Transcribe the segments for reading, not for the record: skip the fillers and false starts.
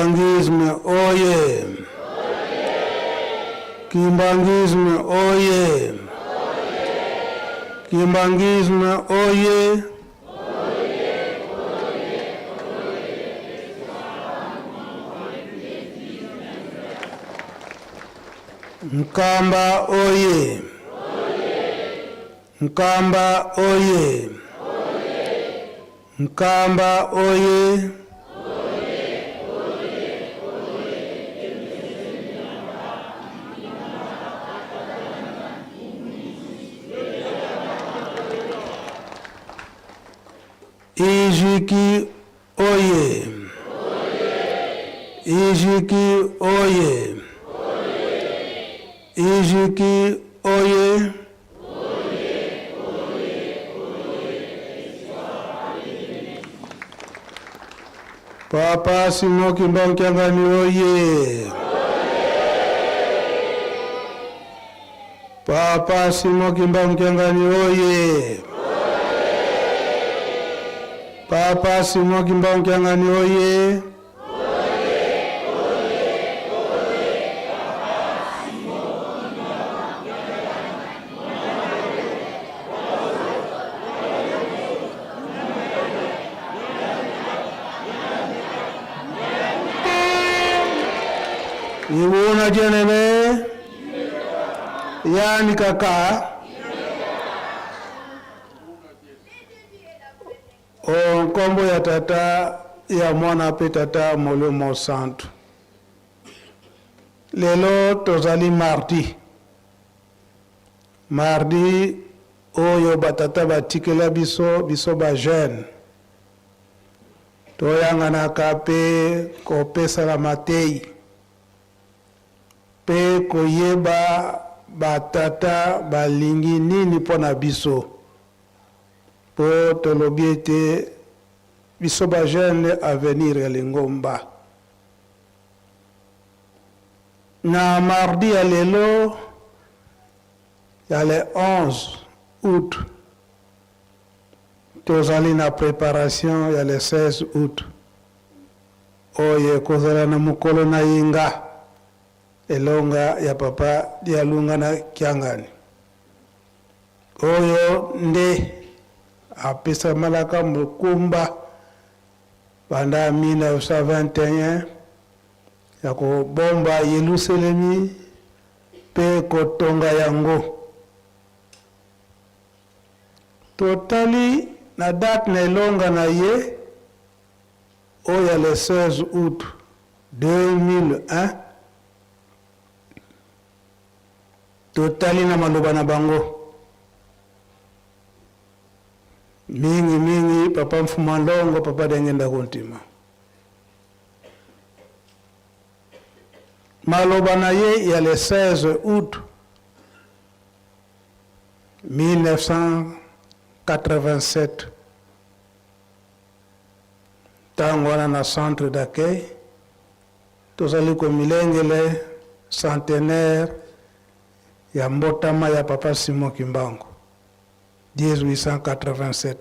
Kimbanguisme oye! Kimbanguisme oye! Kimbanguisme oye! Nkamba oye! Nkamba oye! Nkamba oye! Ijiki oye! Ijiki oye! Ijiki oye! Papa Simon Kimbangu Kiangani oye! Papa Simon Kimbangu Kiangani oye! Papa Simon Kimbangu Kiangani oye! Ibuna jenene yani kaka O nkombo ya Tata, ya Mwana mpe Tata Molimo Santu. Lelo tozali mardi. Mardi oyo batata batikela biso, biso ba jeunes. Toyanganaka mpe kopesana mateyi mpe koyeba batata balingi nini mpo na biso. Po tolobi ete biso ba jeunes nde avenir ya lingomba. Na mardi ya lelo ya le 11 aout tozali na preparation ya le 16 aout oyo ekozala na mokolo na yenga elonga ya Papa Dialungana Kiangani. Oyo nde apesamalaka mokumba banda 1921 ya kobomba Yelusalemi mpe kotonga yango. Totali na date na elonga na ye oyo ya le 16 août 2001, Totali na maloba na bango. Mingi mingi papa Mfuma Longo, papa Diangienda Kuntima. Maloba na ye ya le 16 août 1987 ntango wana na centre d'accueil Tozali komilengele centenaire ya mbotama ya Papa Simon Kimbangu, 1887.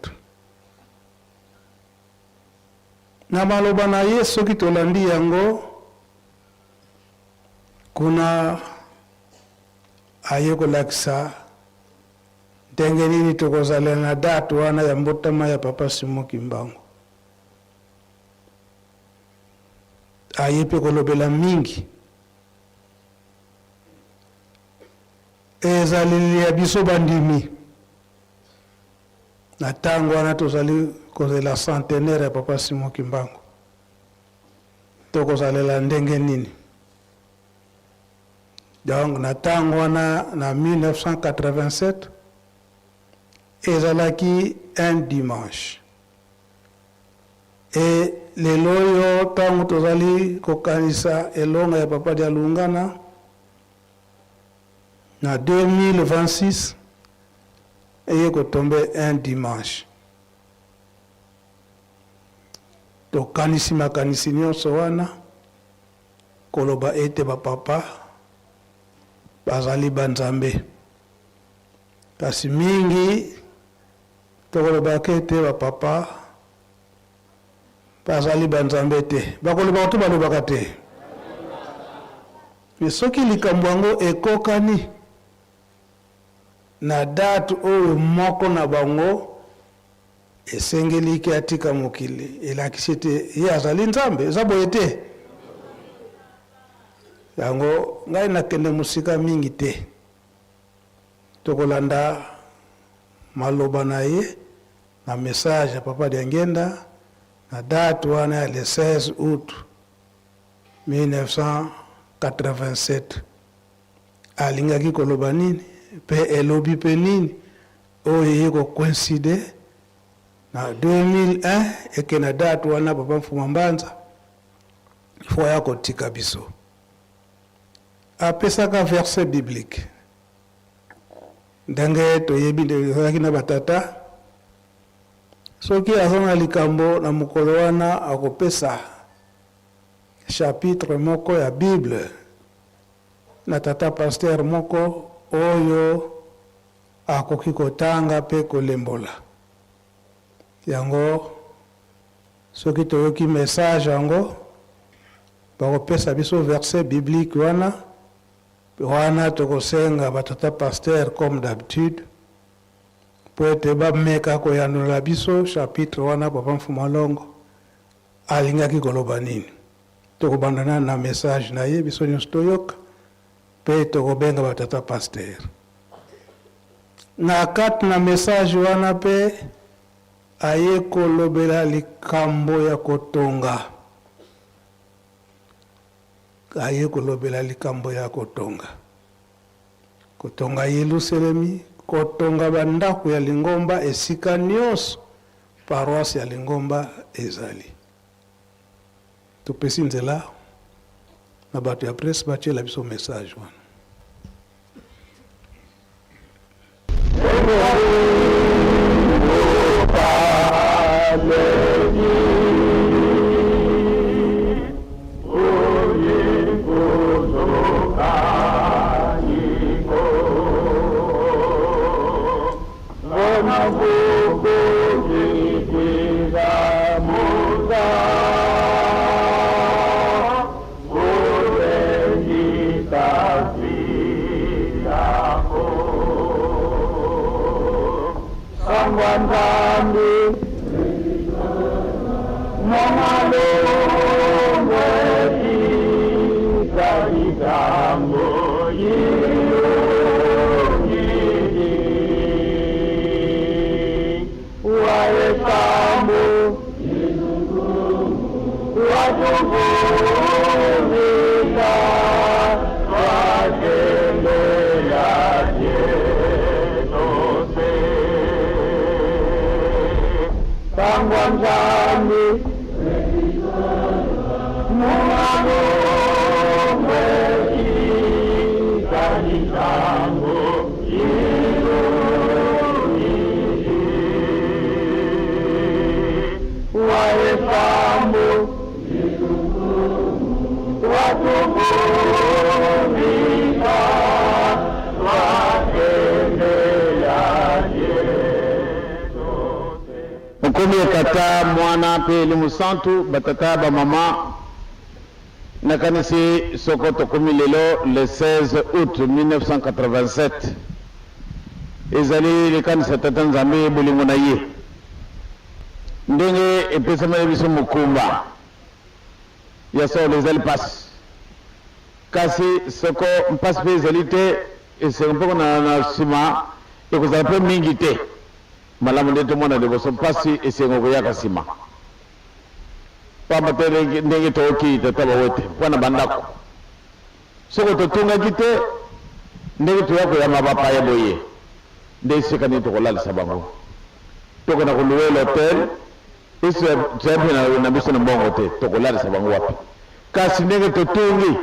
Na maloba na ye soki tolandi yango, kuna aye kolakisa ndenge nini tokozalela na date wana ya mbotama ya Papa Simon Kimbangu. Aye mpe kolobela mingi ezaleli ya biso bandimi na ntango wana tozali kozela centenaire ya Papa Simon Kimbangu, tokozalela ndenge nini? Donc na ntango wana na 1987 ezalaki un dimanche. Et lelo oyo tango tozali kokanisa elonga ya Papa Dialungana na 2026 eye ko tomber un dimanche. Tokanisi makanisi nionso wana koloba ete ba papa bazali ba Nzambe. Kasi mingi Tokolobaka ete ba papa Bazali banzambe te. Bakolobaka to balobaka te? Mais soki likambo yango ekokani na date oyo moko na bango esengeli ke atika mokili, elakisi ete ye azali Nzambe. Eza boye te? Yango ngai nakende mosika mingi te. Tokolanda maloba na ye na message ya Papa Diangienda na date wana ya le 16 aout 1987. Alingaki koloba nini pe elobi pe nini oyo eye ko coincider na 2001 eke na date wana Papa Mfuma Mbanza il faut aya kotika biso. Apesaka verset biblique ndenge toyebi nde ezalaki na batata, soki aza na likambo na mokolo wana akopesa chapitre moko ya Bible na tata pasteur moko oyo akoki kotanga mpe kolembola yango. Soki toyoki message yango, bakopesa biso verset biblique wana, wana tokosenga ba tata pasteur comme d'habitude mpo ete bameka koyanola biso chapitre wana papa Mfuma Longo alingaki koloba nini. Tokobanda nanu na message na ye biso nionso toyoka mpe tokobenga ba tata pasteur na kati na message wana mpe aye kolobela likambo ya kotonga. Aye kolobela likambo ya kotonga. Kotonga Yeluselemi, kotonga ba ndako ya lingomba esika nionso paroisse ya lingomba ezali. Topesi nzela na bato ya presse batiela biso message wana. Okomi ya Tata, Mwana mpe Elimo Santu, batata, bamama, nakanisi soko tokomi lelo le 16 aout 1987, ezali likanisi ya Tata Nzambe, bolingo na ye ndenge epesameli biso mokumba ya solo ezali mpasi, kasi soko mpasi mpe ezali te, esengo mpe na nsima ekozala mpe mingi te. Malamu nde tomona liboso mpasi, esengo ekoyaka nsima. Pamba te ndenge toyoki tata Bawete mpo na bandako, soko totungaki te ndenge toya koyamba bapaya boye, nde esika nini tokolalisa bango? Tokenda kolouer l'hotel, esi tozali mpe na biso na mbongo te, tokolalisa bango wapi? Kasi ndenge totungi,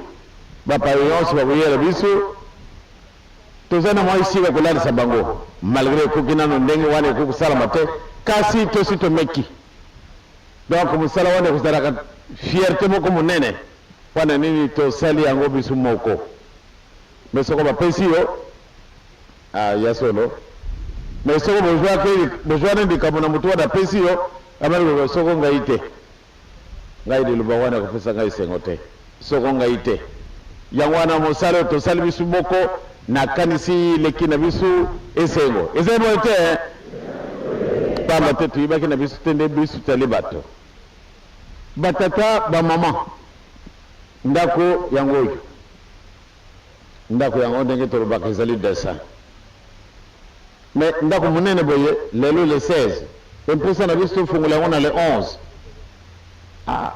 bapaya yonso bakoyela biso. Toza na mwa esika kolalisa bango malgre ekoki nano ndenge wana ekoki kosalama te kasi tosi tomeki. Donc mosala wana ekozalaka fierte moko monene pona nini tosali yango biso moko. Mais soko bapesi yo ah ya solo mais soko bozwaki bozwani likambo na moto wana apesi yo amani soko ngai te. Ngai liloba wana ekopesa ngai esengo te, soko ngai te. Yango wana mosala oyo tosali bisu moko, nakanisi leki na bisu esengo. Ezali boye te? Pamba te toyebaki na bisu te nde bisu tozali bato. Batata, bamama, ndako yango oyo. Ndako yango ndenge tolobaka ezali dessin. Mais ndako monene boye lelo le 16 pe mposa na biso tofungola yango na le 11. Ah.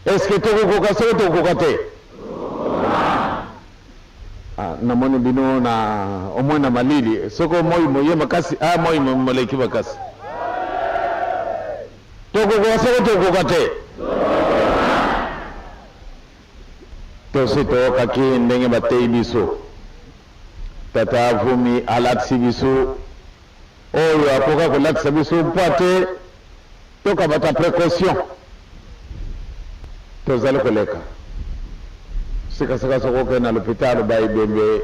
Est-ce que tokokoka soki tokokoka te? Ah, namoni bino na au moins na malili soko moi moye makasi ah, moi moleki makasi tokokoka soko tokokoka te Tosi toyokaki ndenge bateyi biso. Tata Avumi alakisi biso oyo akoka kolakisa biso mpo ate tokamata precaution. Tozali koleka sikasika soki okende na lopitalo ba ebembe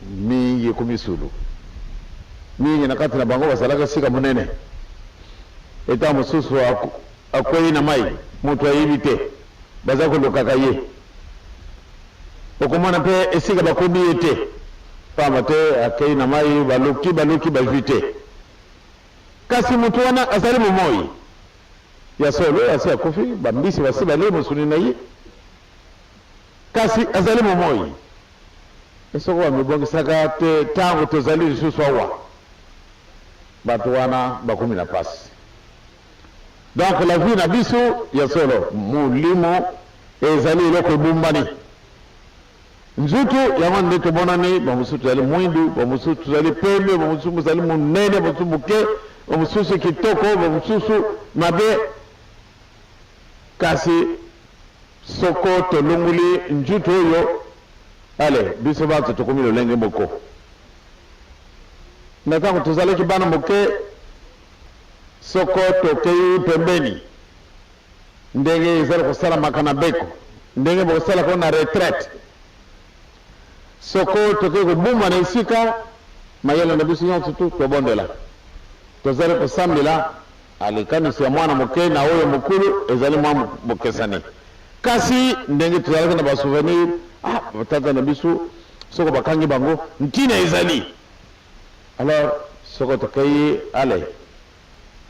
mingi ekomi sulu mingi na kati na bango bazalaka esika monene eta mosusu Akweyi na mayi, moto ayebi te, baza kolukaka ye. Okomona mpe esika bakundi ye te, pamba te akeyi na mayi, baluki, baluki, bazwi te. Kasi moto wana azali bomoi. Ya solo, asi akufi, bambisi basi balie mosuni na ye, kasi azali bomoi. Soko bamibongisaka te tango tozali lisusu awa, bato wana bakomi na pasi. Donc la vie na biso ya solo molimo ezali eloko ebombani. Nzutu yango nde tomonani, bamosusu tozali mwindu, bamosusu tozali pembe, bamosusu bozali monene, bamosusu moke, bamosusu kitoko, bamosusu mabe. Kasi soko tolongoli nzutu oyo, ale biso banso tokomi lolenge moko. Na ntango tozalaki bana moke, Soko tokei pembeni, ndenge ezali kosalamaka na beko, ndenge bokosalaka yango na retraite, soko tokei kobuma na esika, mayele na biso nyonso tu tobondela, tozali kosambela, likanisi ya mwana moke na oyo mokulu ezali mwa bokesani. Kasi ndenge tozalaki na ba souvenir, ah, batata na biso, soko bakangi bango, ntina ezali. Alors soko tokeyi ale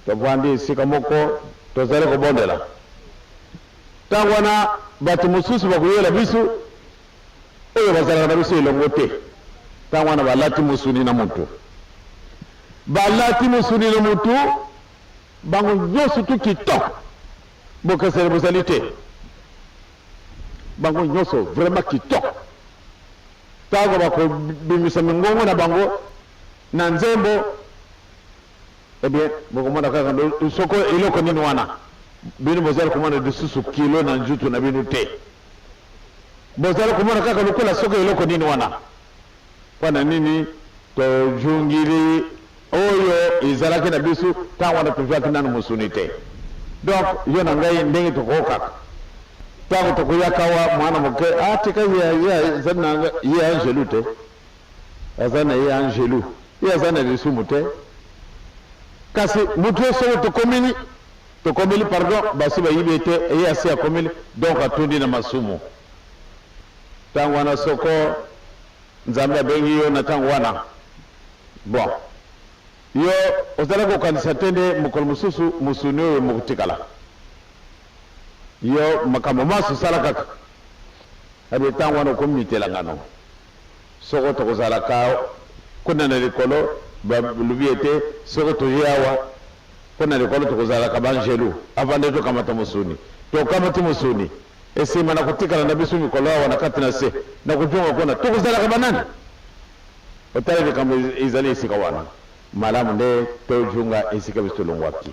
tovandi esika moko tozali kobondela, ntango wana bato mosusu bakoyela biso oyo bazalaka na biso elongo te. Ntango wana balati mosuni na motu, balati mosuni na motu, bango nyonso tu kitoko, bokeseni bozali te, bango nyonso vraiment kitoko. Ntango bakobimisa mingongo na bango na nzembo, eh bien, bokomona kaka soko eloko nini wana. Bino bozali komona lisusu kilo na nzutu na bino te. Bozali komona kaka lokola soko eloko nini wana. Mpo na nini tojungili oyo ezalaki na biso ntango wana tozwaki nanu mosuni te? Donc yo na ngai ndenge tokokaka ntango tokoyaka awa mwana moke atika ah, ye ye azali na ye angelu te, aza na ye angelu, ye aza na lisumu te. Kasi moto ye soko tokomeli tokomeli pardon, basi bayibi ye te, ye asi akomeli, donc atondi na masumu. Ntango wana soko Nzambe abengi yo na ntango wana, bon, yo ozalaki kokanisa te nde mokolo mosusu mosuni oyo mokotikala yo makambo manso osala kaka abe ntango wana okomi mitelangano. Soko tokozalaka kuna na likolo, balobi ete soko toye awa kuna na likolo tokozalaka banjelu avant nde tokamata mosuni. Tokamati mosuni. Esima na kotikala na biso mikolo awa na kati na se, na kozonga kuna, tokozalaka banani? Otala likambo ezali esika wana. Malamu nde tozonga esika biso tolongwaki.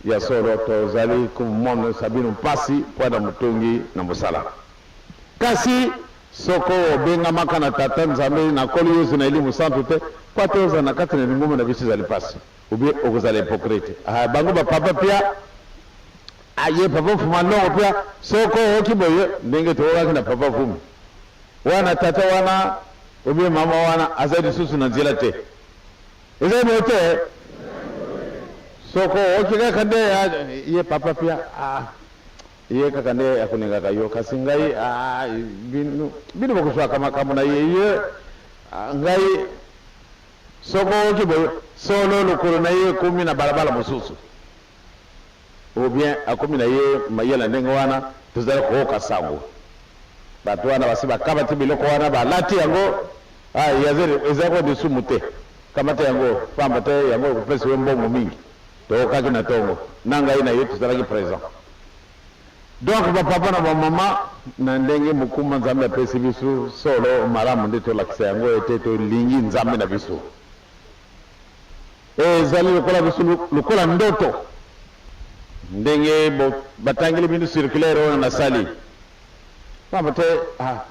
Ya solo, tozali komonisa bino mpasi mpo na motongi na mosala. Kasi soko obengamaka na Tata Nzambe, na Nkolo Yesu, na Elimo Santu te, mpo ete ozala na kati na lingomba na biso ezali mpasi. Ou bien okozala hypocrite. Ah, bango ba papa pia aye papa fuma longo pia soko oyoki boye ndenge toyokaki na papa fumi wana tata wana ou bien mama wana aza lisusu na nzela te. Ezali boye te? Soko oki kaka nde ye papa pia ah, ye kaka nde akolingaka yo, kasi ngai ah, bino bino bokozwaka makambo na ye ye ah, ngai soko oki boye solo lokolo na ye ekomi na balabala mosusu ou bien akomi na ye mayele ndenge wana. Tozali koyoka sango bato wana basi bakamati biloko wana, balati yango. Ah, ezali ko lisumu te, kamata yango, pamba te yango ekopesa yo mbongo mingi. Toyokaki na ntongo na ngai na ye, tozalaki présent. Donc bapapa na bamama, na ndenge mokumba Nzambe apesi biso, solo malamu nde tolakisa yango ete tolingi Nzambe na biso. Ezali lokola biso lokola ndoto ndenge batangeli bino circulaire oyo nasali, pamba te ah,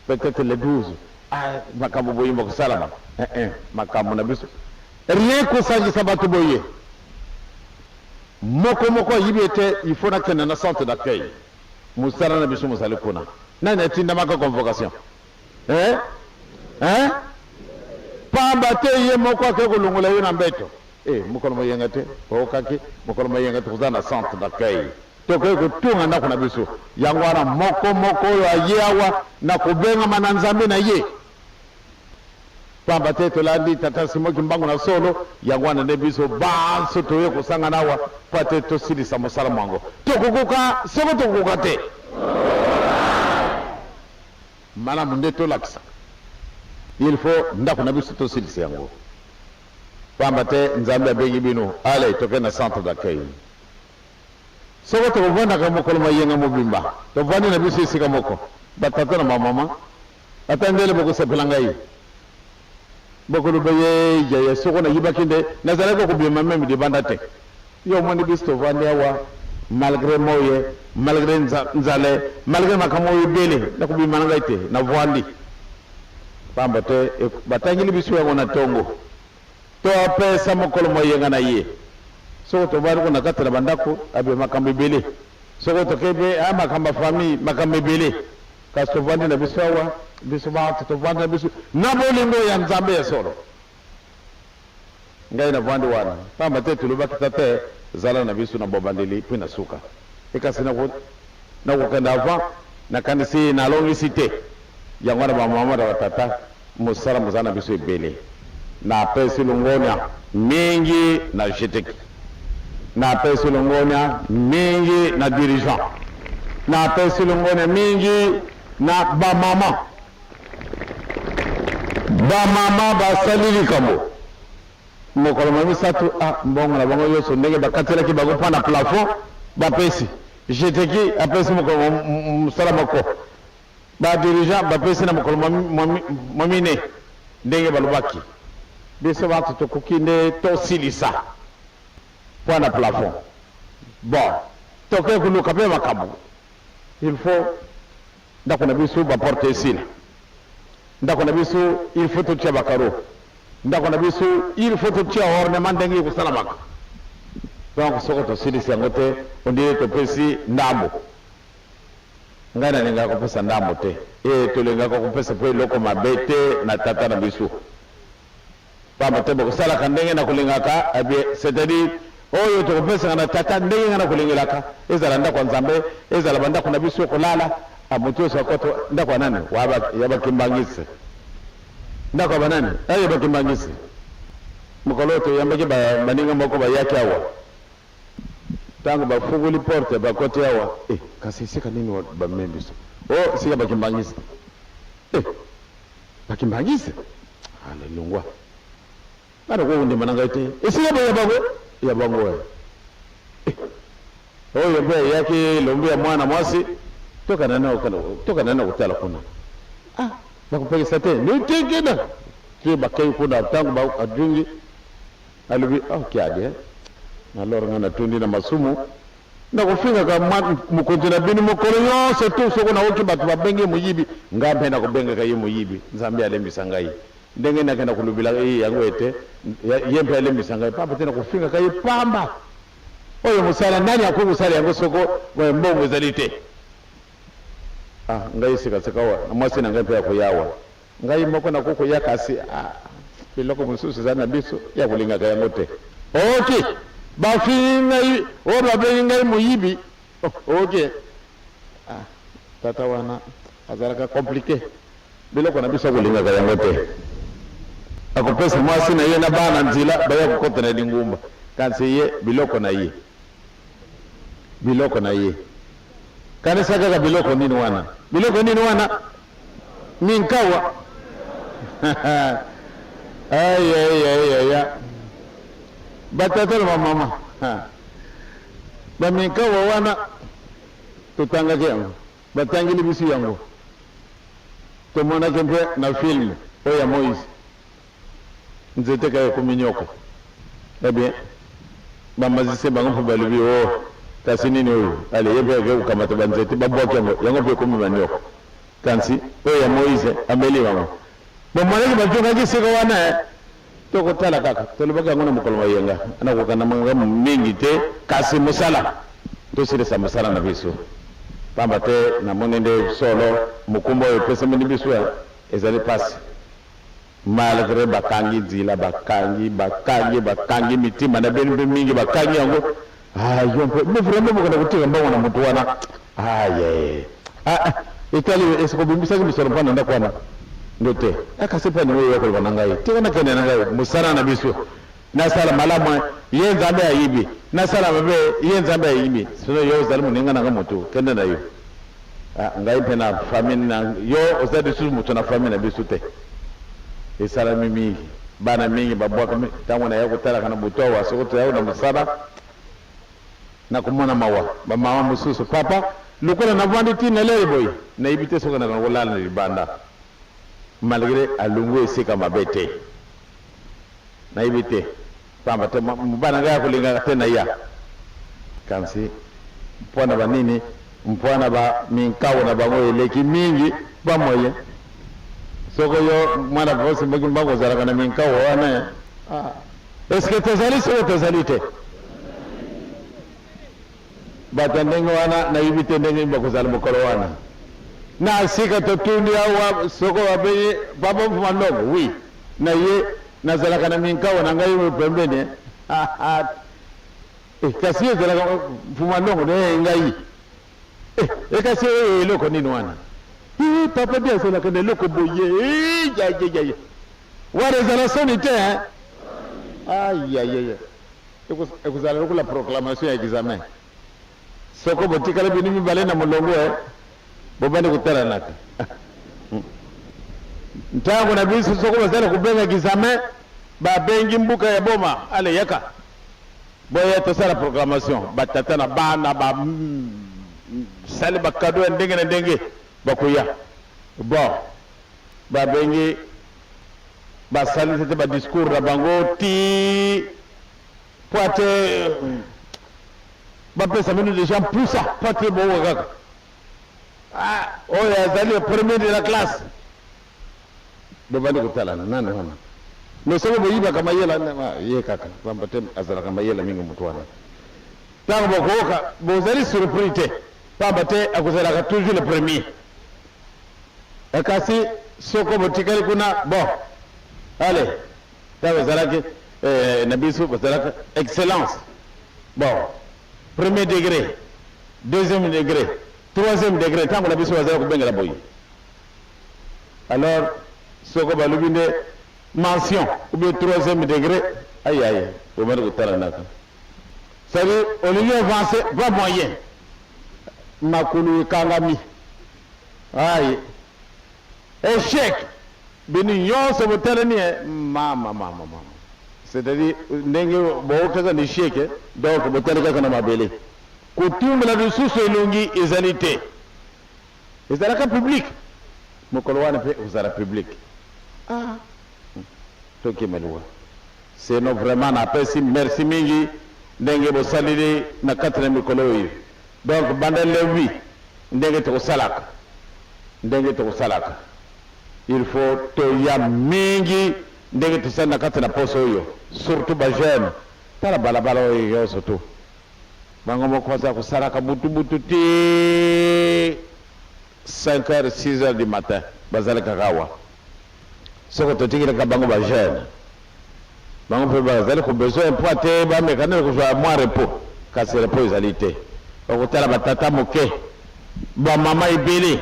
peut-être le 12, ah, makambo boye bakosalama. Eh, eh, makambo na biso rien kosangisa bato boye, moko moko ayibi ete il faut nakende na centre d'accueil. Mosala na biso mozali kuna. Nani atindamaka convocation, eh? Eh? Pamba te ye moko ake kolongola yo na mbeto. Eh, mokolo moyenga te oyokaki, mokolo moyenga tokoza na centre d'accueil, tokoki kotunga ndako na biso. Yango wana moko moko oyo aye awa na kobengama na Nzambe na ye, pamba te tolandi tata Simo Kimbangu na solo. Yango wana nde biso banso toye kosangana awa mpo ate tosilisa mosala mwango. Tokokoka soko tokokoka te, malamu nde tolakisa il faut ndako na biso tosilisa yango, pamba te Nzambe abengi bino. Ale tokende na centre d'accueil. Soko tokovandaka mokolo mayenga mobimba, tovandi na biso esika moko, batata na bamama, ata ndele bokosepela ngai, bokoloba ye yaya, soko nayibaki nde nazalaki kobima meme libanda te. Yo omoni biso tovandi awa malgré moye, malgré nzale, malgré makambo oyo ebele, nakobima na ngai te, navwandi, pamba te batangeli biso yango na ntongo. Topesa mokolo moyenga na ye. Soko tovandi kuna kati na bandako, abe makambo ebele. Soko tokei mpe a makambo ya famille, makambo ebele. Kasi tovandi na biso awa, biso bato tovandi na biso na bolingo ya Nzambe ya solo. Ngai navandi wana pamba te tolobaki tata zala na biso na bobandeli mpe na suka. Ekasi nakokende avant, nakanisi nalongisi te. Yango wana bamama na batata, mosala mozala na biso ebele. Napesi longonya mingi na GTK, napesi longonya mingi na dirigeant, napesi longonya mingi na bamama. Bamama basali likambo mokolo mwa misato, ah, mbongo na bango nyonso ndenge bakatelaki bango mpo na plafond bapesi. GTK apesi mokolo mosala moko, ba dirigeant bapesi na mokolo mwa mine ndenge balobaki. Biso bato tokoki nde tosilisa mpo na plafond. Bon, tokoki koluka mpe makambo. Il faut ndako na biso baporte esila, ndako na biso il faut totia bakaro, ndako na biso il faut totia ornement ndenge ekosalamaka. Donc soko tosilisi yango te, ondire topesi ndambo. Ngai nalingaka kopesa ndambo te, e tolingaka kopesa mpo eloko mabe te na tata na biso, pamba te bokosalaka ndenge na kolingaka. Eh c'est-à-dire oyo tokopesaka na tata ndenge ngai nakolingelaka, ezala ndako ya Nzambe, ezala bandako na biso kolala. Moto nyonso akoto ndako ya nani? Ya bakimbangisi. Ndako ya banani? Ya bakimbangisi. Mokolo oyo toyambaki baninga moko bayaki awa, ntango bafungoli porte bakoti awa, eh, kasi esika nini bamemi biso? O esika bakimbangisi. Eh, bakimbangisi alelongwa bana kokondima na ngai te, esika boye ya bango ya bango. Eh, oyo mpe eyaki elombi ya mwana mwasi, tokana na kotala kuna. Ah, bakopekisa te nitikina ti bakei kuna. Ntango adungi alobi oh, kiadi alors ngai natundi na masumu nakofingaka mokonzi na bino mokolo nyonso tu. Soko naoki bato babengi moyibi, ngai mpe nakobengaka ye moyibi. Nzambe alembisa ngai ndenge nakenda kolobela ye yango ete ye mpe alembisa ngai, pamba te nakofingaka ye pamba. Oyo mosala nani akoki kosala yango soko mbongo ezali te? Ah, ngai sekaseka awa na mwasi na ngai mpe akoya awa, ngai moko nakoki koya, kasi ah, biloko mosusu eza na biso ya kolingaka yango te. Ok. Bafingi ngai, oyo babengi ngai moyibi. Oh, ok. Ah, tata wana azalaka compliqué. Biloko na biso akolingaka yango te. Akopesa mwasi na ye na bana nzela baya kokota na lingumba. Kasi ye biloko na ye. Biloko na ye. Kanisa kaka biloko nini wana? Biloko nini wana? Minkawa. Ay ay ay ay ay. Batata na bamama. Baminkawa wana totangaki yango. Batangeli biso yango. Tomonaki mpe na film oyo ya Moise. Nzete kaka ekomi nyoka. Eh bien, ba magicien bango mpe balobi oh, kasi nini oyo? Ale ye mpe ake kokamata ba nzete babwaki yango, yango mpe ekomi ba nyoka. Kasi oyo ya Moise ameli bango. Bomonaki bajokaki sika wana eh? Tokotala kaka, tolobaki yango na mokolo moyenga, nakokana makambo mingi te, kasi mosala, tosilisa mosala na biso, pamba te namoni nde solo mokumba oyo epesameli biso eh, ezali pasi. Malgre bakangi nzila bakangi bakangi bakangi mitima na bino mpe mingi bakangi yango ah yo mpe mais vraiment bokenda kotika mbongo na moto wana ah ye ah, ah etali esiko obimisaki misolo mpo na ndako wana ndo te akasi ah, mpo ningo oyo koloba na ngai tika nakende na ngai mosala na biso nasala malamu ye nzambe ayibi nasala mabe ye nzambe ayibi sino yo ozali moninga na ngai motu kende na yo Ah, ngai mpe na famille na yo oza lisusu moto na famille na biso te. Esalami mingi, bana mingi babwakami. Ntango naya kotalaka na butu awa, soko toyaka na mosala, nakomona mawa bamama mosusu, papa lokola navandi ti na lere boye, nayebi te soki nakana kolala na libanda, malgre alongwe esika mabe te, nayebi te pamba te mobali na ngai akolingaka te na ya kasi mpo na banini mpo na ba minkao na bango eleki mingi ba moyen soko yo mwana vosi mboki mbango ozalaka na minkao wana ah. Eske tozali soko tozali te bato ya ndenge wana nayebi te ndenge nini bakozala mokolo wana na sika totuni awa soko babengi papa mfuma ndongo wi na ye nazalaka na minkawa na ngai oyo pembeni eh, kasi ezalaka mfuma ndongo ne ngai eh, eh, kasi oyo eloko nini wana eh, papa nde azalaka na eloko boye eh, wana ezala soni te eh? ayayaya ekozala lokola proclamation ya examen soko botikali bino mibale na molongo eh? bobandi kotalanaka ntango na biso soko bazali kobenga examen babengi mbuka ya boma ale yaka boye tosala proclamation batata na bana basali bakado ya ndenge na ndenge bakoya bon babengi basalisi te badiscours na bango ti po ate bapesa bino deja mpusa po ate bokoka kaka ah, oyo azali le premier de la classe bobandi kotalana nani wana me soki boyibaka mayela ye kaka pamba te azalaka mayela mingi moto wana ntango bokoyoka bozali surpris te pamba te akozalaka toujours le premier eh, kasi soko botikali kuna bon allez ntango ezalaki eh, na biso bazalaka excellence bon premier degré deuxième degré troisième degré ntango na biso bazali kobengela boye alors soko balobi nde mention ou bien troisième degré ayi ayi obandi kotalanaka c'est-à-dire olingi avance pas moyen makolo ekangami ayi échec bino nyonso botalani eh, mama mama mama c'est-à-dire ndenge bookaka na échec donc botali kaka na mabele kotumbola lisusu elongi ezali te ezalaka public mokolo wana mpe ozala public ah tokima liwa seno vraiment napesi merci mingi ndenge bosaleli na kati na mikolo oyo donc banda lewi ndenge tokosalaka ndenge tokosalaka il faut toya mingi ndenge tosali na kati na poso oyo surtout bajeune tala balabala oyo nyonso tu bango moko baza kosalaka butu butu ti 5 heures 6 heures du matin bazali kaka awa soko totikelaka bango bajeune. Bango mpe bazali ko besoin mpo ate bameka nde kozwa mwa repos, kasi repos ezali te. Okotala batata moke, bamama ebele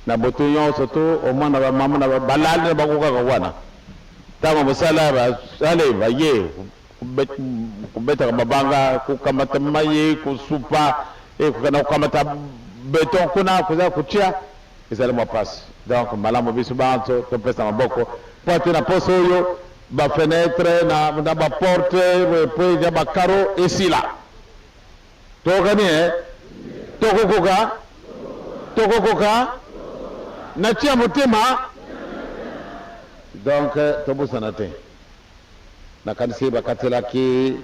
na butu nyonso to omona bamama na balali na bango kaka wana. Ntango mosala basale baye kobetaka mabanga, kokamata mayi, kosupa, kokenda kokamata beton kuna koza kotia ezali mwa pasi. Donc malamu biso banso topesa maboko mpo ate na poso oyo ba fenetre na, na ba porte po ya ba carreau esila. Tokokani eh? Tokokoka? Tokokoka? Natia motema. Donc tobosana te. Nakanisi bakatelaki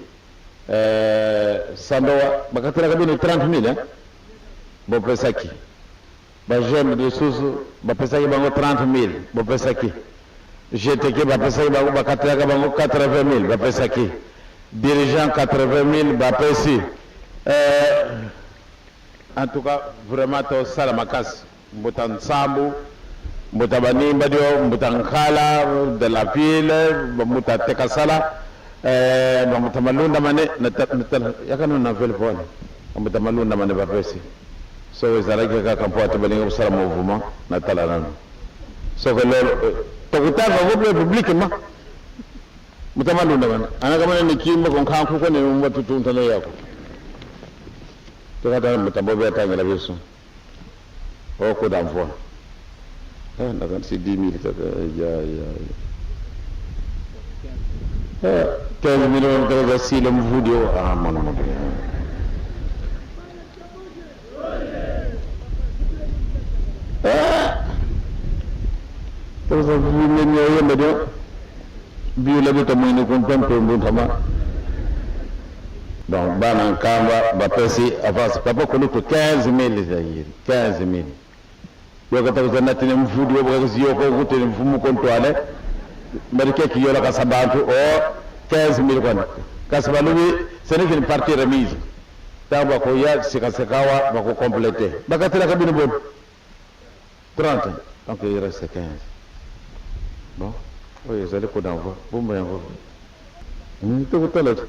eh, Sandowa bakatelaka bino 30 000 eh? Bopesaki ba jeune lisusu bapesaki bango 30 000 bopesaki GTK bapesaki bango bakatelaka bango 80 000 bapesaki dirigeant 80 000 bapesi eh, en tout cas vraiment tosala makasi. Mbuta Nsambu, Mbuta Banimbadio, Mbuta Nkala de la ville, Mbuta Tekasala, eh, Mbuta Malunda mane yaka nanu na enveloppe wana Mbuta Malunda mane bapesi soki ezalaki kaka mpo ate balingi kosala mouvement natala nanu soki lelo tokutanga yango mpe publiquement Mbuta Malunda mane anakamana nikimba konkanku kone mbatutuntana yako tokatala Mbuta Bobe atangela biso. Oh coup d'envoi. Ah, nakanisi 10 000 kaka. Ya, ya, ya. Ah, 15 000 wana kaka za sile mvudi o. Ah, mwana moto. Ah! Toza vumeni oyemba dio. Biula bita mwene kumpempe mbuntama. Donc bana Nkamba bapesi avance papa kulutu 15000 zaire 15000 yoka takuza natine mvudi wobakaziyoka okutene mfumu kontwale marike kiyola kasa bantu o 15000 kwana kasi balobi ce n'est qu'une partie remise ntango bakoya sikasikawa bakokomplete bakatelaka bino boni 30 donc il reste 15 bon oyo ezali coup d'envoi bomba yango tokotala te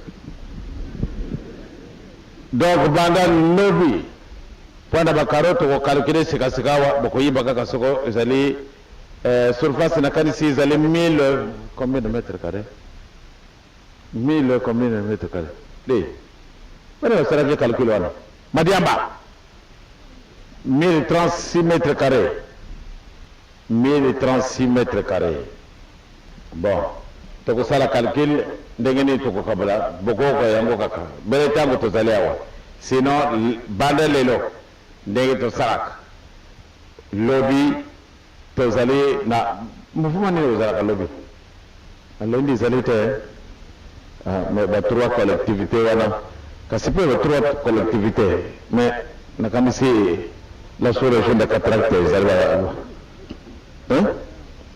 donc banda lobi mpo na bakaro tokokalkile sikasika awa bokoyiba kaka soko ezali eh, surface nakanisi ezali 1000 combien de mètres carré 1000 combien de mètres carré de bana basalaki calcul wana madiamba 1036 mètres carrés 1036 mètres carrés bon tokosala calcul ndenge nini tokokabola bokoyoka yango kaka bele ntango tozali awa sinon banda lelo ndenge tosalaka lobi tozali na mouvement nini ozalaka lobi lundi ezali te mais ba trois collectivité wana kasi mpe ba trois collectivité mais nakanisi la sous région de cataracte ezali ba hein?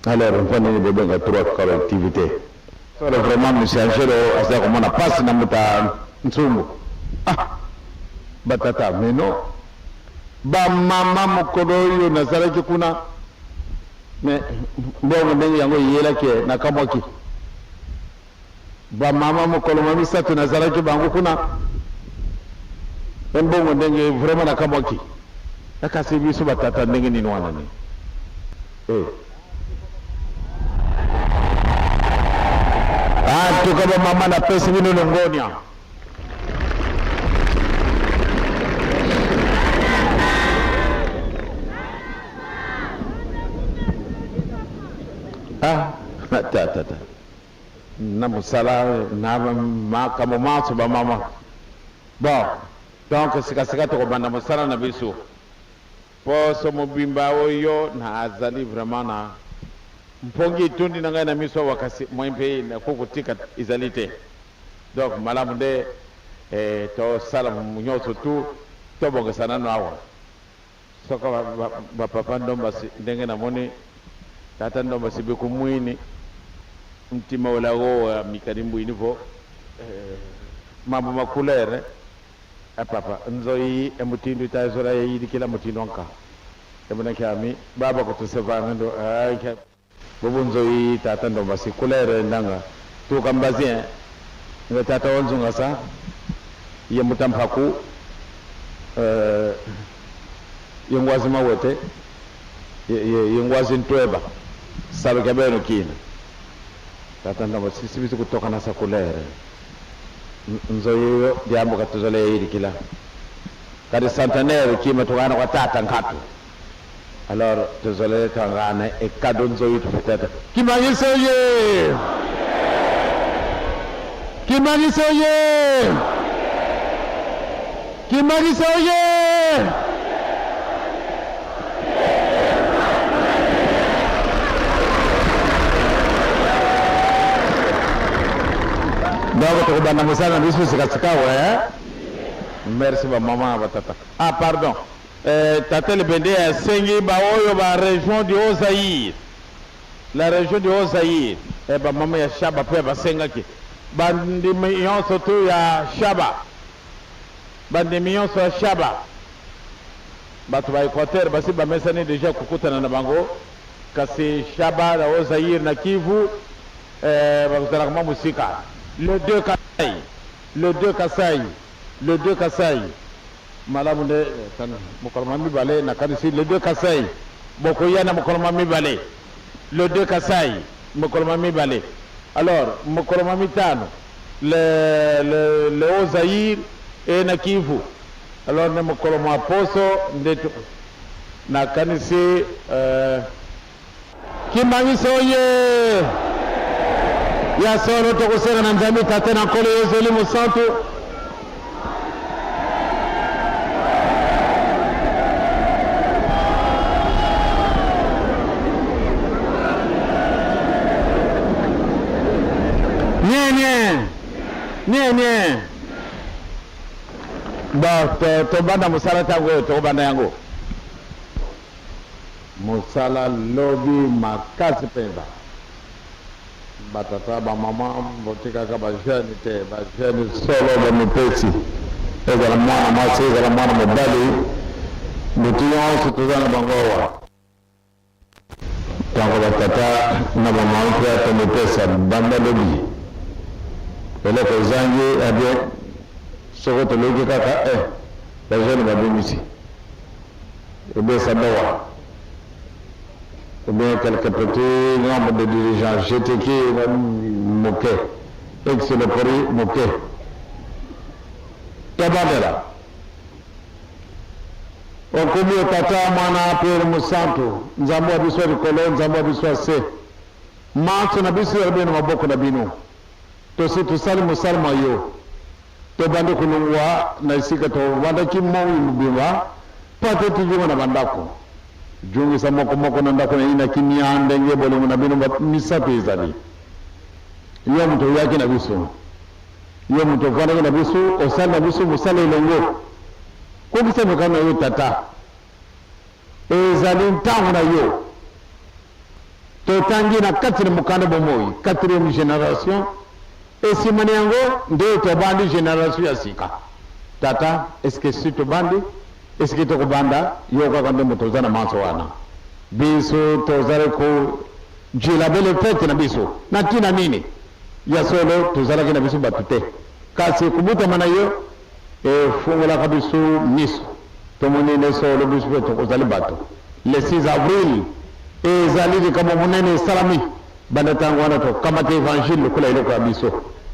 Alors mpo nini bobenga trois collectivité solo vraiment monsieur Angelo aza komona pasi na mbuta Nsumbu ah batata mais non bamama mokolo oyo nazalaki kuna Mais mbongo ndenge yango eyelaki nakamwaki. Ba mama mokolo ma misatu nazalaki bango kuna me mbongo ndenge vraiment nakamwaki. Kasi biso batata ndenge nini wana nini? Eh. En tout cas ba mama napesi bino longonia. Ah, tata na mosala na makambo manso bamama bon donc sikasika tokobanda mosala na biso poso mobimba oyo nazali vraiment na mpongi etondi na ngai na miso awa kasi moi mpe nakoki kotika ezali te Donc malamu nde eh, tosala nyonso tu tobongisa nano awa soko ba papa ndombasi ndenge namoni tata ndombasi bikumwini mtima olagowa mikani mbwini vo eh, mambo makulere eh, papa nzoi emutindo itazola yeyidikila mutindo nka emuna kyami baba kutusevanga ndo ah, Bobo nzoyi tata ndombasi couleur ndanga Tuka mbazi hein. Nga tata wa nzunga sa ye mbuta mpaku euh, ye ngwazi mawete ye, ye, ye ngwazi ntweba saluka beno kina tata ndambo sisi bizi kutoka na sa kulere nzoyo diambuka tuzole yilikila kadi centenaire kima tukana kwa tata nkatu Alors tozalaki kanga na ekado nzoyi tufutata kimangisa oye kimangisa oye kimangisa oye donc tokobanda mosala na biso sikasikawa eh? Merci bamama batata. Ah pardon. Eh, tata Lebende asengi baoyo ba region du Haut-Zaïre, la region du Haut-Zaïre, eh, ba mama ya Shaba pe basengaki bandimi nyonso tu ya Shaba, bandimi nyonso ya Shaba, bato ba Equateur basi bamesani deja kokutana na bango, kasi Shaba na Haut-Zaïre na Kivu eh, bakozalaka mwa mosika. Le deux Kasai, le deux Kasai, le deux Kasai. Malamu nde mokolo mwa mibale, nakanisi le deux Kasai, bokoya na mokolo mwa mibale, le deux Kasai, mokolo mwa mibale. Alors mokolo mwa mitano le, le, le Haut Zaïre et na Kivu. Alors nde mokolo mwa poso nde nakanisi euh, Kimbanguiste oye! Ya solo tokosenga na Nzambe Tata na Nkolo Yesu Elimo Santu Nie nie nie nie bon tobanda mosala ntango oyo tokobanda yango Mosala lobi makasi penza. Ba tata ba maman botikaka ba jeune te ba jeune solo bamipesi ezala mwana mwasi ezala mwana mobali butu yonso toza na bango awa tango ba tata na ba maman mpe tomipesa banda lobi eloko ezangi abie soko toloki kaka eh ba jeune babimisi ou bien Sabawa, ou bien quelques petits nombre de dirigeants GTK moke, ex-Lopori moke. Tobandela. Okomi yo Tata, Mwana mpe Mosantu, Nzambe wa biso ya likolo, Nzambe wa biso ya se. Manso na biso ezali na maboko na bino. Tosi tosali mosala mwa yo. Tobandi kolongwa na esika tovandaki moi mobimba mpo ete tozonga na bandako. Jongisa moko moko na ndako na ye na kimia ndenge bolingo na bino misatu ezali. Yo moto oyaki na biso, yo moto ovandaki na biso, osali na biso mosala elongo. Kokisa mokano na yo, Tata. Ezali ntango na yo. Totangi na kati na mokanda bomoi, quatrième generation, e sima na yango nde tobandi generation ya sika. Tata, est ce que si tobandi, est ce que tokobanda? Yo kaka nde moto oza na manso wana. Biso tozali kojila bele fete na biso na ntina nini? Ya solo, tozalaki na biso bato te, kasi kobutama na yo Efungolaka biso miso, tomoni nde solo biso mpe tokozali bato. Le 6 avril ezali likambo monene esalami. Banda ntango wana tokamata evangile lokola eloko ya biso.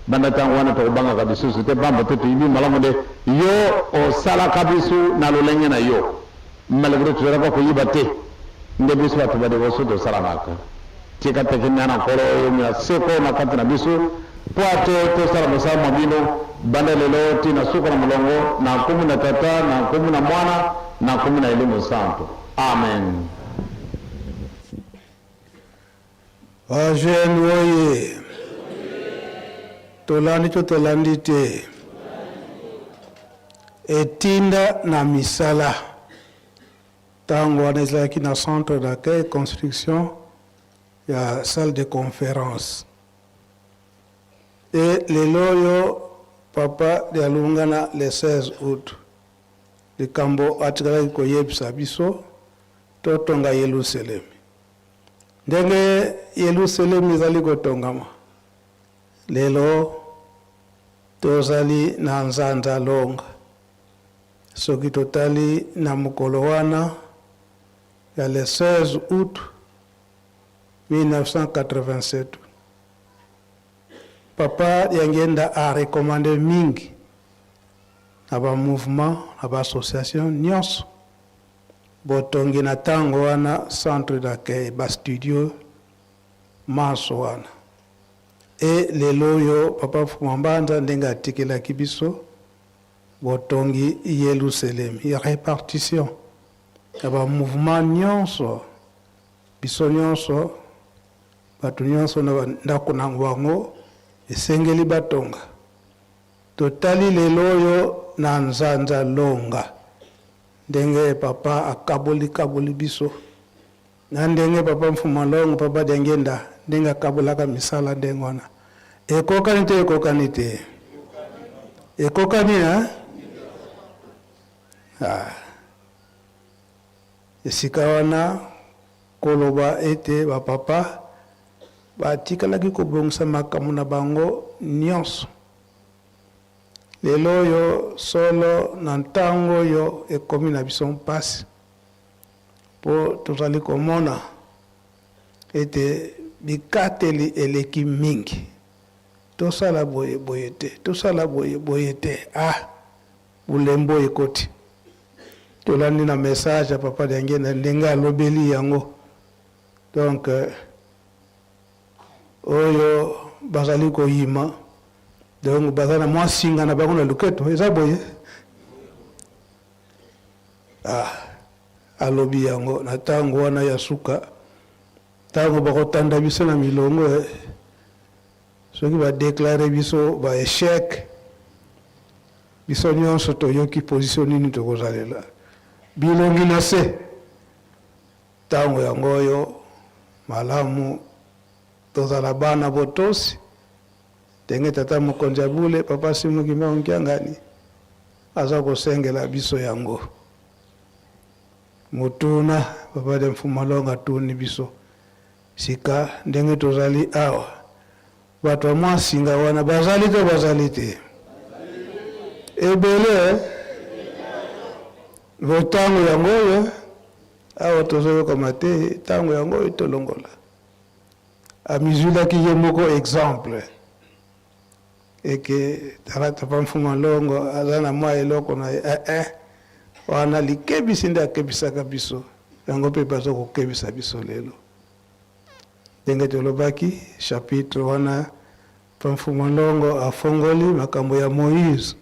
Banda ntango wana tokobangaka lisusu te, pamba te toyebi malamu nde yo osalaka biso na lolenge na yo. Malgre tozalaka koyiba te, nde biso bato ba liboso tosalamaka. Tika te kimia na Nkolo oyo ya seko na kati na biso, mpo ate tosala mosala mwa bino banda lelo tii na suka na molongo, na nkombo na Tata, na nkombo na Mwana, na nkombo na Elimo Santu. Amen. Ba jeune oye! Tolandi to tolandi te? Etinda na misala. Tango wana ezalaki na centre d'accueil construction ya salle de conference. Et lelo oyo papa Dialungana le 16 août likambo atikalaki koyebisa biso totonga Yelusalemi. Ndenge Yelusalemi ezali kotongama. Lelo tozali na Nzanza Longa. Soki totali na mokolo wana ya le 16 aout 1987, Papa Diangienda a recommander mingi na ba mouvements, na ba associations nionso botongi na tango wana centre d'accueil, ba studios manso wana. Et lelo oyo Papa Mfuma Mbanza ndenge atikelaki biso botongi Yelusalemi ya repartition ya ba mouvements nionso, biso nionso, batu nionso na ba ndako na bango esengeli batonga. Totali lelo oyo na Nzanza Longa ndenge Papa akaboli kaboli biso na ndenge Papa Mfuma Longo, Papa Diangienda ndenge akabolaka misala ndenge wana. Ekokani to ekokani te? Ekokani hein? Ah. Esika wana koloba ete ba papa batikalaki kobongisa makambo na bango nionso. Lelo oyo solo na ntango oyo ekomi na biso mpasi mpo tozali komona ete bikateli eleki mingi. Tosala boye, boye te, tosala boye, boye te. Ah! Bulembo ekoti. Tolandi na message ya Papa Diangienda ndenge alobeli yango. Donc oyo bazali koyima donc baza na mwa singa na bango na luketo eza boye? Ah, alobi yango na tango wana ya suka, tango bakotanda biso na milongo eh, soki ba declarer biso ba echec, biso nionso toyoki position nini tokozalela, bilongi na se. Tango yango oyo malamu tozala bana botosi ndenge tata mokonzi ya bule papa Simon Kimbangu Kiangani aza kosengela biso yango. Motuna papa de Mfuma Longa atuni biso sika ndenge tozali awa bato ya mwa singa wana bazali to bazali te? Ebele botango yango oyo awa tozoyokama te, tango yango oyo tolongola. Amizwilaki ye moko exemple eke tala papa Mfuma Longo aza na mwa eloko na ye eh, eh. Wana likebisi nde akebisaka biso, yango mpe baza kokebisa biso lelo. Ndenge tolobaki chapitre wana, papa Mfuma Longo afongoli makambo ya Moïse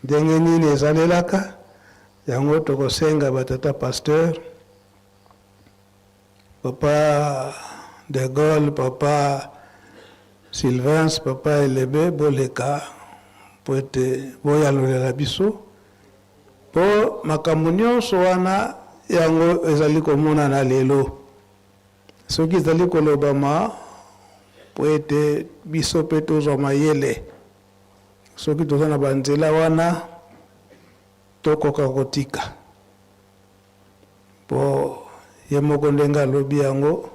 ndenge nini ezalelaka yango. Tokosenga ba tata pasteur, Papa de Gaulle, papa Sylvains, papa Elebe, boleka mpo ete boyanolela biso, mpo makambo nyonso wana yango ezali komonana lelo, soki ezali kolobama mpo ete biso mpe tozwa mayele, soki toza na banzela wana tokoka kotika. Po ye moko ndenge alobi yango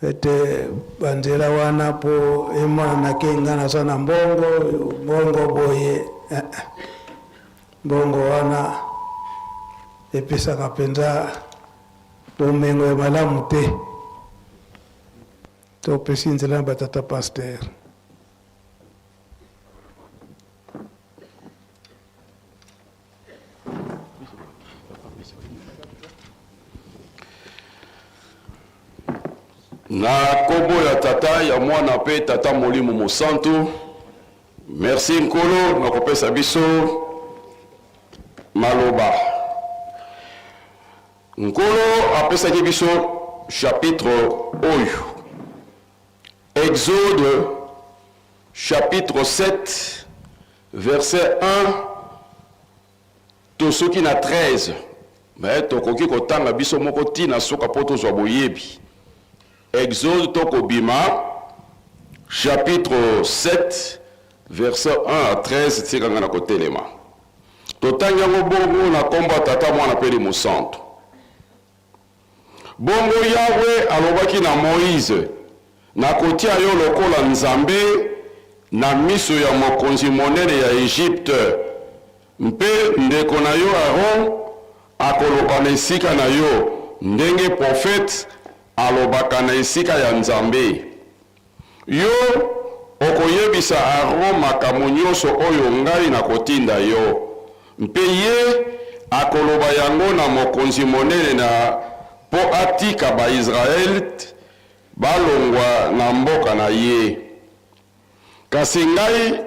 ete ba nzela wana po emonana ke nga naza na mbongo, mbongo boye eh, eh. Mbongo wana epesaka penza bomengo ya malamu te. Topesi nzela na ba tata pasteur. Na kombo ya Tata, ya Mwana pe Tata Molimo Mosantu, merci Nkolo na kopesa biso maloba. Nkolo apesaki biso chapitre oyo, Exode chapitre 7 verset 1 to soki na 13, mais tokoki kotanga biso moko ti na suka po tozwa boyebi. Exode to Kobima chapitre 7 verset 1 à 13, tika nga na kotelema. Totangi yango bongo na kombo ya Tata, Mwana pe Elimo Santu. Bongo Yawe alobaki na Moize. Nakotia yo lokola Nzambe na miso ya mokonzi monene ya Egypte, mpe ndeko na yo Aron akoloba na esika na yo, ndenge profete alobaka na esika ya Nzambe. Yo okoyebisa Aron makambo nyonso oyo ngai nakotinda yo, mpe ye akoloba yango na mokonzi monene na mpo atika Ba-Israelite balongwa na mboka na ye. Kasi ngai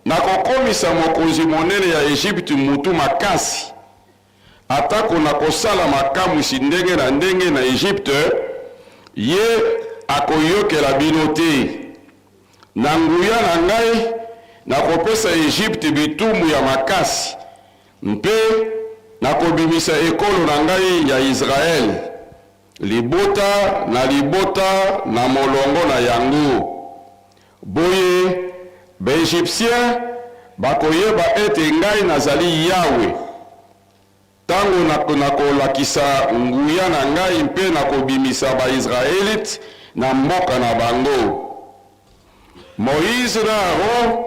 nakokomisa mokonzi monene ya Egypte mutu makasi, atako nakosala makamwisi ndenge na ndenge na Egypte, ye akoyokela bino te. Na nguya na ngai, nakopesa Egypte bitumbu ya makasi, mpe nakobimisa ekolo na ngai ya Israel, libota na libota na molongo na yango. Boye, Ba-Egyptien bakoyeba ete ngai nazali Yawe, tango nakolakisa nguya na ngai mpe nakobimisa Ba-Israelite na mboka na bango. Moïse na Aaron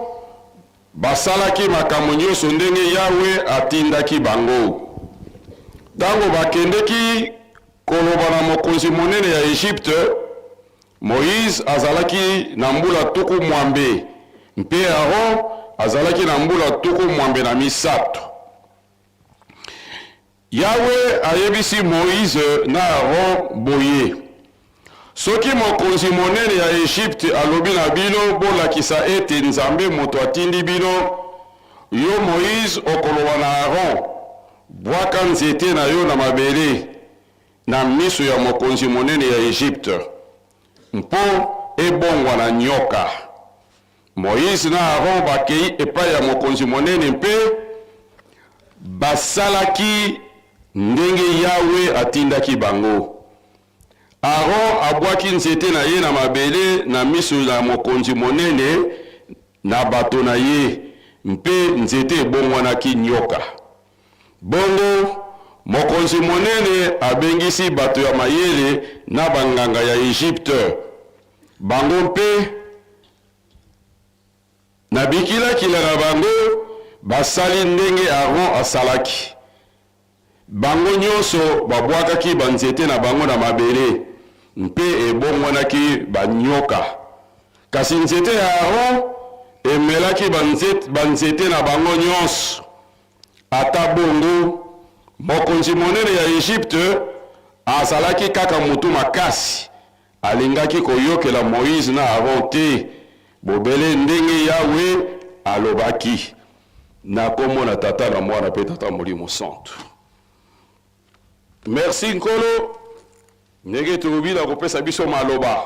basalaki makambo nyonso ndenge Yawe atindaki bango. Tango bakendeki koloba na mokonzi monene ya Egypte, Moïse azalaki na mbula 60 mpe Aaron azalaki na mbula 63. Yawe ayebisi Moïse na Aaron boye, Soki mokonzi monene ya Egypte alobi na bino, bolakisa ete Nzambe moto atindi bino, yo Moïse okoloba na Aaron, Bwaka nzete na yo na mabele, na miso ya mokonzi monene ya Egypte, mpo ebongwana nyoka. Moïse na Aaron bakei epai ya mokonzi monene mpe basalaki ndenge Yawe atindaki bango. Aaron abwaki nzete na ye na mabele na miso ya mokonzi monene na bato na ye, mpe nzete ebongwanaki nyoka. Bongo mokonzi monene abengisi bato ya mayele na banganga ya Egypte, bango mpe na bikilakila na bango basali ndenge Aaron asalaki. Bango nyonso babwakaki banzete na bango na mabele, mpe ebongwanaki banyoka. Kasi nzete ya Aaron emelaki banzete na bango nyonso. Ata bongo, mokonzi monene ya Egypte azalaki kaka motu makasi, alingaki koyokela Moïse na Aaron te, bobele ndenge Yawe alobaki. Na kombo na Tata na Mwana pe Tata Molimo Santu. Merci Nkolo, ndenge tolobi na kopesa biso maloba.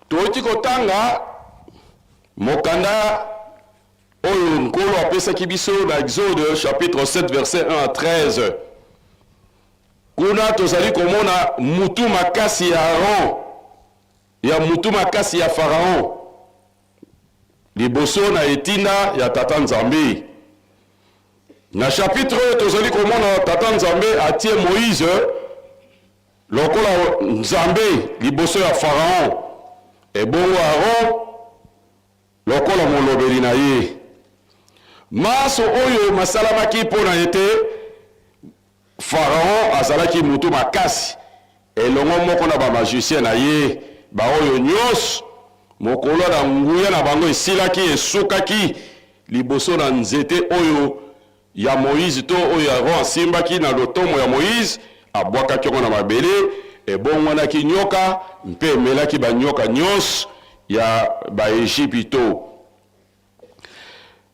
Toyoti kotanga mokanda oyo Nkolo apesaki biso na Exode chapitre 7 verset 1 à 13. Kuna tozali komona mutu makasi ya Aaron, ya mutu makasi ya Pharaon liboso na etinda ya Tata Nzambe. Na chapitre oyo tozali komona Tata Nzambe atie Moïse lokola Nzambe liboso ya Pharaon, ebongo Aaron lokola molobeli na ye. Manso oyo masalamaki mpo na ete Pharaon azalaki mutu makasi, elongo moko na ba magiciens na ye, baoyo nyonso mokolo na nguya na bango esilaki, esukaki liboso na nzete oyo ya Moïse to oyo Aaron asimbaki na lotomo ya Moïse, abwakaki yango na mabele, ebongwanaki nyoka mpe emelaki banyoka nyonso ya Baejipito.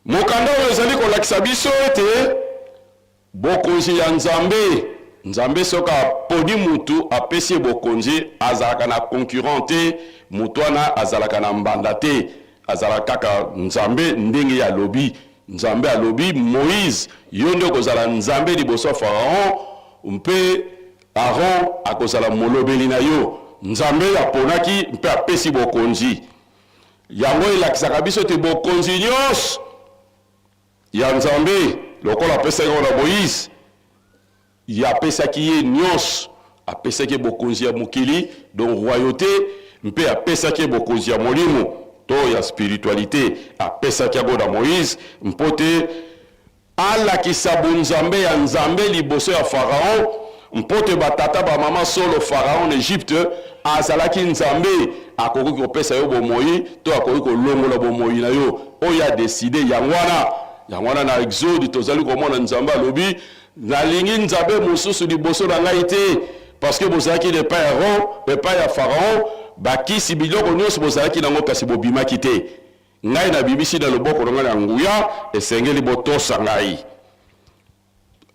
Mokanda oyo ezali kolakisa biso ete Bokonzi ya Nzambe, Nzambe soki aponi mutu apesi ye bokonzi azalaka na concurrent te, mutu wana azalaka na mbanda te, azalaka kaka Nzambe ndenge ye alobi. Nzambe alobi Moïse yo nde okozala Nzambe liboso ya Pharaon mpe Aaron akozala molobeli na yo. Nzambe aponaki mpe apesi bokonzi. Yango elakisaka biso ete bokonzi nyonso Ya Nzambe, lokola apesaki yango na Moize, ye apesaki ye nyonso. Apesaki ye bokonzi ya mokili, donc royauté, mpe apesaki ye bokonzi ya molimo to ya spiritualite. Apesaki yango na Moïse mpo te alakisa bonzambe ya Nzambe liboso ya Pharaon, mpo te batata bamama solo Pharaon na Egypte azalaki Nzambe, akoki kopesa yo bomoi to akoki kolongola bomoi na yo oyo adeside. Yango wana, yango wana na Exode tozali komona Nzambe alobi, nalingi Nzambe mosusu liboso na ngai te, parce que bozalaki na epai ya Aaron, epai ya Pharaon, bakisi biloko nyonso bozalaki nango kasi bobimaki te. Ngai nabimisi na loboko na ngai na nguya, esengeli botosa ngai.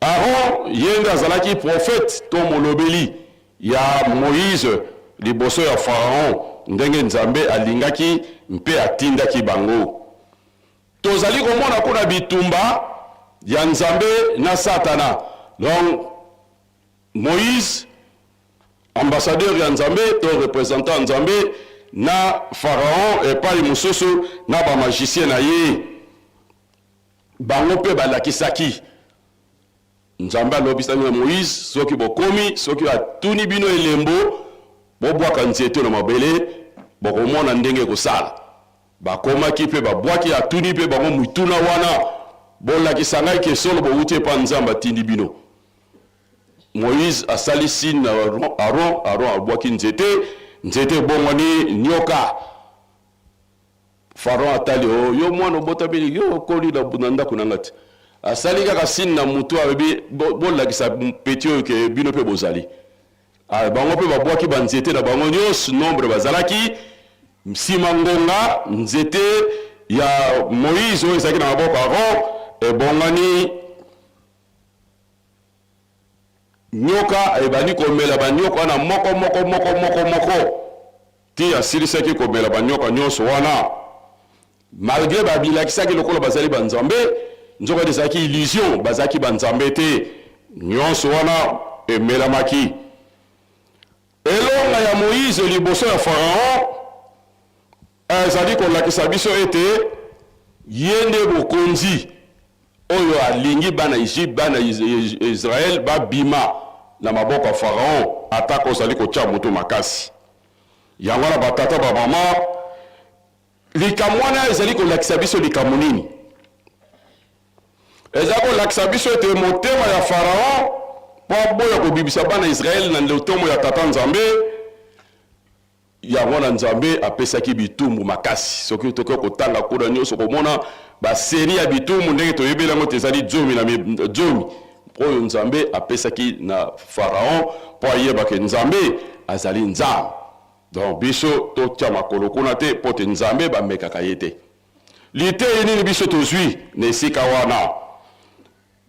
Aaron ye nde azalaki prophète to molobeli ya Moïse liboso ya Pharaon, ndenge Nzambe alingaki mpe atindaki bango. Tozali komona kuna bitumba ya Nzambe na Satana. Donc Moïse ambassadeur ya Nzambe to représentant ya Nzambe na Pharaon epai mosusu na ba magicien na ye, bango mpe balakisaki. Nzambe alobisaki na Moïse, soki bokomi, soki atuni bino elembo, bobwaka nzete na mabele, bokomona ndenge ekosala. Bakomaki mpe babwaki, atuni mpe bango mituna wana, bolakisa ngai ke solo bowuti epa Nzambe atindi bino. Moïse asali signe na Aaron, Aaron abwaki nzete, nzete ebongwani nyoka. Pharaon atali, oh, yo mwana obotami, yo okoli na ndako na nga te. Asali kaka signe na mutu, alobi bolakisa petit oyo ke bino mpe bozali. Ah, bango mpe babwaki banzete na bango nyonso, nombre bazalaki. Nsima ngonga, nzete ya Moïse oyo ezalaki na maboko ya Aaron ebongwani Nyoka ebandi komela banyoka wana moko moko moko moko moko ti asilisaki komela banyoka nyonso wana. Malgre babilakisaki lokola bazali banzambe, nzokande ezalaki illusion, bazalaki banzambe te. Nyonso wana emelamaki. Elonga ya Moïse liboso ya Pharaon ezali kolakisa biso ete ye nde bokonzi oyo alingi bana Egypte, bana Israël babima na maboko ya Pharaon, atako ozali kotia moto makasi. Yango wana batata ba mama, likambo wana ezali kolakisa biso likambo nini? Ezali kolakisa biso ete motema ya Pharaon mpo aboya kobimisa bana Israël na lotomo ya Tata Nzambe, yango wana Nzambe apesaki bitumbu makasi. Soki tokoki kotanga kuna nyonso, komona baseri ya bitumbu ndenge toyebeli yango te, ezali zomi na zomi oyo Nzambe apesaki na Pharaon mpo ayeba ke Nzambe azali Nzambe. Donc biso totia makolo kuna te mpo te Nzambe bamekaka ye te. Liteyi nini biso tozwi na esika wana?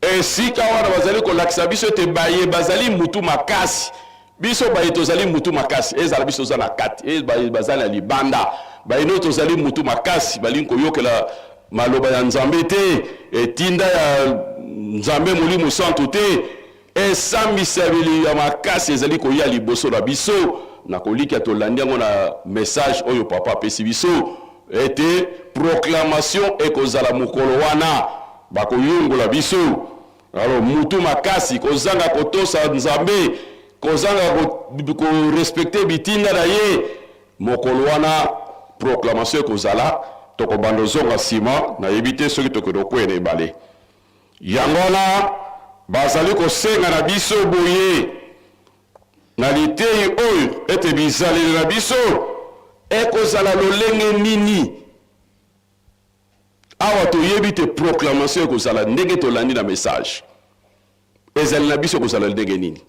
Esika wana bazali kolakisa biso ete baye bazali mutu makasi, biso baye tozali mutu makasi, ezala biso toza na kati, e baye bazali na libanda, baye nio tozali mutu makasi, balingi koyokela maloba ya Nzambe te, etinda ya Nzambe Molimo Santu te, esambiseli ya makasi ezali koya liboso na biso. Na kolikia tolandi yango na message oyo papa apesi biso ete proclamation ekozala mokolo wana, bakoyungola biso. Alors mutu makasi, kozanga kotosa Nzambe, kozanga korespecte bitinda na ye, mokolo wana proclamation ekozala, tokobanda ozonga nsima, nayebi te soki tokende kokweya na ebale. Yango wana bazali kosenga na biso boye na liteyi oyo ete bizaleli na biso ekozala lolenge nini. Awa toyebi te proclamation ekozala ndenge tolandi na message, ezali na biso ekozala ndenge nini.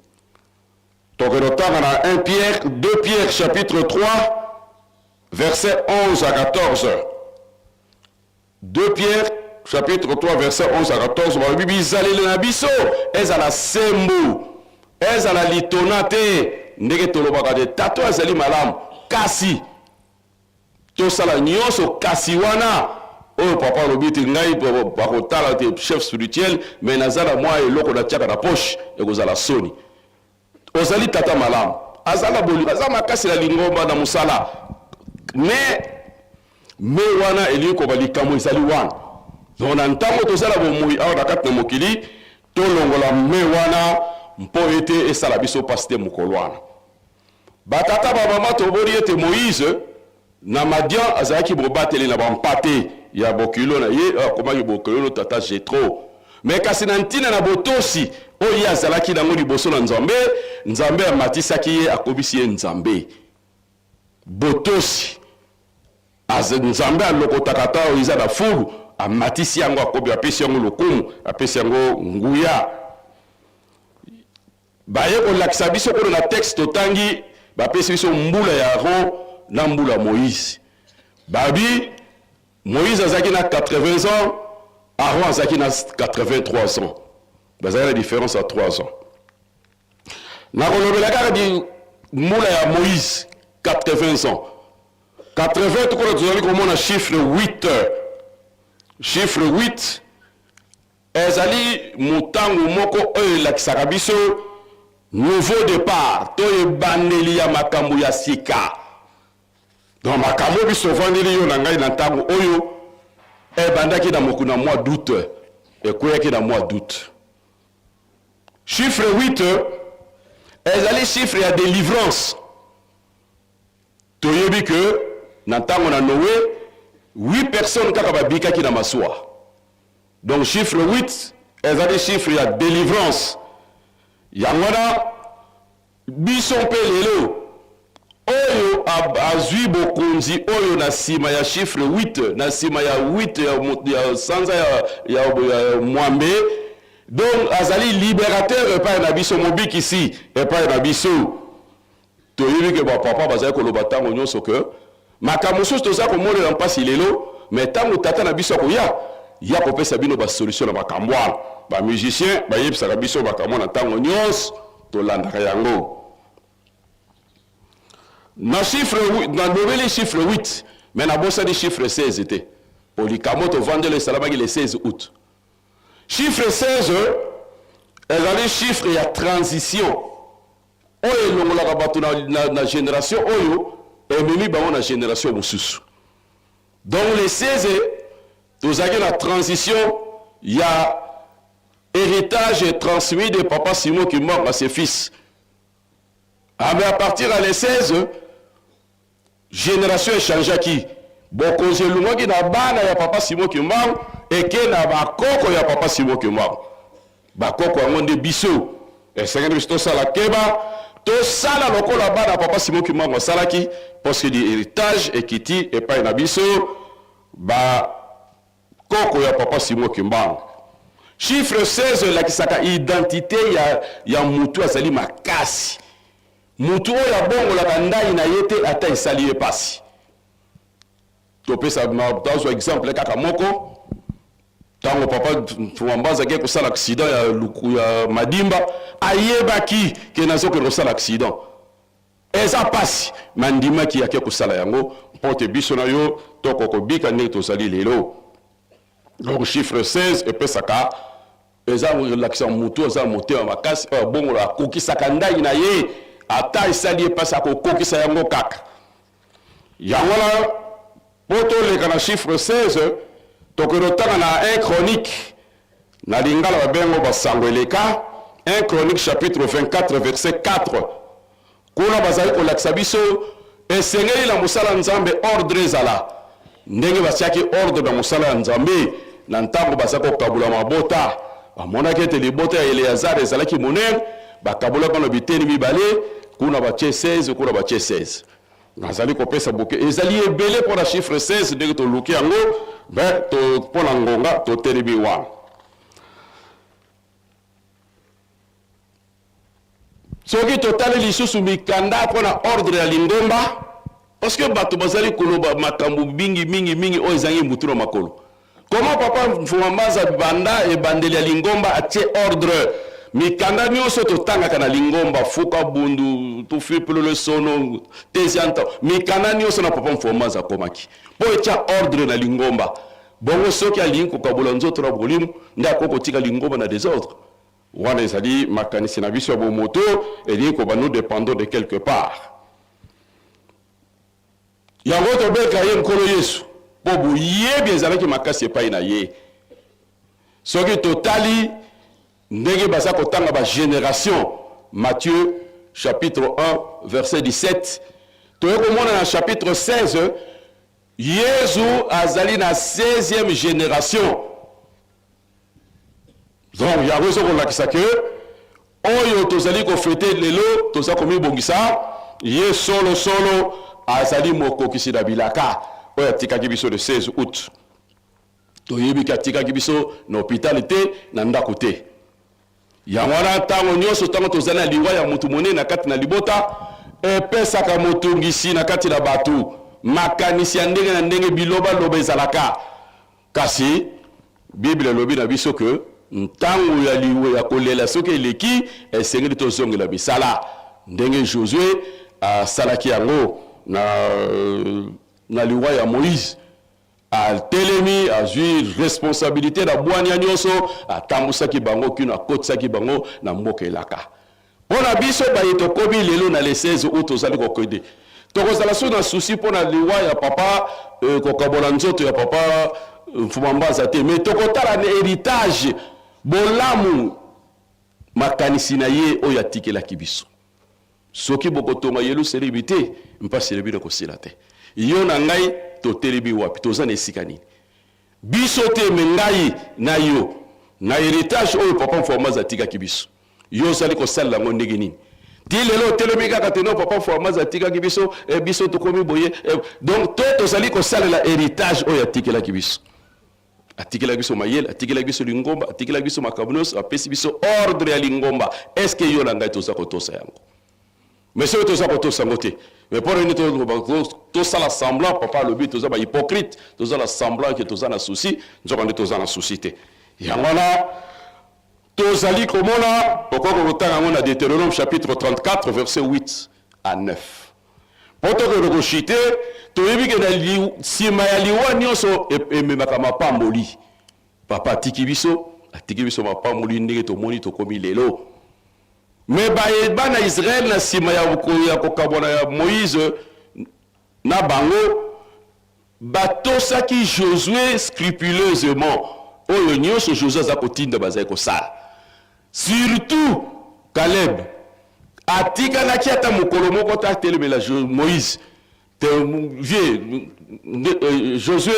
Tokende kotanga na 1 Pierre, 2 Pierre chapitre 3 verset 11 à 14. 2 Pierre chapitre 3 verset 11 à 14, balobi bizaleli na biso ezala sembo, ezala litona te, ndenge tolobaka te tato azali malamu, kasi tosala nyonso kasi wana oyo papa alobi te ngai bakotala te chef spirituel, mais naza na mwa eloko natiaka na poche, ekozala soni. Ozali tata malamu, aza na bolingo, aza makasi na lingomba na mosala, mais me wana elingi koba likambo ezali wana. Donc na ntango toza na bomoi awa na kati na mokili, tolongola me wana mpo ete esala biso mpasi te mokolo wana. Batata bamama, tomoni ete Moïse na Madian azalaki mobateli na bampate ya bokilo na ye, oyo akomaki bokilo tata Jetro. Me kasi na ntina na botosi oyo ye azalaki nango liboso na Nzambe, Nzambe amatisaki ye, akomisi ye Nzambe. Botosi Nzambe alokotaka ata oyo eza na fulu, amatisi yango, akomi, apesi yango lokumu, apesi yango nguya. Baye kolakisa biso kuna na texte totangi, bapesi biso mbula ya Aaron na mbula ya Moïse. Babi Moïse azalaki na 80 ans, Aaron azalaki na 83 ans. Bazalaki na différence ya 3 ans. Nakolobela kaka mbula ya Moïse, 80 ans. 80 kuna tozali komona chiffre 8. Chiffre 8 ezali motango moko oyo elakisaka biso nouveau départ to ebandeli ya makambo ya sika. Donc makambo biso ovandeli yo na ngai na ntango oyo ebandaki na moku na mois d'août, ekweyaki na mois d'août. Chiffre 8 ezali chiffre ya délivrance. Toyebi ke na ntango na Noé, 8 personnes kaka babikaki na masuwa. Donc chiffre 8 ezali chiffre ya délivrance. Yango wana biso mpe lelo oyo azwi bokonzi oyo na nsima ya chiffre 8, na nsima ya 8 ya sanza ya mwambe, donc azali libérateur epai na biso, mobikisi epai na biso. Toyebi ke bapapa bazali koloba ntango nyonso ke makambo mosusu toza komonela mpasi lelo, me ntango tata na biso akoya, ya kopesa bino basolution na makambo wana. Bamusicien bayebisaka biso makambo na ntango nyonso, tolandaka yango. Na chiffre, nalobeli chiffre 8, me nabosani chiffre 16 te, po likambo tovandelo esalamaki le 16 août. Chiffre 16 ezali chiffre ya transition oyo elongolaka bato na génération oyo, ememi bango na génération mosusu. Donc le 16 tozalaki na transition ya héritage transmis de papa Simon Kimbangu à ses fils. Ah, mais à partir ya le 16, génération echangeaki, bokonzi elongwaki na bana ya papa Simon Kimbangu, eke na bakoko ya papa Simon Kimbangu. Bakoko yango nde biso. Esengeli biso tosala keba, tosala lokola bana ya papa Simon Kimbangu asalaki, parce que héritage ekiti epai na biso bakoko ya papa Simon Kimbangu. Chiffre 16 elakisaka identité ya mutu azali makasi, mutu oyo abongolaka ndai na ye te ata esali ye pasi. Topesa, tazwa exemple kaka moko: ntango papa Mfumamba azalaki kosala accident ya luku ya Madimba, ayebaki ke nazokende kosala accident, eza pasi, me andimaki, ake kosala yango mpo te biso na yo tokokobika ndenge tozali lelo. Donc chiffre 16 epesaka, eza kolakisa motu aza motema makasi, oyo abongola, akokisaka ndai na ye ata esali ye mpasi, akokokisa yango kaka. Yango wana mpo toleka na chiffre 16, tokende otanga na 1 Chronique, na lingala babengo basango eleka, 1 Chronique chapitre 24 verset 4. Kuna bazali kolakisa biso esengeli na mosala Nzambe ordre ezala, ndenge batiaki ordre na mosala ya Nzambe na ntango baza kokabula mabota. Bamonaki ete libota ya Eleazar ezalaki monene, bakabulaka na biteni mibale, kuna batie 16, kuna batie 16. Nazali kopesa boke, ezali ebele mpo na chiffre 16 ndenge toluki yango, me mpo na ngonga totelemi wana. Soki totali lisusu mikanda mpo na ordre ya lingomba, parce que bato bazali koloba makambo mingi mingi mingi oyo ezangi mutu na makolo. Comment papa Mfuma Mbanza banda ebandeli ya lingomba atie ordre? Mikanda nyonso totangaka na lingomba, Fuka Bundu, Tufipulule Sono, Tezianta, mikanda nyonso na papa Mfuma Mbanza akomaki mpo etya ordre na lingomba. Bongo soki alingi kokabola nzoto na molimo, nde akoki kotika lingomba na désordre? Wana ezali makanisi na biso ya bomoto, elingi koba nous dépendons de quelque part. Yango tobeka ye Nkolo Yesu mpo boyebi ezalaki makasi epai na ye. Soki totali ndenge baza kotanga bagénération, Matthieu chapitre 1 verset 17. Toye komona na chapitre 16, Yezu azali na 16e génération. Donc yango eza kolakisa ke oyo tozali kofete lelo, toza komibongisa, ye solo solo azali mokokisi na bilaka oyo atikaki biso le 16 août. Toyebi ke atikaki biso na hôpital te, na ndako te. Yango wana, ntango nyonso ntango tozali na liwa ya motu monene na kati na libota, epesaka motungisi na kati na bato, makanisi ya ndenge na ndenge, bilobaloba ezalaka. Kasi Bible elobi na biso ke ntango ya liwa ya kolela soki eleki, esengeli tozongela misala, ndenge Josue asalaki yango na liwa ya Moïse. Atelemi, azwi responsabilité na bwania nyonso, atambusaki bango kino akotisaki bango na mboka elaka. Mpo na biso baye tokomi lelo na le 16 août, tozali kokende, tokozala so na souci mpo na liwa ya papa, kokabola nzoto ya papa Mfuma Mbanza te, mais tokotala na héritage, bolamu, makanisi na ye oyo atikelaki biso. Soki bokotonga Yelusalemi te, mpasi na bino kosila te. Yo na ngai totelemi wapi? Toza na esika nini? Biso te, mais ngai na yo, na héritage oyo papa Mfwamazi atikaki biso, yo ozali kosalela yango ndenge nini? Ti lelo otelemi kaka te: "No, papa Mfwamazi atikaki biso, biso tokomi boye." Donc to tozali kosalela héritage oyo atikelaki biso. Atikelaki biso mayele, atikelaki biso lingomba, atikelaki biso makambo nyonso, apesi biso ordre ya lingomba. Est ce que yo na ngai toza kotosa yango? Mais soki toza kotosa yango te, mais mpo nini tosala semblant? Papa alobi toza bahypocrite, tozala semblant ke toza na souci, nzoka nde toza na souci te. Yango wana tozali komona, okoki kotanga yango na Deutéronome chapitre 34 verset 8 à 9. Mpo tokende koshite, toyebi ke na nsima ya liwa nyonso ememaka mapamboli. Papa atiki biso, atiki biso mapamboli ndenge tomoni tokomi lelo. Mais bana Israele, na nsima ya kokabwana ya Moïse na bango, batosaki Josué scrupuleusement. Oyo nyonso Josué aza kotinda, bazali kosala. Surtout Caleb, atikalaki ata mokolo moko te atelemela Moïse te. Vie Josué,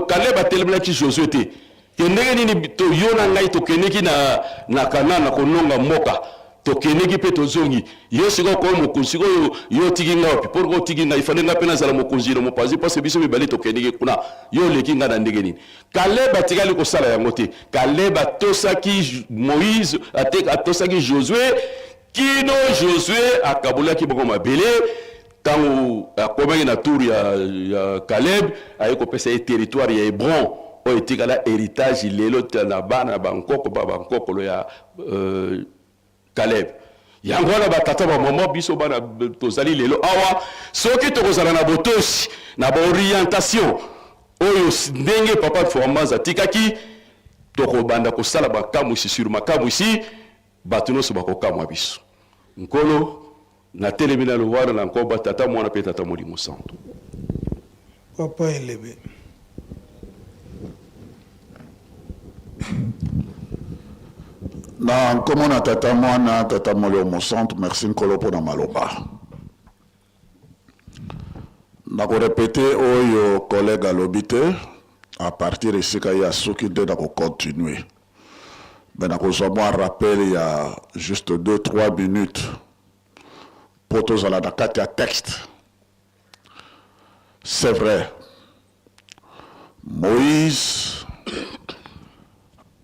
Caleb atelemelaki Josué te, ke ndenge nini yo na ngai tokendeki na Kanana na kononga mboka, tokendeki mpe tozongi, yo sikoyo koyo mokonzi, sikoyo yo otiki ngai wapi? Mpo otiki ngai, ifale ngai mpe nazala mokonzi na mopanzi, mpasi biso mibale tokendeki kuna, yo oleki ngai na ndenge nini? Kaleb atikali kosala yango te. Kaleb atosaki Moïse, atosaki Josué kino Josué akabolaki bango mabele. Ntango akomaki na tour ya Caleb, aye kopesa ye territoire ya Hebron, oyo etikala héritage lelo na bana na bankoko ba bankokolo ya Caleb. Yango wana, batata, bamama, biso bana tozali lelo awa, soki tokozala na botosi na baorientation oyo ndenge papa Formaz atikaki, tokobanda kosala makamwisi sur makamwisi, bato nyonso bakokamwa biso. Nkolo, natelemi na lowara na nkomba Tata, Mwana mpe Tata Molimo Santo. Papa Elebe. Na nkombo na Tata, Mwana, Tata Molimo Mosantu, merci Nkolo mpona maloba. Nakorépéter oyo collègue alobi te, à partir esika ye asuki nde nakocontinue, mais nakozwa mwa rappel ya juste 2 3 minutes mpo tozala na kati ya texte. C'est vrai, Moïse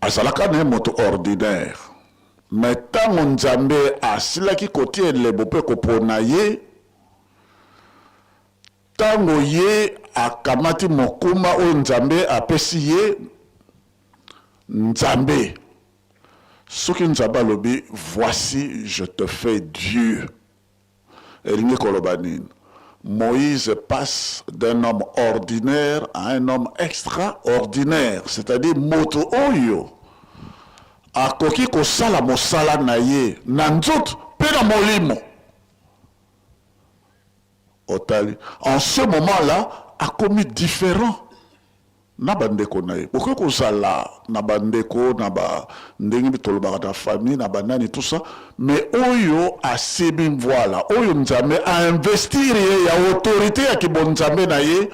azalaka na ye moto ordinaire, mais ntango Nzambe asilaki kotia elembo mpe kopona ye, ntango ye akamati mokumba oyo Nzambe apesi ye, Nzambe, soki Nzambe alobi: "Voici, je te fais Dieu", elingi koloba nini? Moïse passe d'un homme ordinaire à un homme extraordinaire, c'est-à-dire moto oyo akoki kosala mosala na ye na nzoto mpe na molimo. Otali, en ce moment-là, akomi différent. na bandeko na ye. Bokoki kozala na bandeko na ba ndenge tolobaka na famille na banani tout ça, mais oyo asimbi mvuala, oyo Nzambe a investir ye ya autorite ya kibonzambe na ye,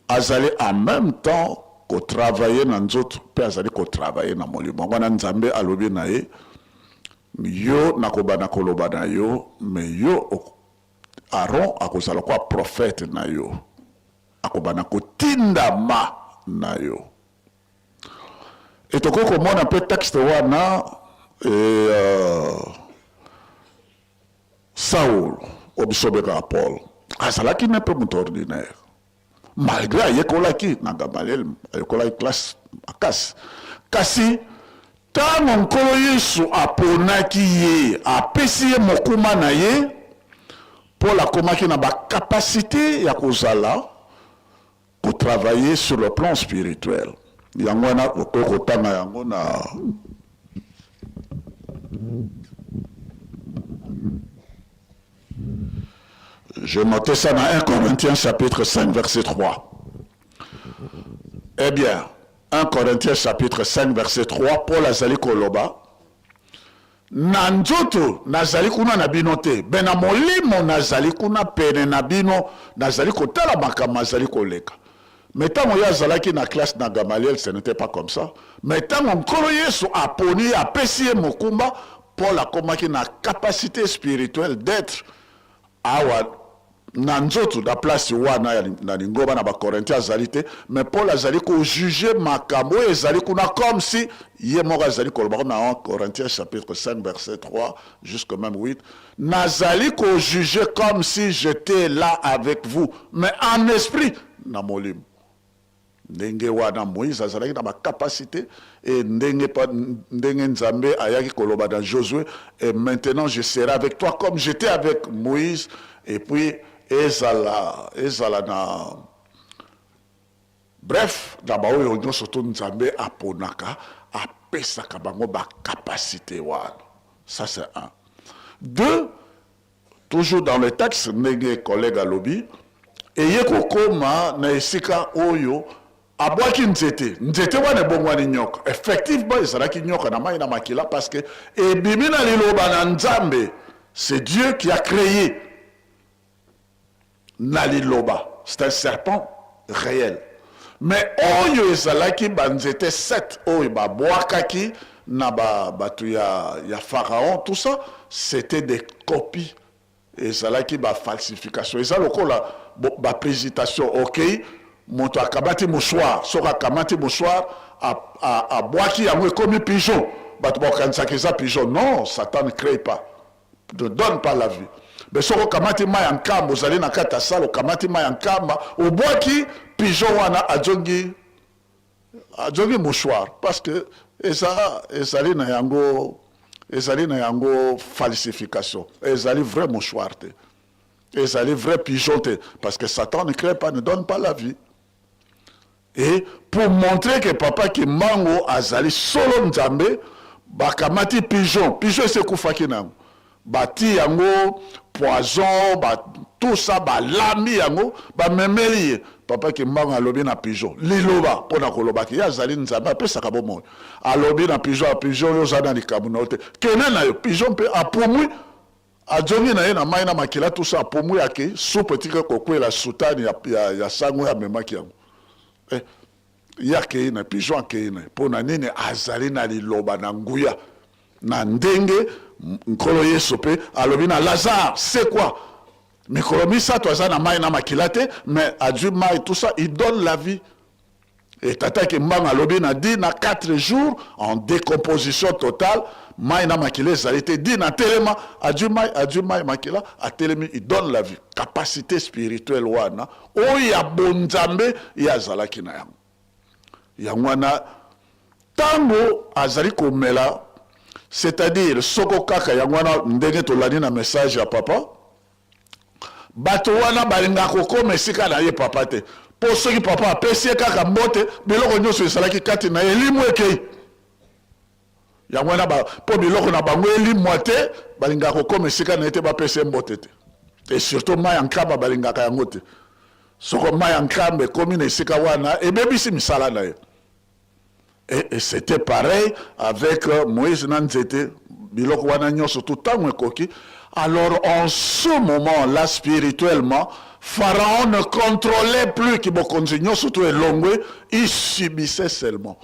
azali en meme temps ko travailler na nzoto pe azali ko travailler na molimo. Yango wana Nzambe alobi na ye, yo nakobanda koloba na yo, mais yo Aaron akozala lokola prophète na yo, akobanda kotindama na yo. Et tokoki komona mpe texte wana e, Saul oyo biso obengaka Paul azalaki ne mpe moto ordinaire malgré ayekolaki na Gamaliel, ayekolaki classe makasi, kasi ntango Nkolo Yesu aponaki ye, apesi ye mokuma na ye, Paul akomaki na bacapacité ya kozala kotravailler sur le plan spirituel. Yango wana okoki kotanga yango na Je notais ça dans 1 Corinthiens chapitre 5 verset 3. Eh bien, 1 Corinthiens chapitre 5 verset 3, Paul azali koloba, na nzoto nazali kuna na bino te, me na molimo nazali kuna pene na bino, nazali kotala makambo azali koleka. Mais ntango ye azalaki na classe na Gamaliel, ce n'était pas comme ça. Mais ntango Nkolo Yesu aponi ye, apesi ye mokumba, Paul akomaki na capacité spirituelle d'être awa na nzoto na place wana na lingomba na Bacorinthien azali te, mais Paul azali kojuge makambo oyo ezali kuna comme si ye moko azali koloba comme na 1 Corinthiens chapitre 5 verset 3 jusque même 8, nazali kojuge comme si j'étais là avec vous, mais en esprit, na molimo. Ndenge wana Moïse azalaki na bacapacité e ndenge, ndenge Nzambe ayaki koloba na Josué, et maintenant je serai avec toi comme j'étais avec Moïse. Et puis ezala ezala na bref, na baoyo nyonso to Nzambe aponaka, apesaka bango bacapacité wana. Ça c'est un. Deux, toujours dans le texte, ndenge collègue alobi, eye kokoma na esika oyo abwaki nzete, nzete wana ebongwani nyoka. Effectivement ezalaki nyoka na mai na makila, parce que ebimi na liloba na Nzambe. C'est Dieu qui a créé na liloba, c'est un serpent réel. Mais oyo ezalaki banzete 7 oyo babwakaki na bato ya Pharaon, tout ça c'était des copies, ezalaki bafalsification. Eza lokola baprésentation, ok, moto akamati mouchoir, soki akamati mouchoir abwaki yango, ekomi pigeon, bato bakanisaka eza pigeon. Non, Satan ne crée pas, ne donne pas la vie. Mais soki okamati mai ya nkamba, ozali na kati ya sale, okamati mai ya nkamba, obwaki pigeon wana, azongi azongi mouchoir, parce que eza ezali na yango ezali na yango falsification, ezali vrai mouchoir te, ezali vrai pigeon te, parce que Satan ne crée pas, ne donne pas la vie. Et pour montrer que papa Kimbangu azali solo Nzambe, bakamati pigeon, pigeon esi ekufaki nango, bati yango poison ba, tout ça, balambi yango, bamemeli ye. Papa Kimbangu alobi na pigeon liloba mpona kolobaki ye azali Nzambe apesaka bomoi. Alobi na pigeon, pigeon oyo oza na likambo na yo te, kende na yo. Pigeon mpe apumwi, azongi na ye na mai na makila, tout ça, apumwi, akei, supu etika kokwela sutani ya sango oyo amemaki yango. Eh, ye akei na pigeon, akei na ye. Mpo na nini? Azali na liloba na nguya. Na ndenge Nkolo Yesu mpe alobi na Lazare, c'est quoi, mikolo 3 aza na mai na makila te, mais azwi mai, tout ça, il donne la vie. Et tata Kimbangu alobi na di na 4 jours en décomposition totale, mai na makila ezali te, di na telema, azwi mai, azwi mai makila, atelemi, il donne la vie. Capacité spirituelle wana oyo ya bonzambe ye azalaki na yango. Yango wana ntango azali komela, c'est-à-dire soko kaka yango wana ndenge tolandi na message ya papa, bato wana balingaka kokoma esika na ye papa te, mpo soki papa apesi ye kaka mbote, biloko nyonso ezalaki kati na ye elimu ekei. Yango wana mpo biloko na bango elimwa te, balingaka kokoma esika na ye te, bapesi ye mbote te. Et surtout mai ya nkamba balingaka yango te. Soko mai ya nkamba ekomi na esika wana, ebebisi misala na ye. Et, et c'était pareil avec euh, Moïse na nzete, biloko wana nyonso tout ntango ekoki. Alors en ce moment là spirituellement, Pharaon ne contrôlait plus kibokonzi nyonso tout elongwe, il subissait seulement.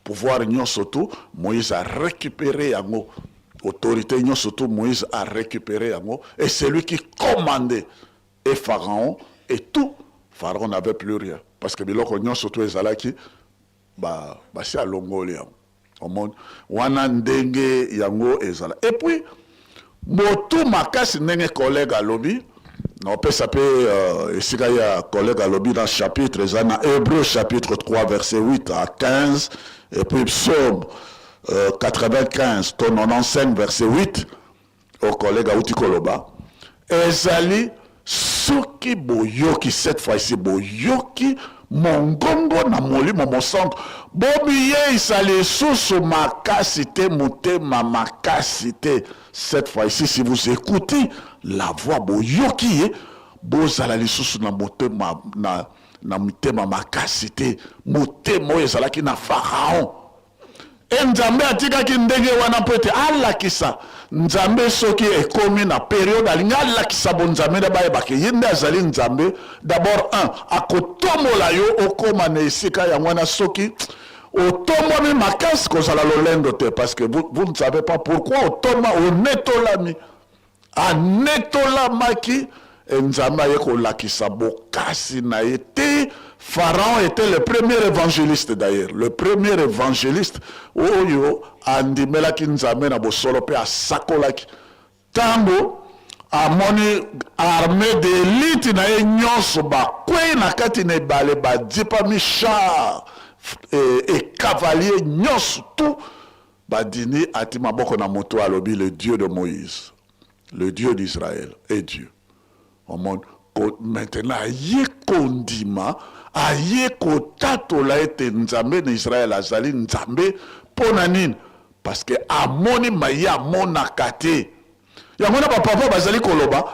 Pouvoir nyonso tout, Moïse a récupéré yango. Autorité nyonso tout, Moïse a récupéré yango. Et c'est lui qui commandait. Et Pharaon et tout. Pharaon n'avait plus rien. Parce que biloko nyonso tout ezalaki, ba, basi alongoli yango. Omoni wana ndenge yango ezala. Et puis, motu makasi ndenge collègue alobi, naopesa mpe uh, esika ya collègue alobi na chapitre eza na Hébreu chapitre 3 verset 8 à 15 et puis psaume 95 to 95 verset 8 oyo collègue auti koloba ezali soki boyoki cette fois-ci boyoki mongongo na molimo mosantu bomiyeisa lisusu makasi te motema makasi te. Cette fois-ci, si vous écoutez la voix, boyoki ye, bozala lisusu na motema na mitema makasi te, motema oyo ezalaki na Pharaon. E Nzambe atikaki ndenge wana mpo ete alakisa Nzambe soki ekomi na periode alingi alakisa bonzambe nde bayebaka ye nde azali Nzambe. D'abord un akotombola yo okóma na esika yango wana. Soki otombwami makasi, kozala lolendo te, parce que vous, vous ne savez pas pourquoi otoma onetolami anetolamaki. E Nzambe aye kolakisa bokasi na ye te. Pharaon était le premier évangéliste d'ailleurs, le premier évangéliste oyo andimelaki Nzambe na bosolo mpe asakolaki. Ntango amoni armée d'élite na ye nyonso bakwei na kati na ebale, badipami char et cavalier nyonso tout badini, ati maboko na moto, alobi: "Le Dieu de Moïse, le Dieu d'Israël est Dieu." Omoni maintenant aye kondima, aye kotatola ete Nzambe na Israele azali Nzambe. Mpo na nini? Parce que amoni maye amonaka te. Yango na bapapa bazali koloba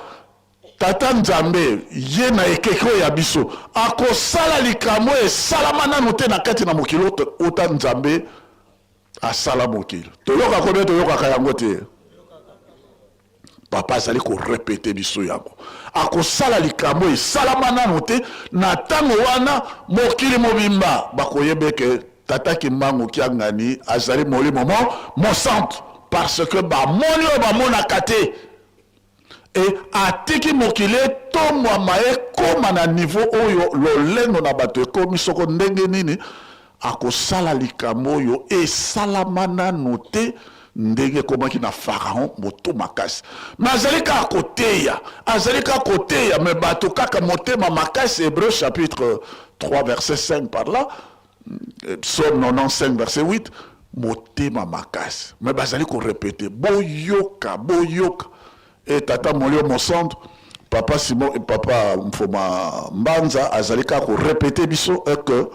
tata Nzambe ye na ekeke oyo ya biso akosala likambo esalama nanu te na kati na mokili ota Nzambe asala mokili. Toyoka kobe toyokaka yango te. Papa azali korépéter biso yango, akosala likambo esalama nanu te. Na ntango wana mokili mobimba bakoyeba eke tata Kimbangu Kiangani azali molimo mo mosantu, parce que bamoni oyo bamonaka te. E atiki mokili etombwama ekóma na niveau oyo lolendo na bato ekómi. Soko ndenge nini akosala likambo oyo esalama nanu te, ndenge ekomaki na Pharaon moto makasi. Me azali kaka koteya, azali kaka koteya, me bato kaka motema makasi. Hébreu chapitre 3 verset 5 par là, psaume 95 verset 8, motema makasi. Me bazali korépéter: boyoka, boyoka. E tata molio mosantu, papa Simon, papa Mfoma Mbanza azali kaka korépéter biso eke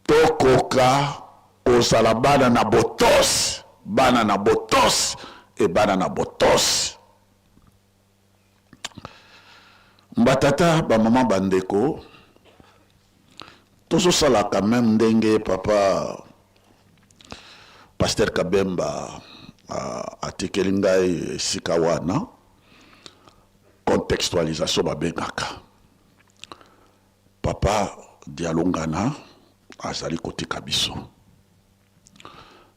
tokoka kozala bana na botosi, bana na botosi e bana na botosi. Batata, bamama, bandeko, tozosala quand même ndenge papa pasteur Kabemba atikeli ngai esika wana, contextualisation babengaka. Papa Dialungana azali kotika biso,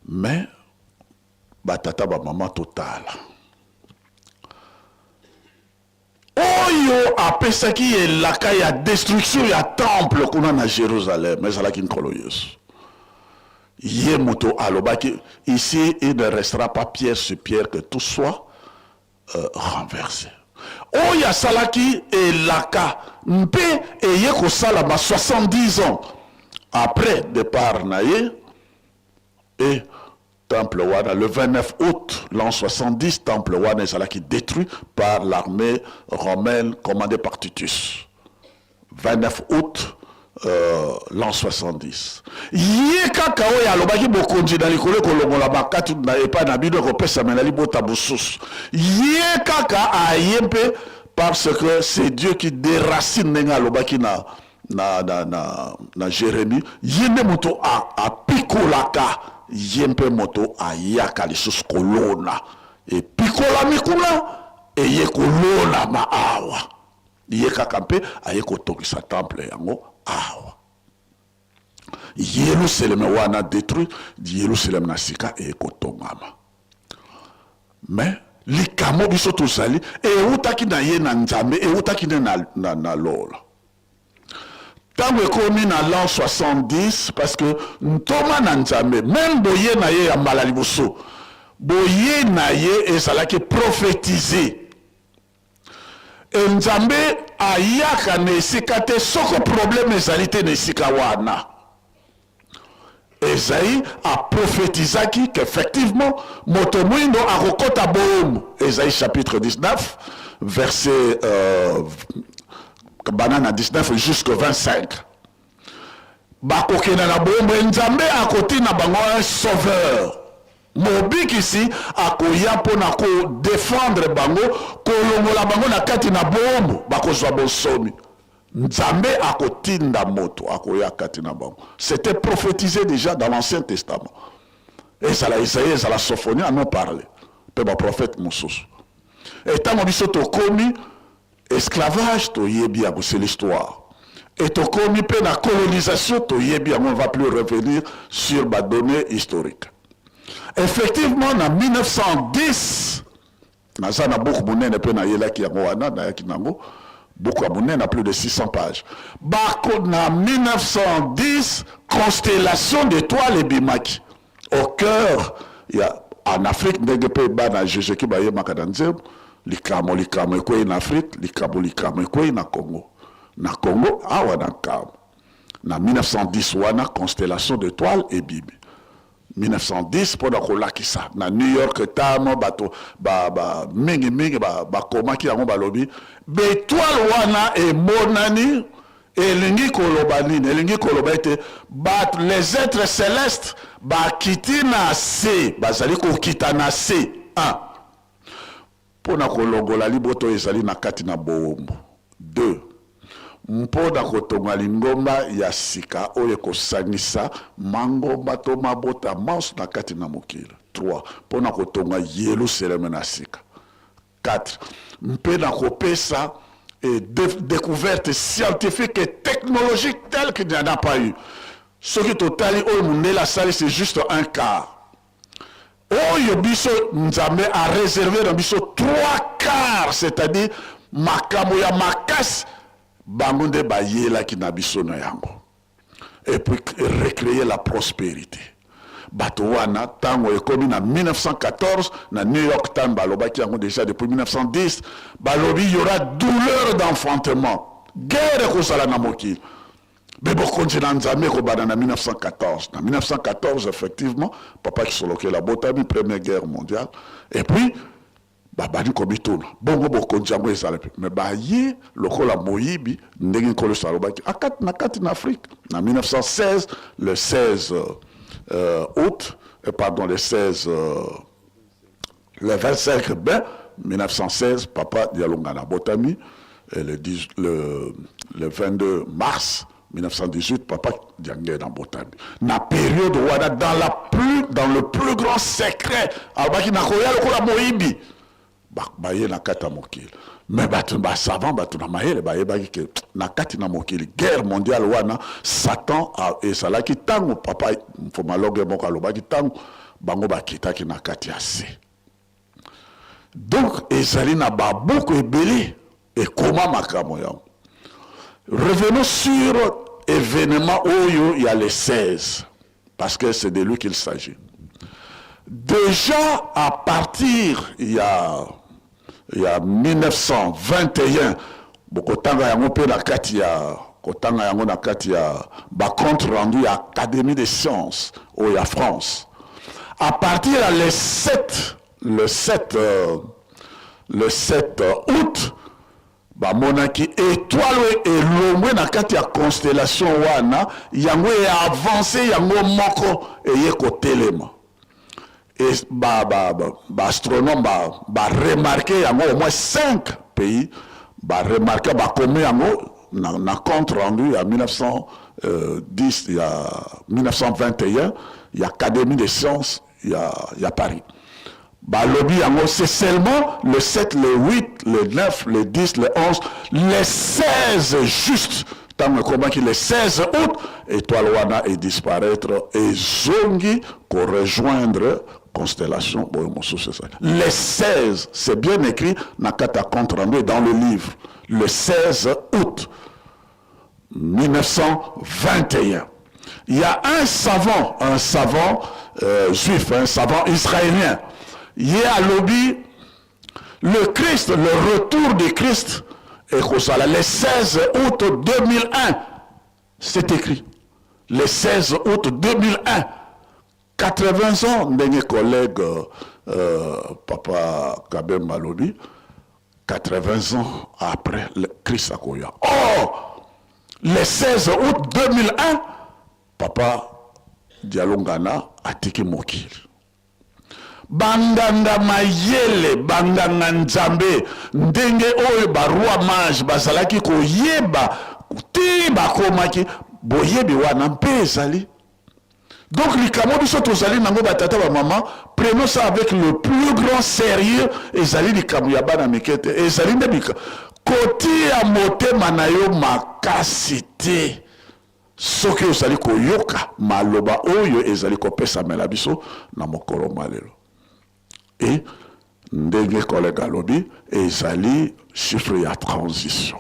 mais batata, bamama, totala oyo apesaki elaka ya destruction ya temple kuna na Jérusalem ezalaki Nkolo Yesu. Ye moto alobaki: "Ici il ne restera pas pierre sur pierre, que tout soit renversé." Oyo asalaki elaka mpe eye kosalama 70 ans après départ na ye. E temple wana, le 29 août l'an 70, temple wana ezalaki détruit par l'armée romaine commandée par Titus. 29 août l'an 70. Ye kaka oyo alobaki bokonzi na likolo ekolongola bakati na epai na bino, ekopesamela libota mosusu. Ye kaka aye mpe. Parce que c'est Dieu qui déracine ndenge alobaki na na na na, na Jérémie, ye nde moto apikolaka, ye mpe moto ayaka lisusu kolona. Epikolami kuna, eye kolonama awa. Ye kaka mpe aye kotongisa temple yango awa. Yelusaleme wana détruit, Yelusaleme na sika eye kotongama. Mais likambo biso tozali eutaki na ye na Nzambe, eutaki nde na lola. Ntango ekomi na l'an 70, parce que ntoma na Nzambe, même boye na ye ya mbala liboso, boye na ye ezalaki prophétisé. E Nzambe ayaka na esika te soko problème ezali te na esika wana. Esaïe aprophétisaki qu'effectivement moto mwindo akokota boombo. Esaïe chapitre 19, verset banana 19 jusqu'au 25. Bakokenda na boombo, Nzambe akotina bango un sauveur. Mobikisi akoya mpona kodéfendre bango, kolongola bango na kati na boombo, bakozwa bonsomi. Nzambe akotinda moto akoya kati na bango. C'était prophétisé déjà dans l'Ancien Testament. Ezala Isaïe, ezala Sophonie en ont parlé, mpe baprophète mosusu. Ntango biso tokomi esclavage, toyebi yango, c'est l'histoire. Et tokomi mpe na colonisation, toyebi yango, on va plus revenir sur badonnées historiques. Effectivement, na 1910, naza na buku monene mpe nayelaki yango wana, nayaki nango buku ya monene na plus de 600 pages. Bako na 1910, constellation d'étoiles ebimaki au cœur ya en Afrique, ndenge mpe bana Jésus bayemaka na nzembo: likambo likambo ekwei na Afrique, likambo likambo ekwei na Congo, na Congo awa na nkambo. Na 1910 wana, constellation d'étoiles ebimi 1910 mpona kolakisa na New York Times. Bato ba, ba, mingimingi bakomaki ba yango, balobi baétoile wana emonani elingi koloba nini? Elingi koloba ete bato, les êtres célestes, bakiti na se, bazali kokita na se 1 mpona kolongola liboto oyo ezali na kati na bowumbu, 2 mpo na kotonga lingomba ya sika oyo ekosangisa mangomba to mabota manso na kati na mokili, 3 mpo na kotonga Yelusaleme na sika, 4 mpe na kopesa et découverte scientifique et technologique telle qu'il n'y en a pas eu. Soki totali oyo mondele asali, c'est juste un quart. Oyo biso Nzambe aréservé na biso trois quarts, c'est-à-dire makambo ya makasi bango nde bayelaki na biso na yango. Et puis recréer la prospérité. Bato wana, ntango ekomi na 1914, na New York Times balobaki yango déjà depuis 1910, balobi y aura douleur d'enfantement, guerre ekozala na mokili, me bokonzi na Nzambe ekobanda na 1914. Na 1914, effectivement, papa Kisolokele abotami, Première Guerre mondiale. Et puis babandi komituna bongo bokonzi yango ezala mpe, me baye lokola moyibi, ndenge Nkolo Yesu alobaki akati na kati na Afrique na 1916, le 16 août, pardon, le 16, le 25 mai 1916, papa Dialungana abotami. Et le, 10, le 22 mars 1918, papa Diangienda abotami. Na période wana, dans le plus grand secret, alobaki nakoya lokola moyibi. Baye na kati ya mokili, me bato basavant, bato na mayele bayebaki ke na kati na mokili guerre mondiale wana, Satan ezalaki. Ntango papa Mfomaloge moko alobaki, ntango bango bakitaki na kati ya se. Donc ezali na babuku ebele ekoma makambo yango. Revenons sur événement oyo ya le 16, parce que c'est de lui qu'il s'agit. Déjà à partir ya 1921, bokotanga yango mpe na kati ya kotanga yango na kati ya bacompte rendu ya Académie des sciences oyo ya France, à partir ya le 7 le 7 août, bamonaki étoile oyo elongwe na kati ya constellation wana, yango eavance yango moko, eye kotelema. Baastronome ba remarquer yango au moins 5 pays. Ba remarquer, bakomi yango na compte rendu ya 1910, ya 1921 ya Académie des sciences ya Paris. Balobi yango, c'est seulement le 7, le 8, le 9, le 10, le 11, le 16 juste. Ntango ekomaki le 16 août, étoile wana edisparaître, ezongi korejoindre constellation oyo mosusu ezali. Le 16, c'est bien écrit na kati ya compte rendu, dans le livre, le 16 août 1921. Il y a un savant juif, un savant israélien, ye alobi le Christ, le retour du Christ ekozala le 16 août 2001. C'est écrit le 16 août 2001, 80 ans, ndenge collègue papa Kabemba alobi, 80 ans après le Christ akoya. Or le 16 août 2001, papa Dialungana atiki mokili. Banganga mayele, banganga Nzambe, ndenge oyo baroi mage bazalaki koyeba ti bakomaki boyebi wana mpe ezali. Donc likambo biso tozali nango, batata, bamama, prenons ça avec le plus grand sérieux. Ezali likambo ya bana mike te, ezali nde bika kotia motema na yo makasi te soki ozali koyoka maloba oyo ezali kopesamela biso na mokolo malelo. E ndenge collègue alobi, ezali chiffre ya transition,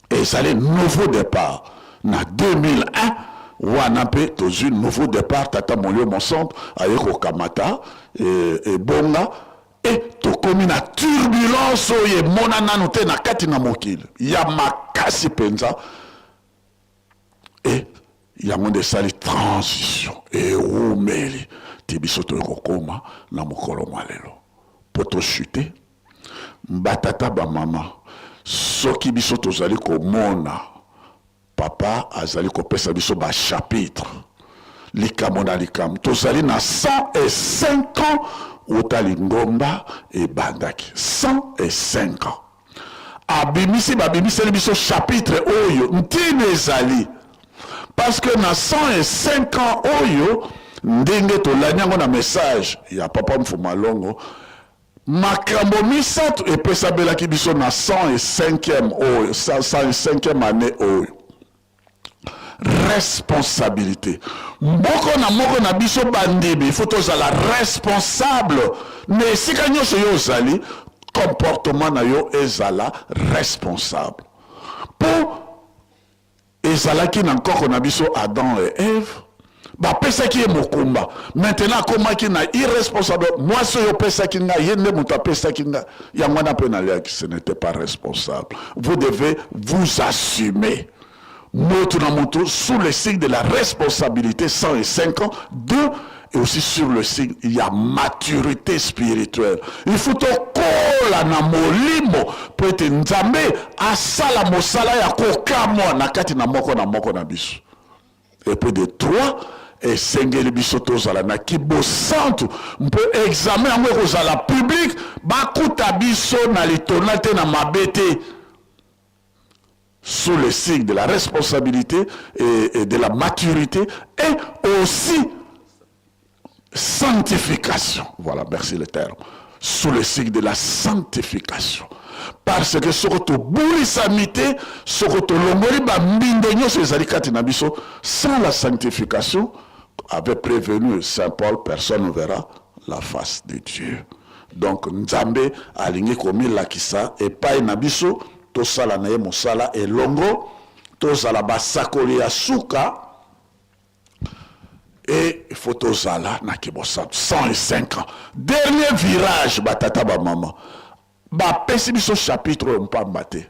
ezali nouveau départ. Na 2001 wana mpe tozwi nouveau départ. Tata Molio Mosantu aye kokamata ebonga e tokomi na turbulence oyo emona nanu te na kati na mokili ya makasi mpenza. E yango nde esali transition ewumeli ti biso toyei kokóma na mokolo mwa lelo mpo tochute. Batata, bamama, soki biso tozali komona papa azali kopesa biso bachapitre, likambo na likambo, tozali na 105 ans uta lingomba ebandaki. 105 ans abimisi, babimiseli biso chapitre oyo. Ntina ezali parce que na 105 ans oyo, ndenge tolandi yango na message ya papa Mfumalongo, makambo misato epesabelaki biso na 105e oyo, 105e année oyo: responsabilité. Moko na moko na biso bandimi, il faut tozala responsable na esika nyonso yo ozali. Comportement na yo ezala responsable, mpo ezalaki na nkoko na biso Adam et Eve, bapesaki ye mokumba. Maintenant akomaki na irresponsable. Mwasi oyo opesaki ngai, ye nde moto apesaki ngai yango wana mpe naliaki. Ce n'était pas responsable. Vous devez vous assumer, moto na moto, sous le signe de la responsabilité. 105 ans. Deux, et aussi sur le signe ya maturité spirituelle. Il faut tokola na molimo mpo ete Nzambe asala mosala ya kokamwa na kati na moko na moko na biso. Et puis de trois, esengeli biso tozala na kibosantu, mpo examen yango ekozala public, bakuta biso na litona te, na mabe te. Sous le signe de la responsabilité et de la maturité et aussi sanctification. Voilà, merci le terme. Sous le signe de la sanctification. Parce que soko tobulisami te, soko tolongoli bambindo nyonso ezali kati na biso, sans la sanctification, avait prévenu Saint Paul, personne ne verra la face de Dieu. Donc Nzambe alingi komilakisa epai na biso, tosala na ye mosala elongo, tozala basakoli ya suka et il faut tozala na kibosantu. 105 ans, dernier virage. Batata, bamama, bapesi biso chapitre oyo mpamba te.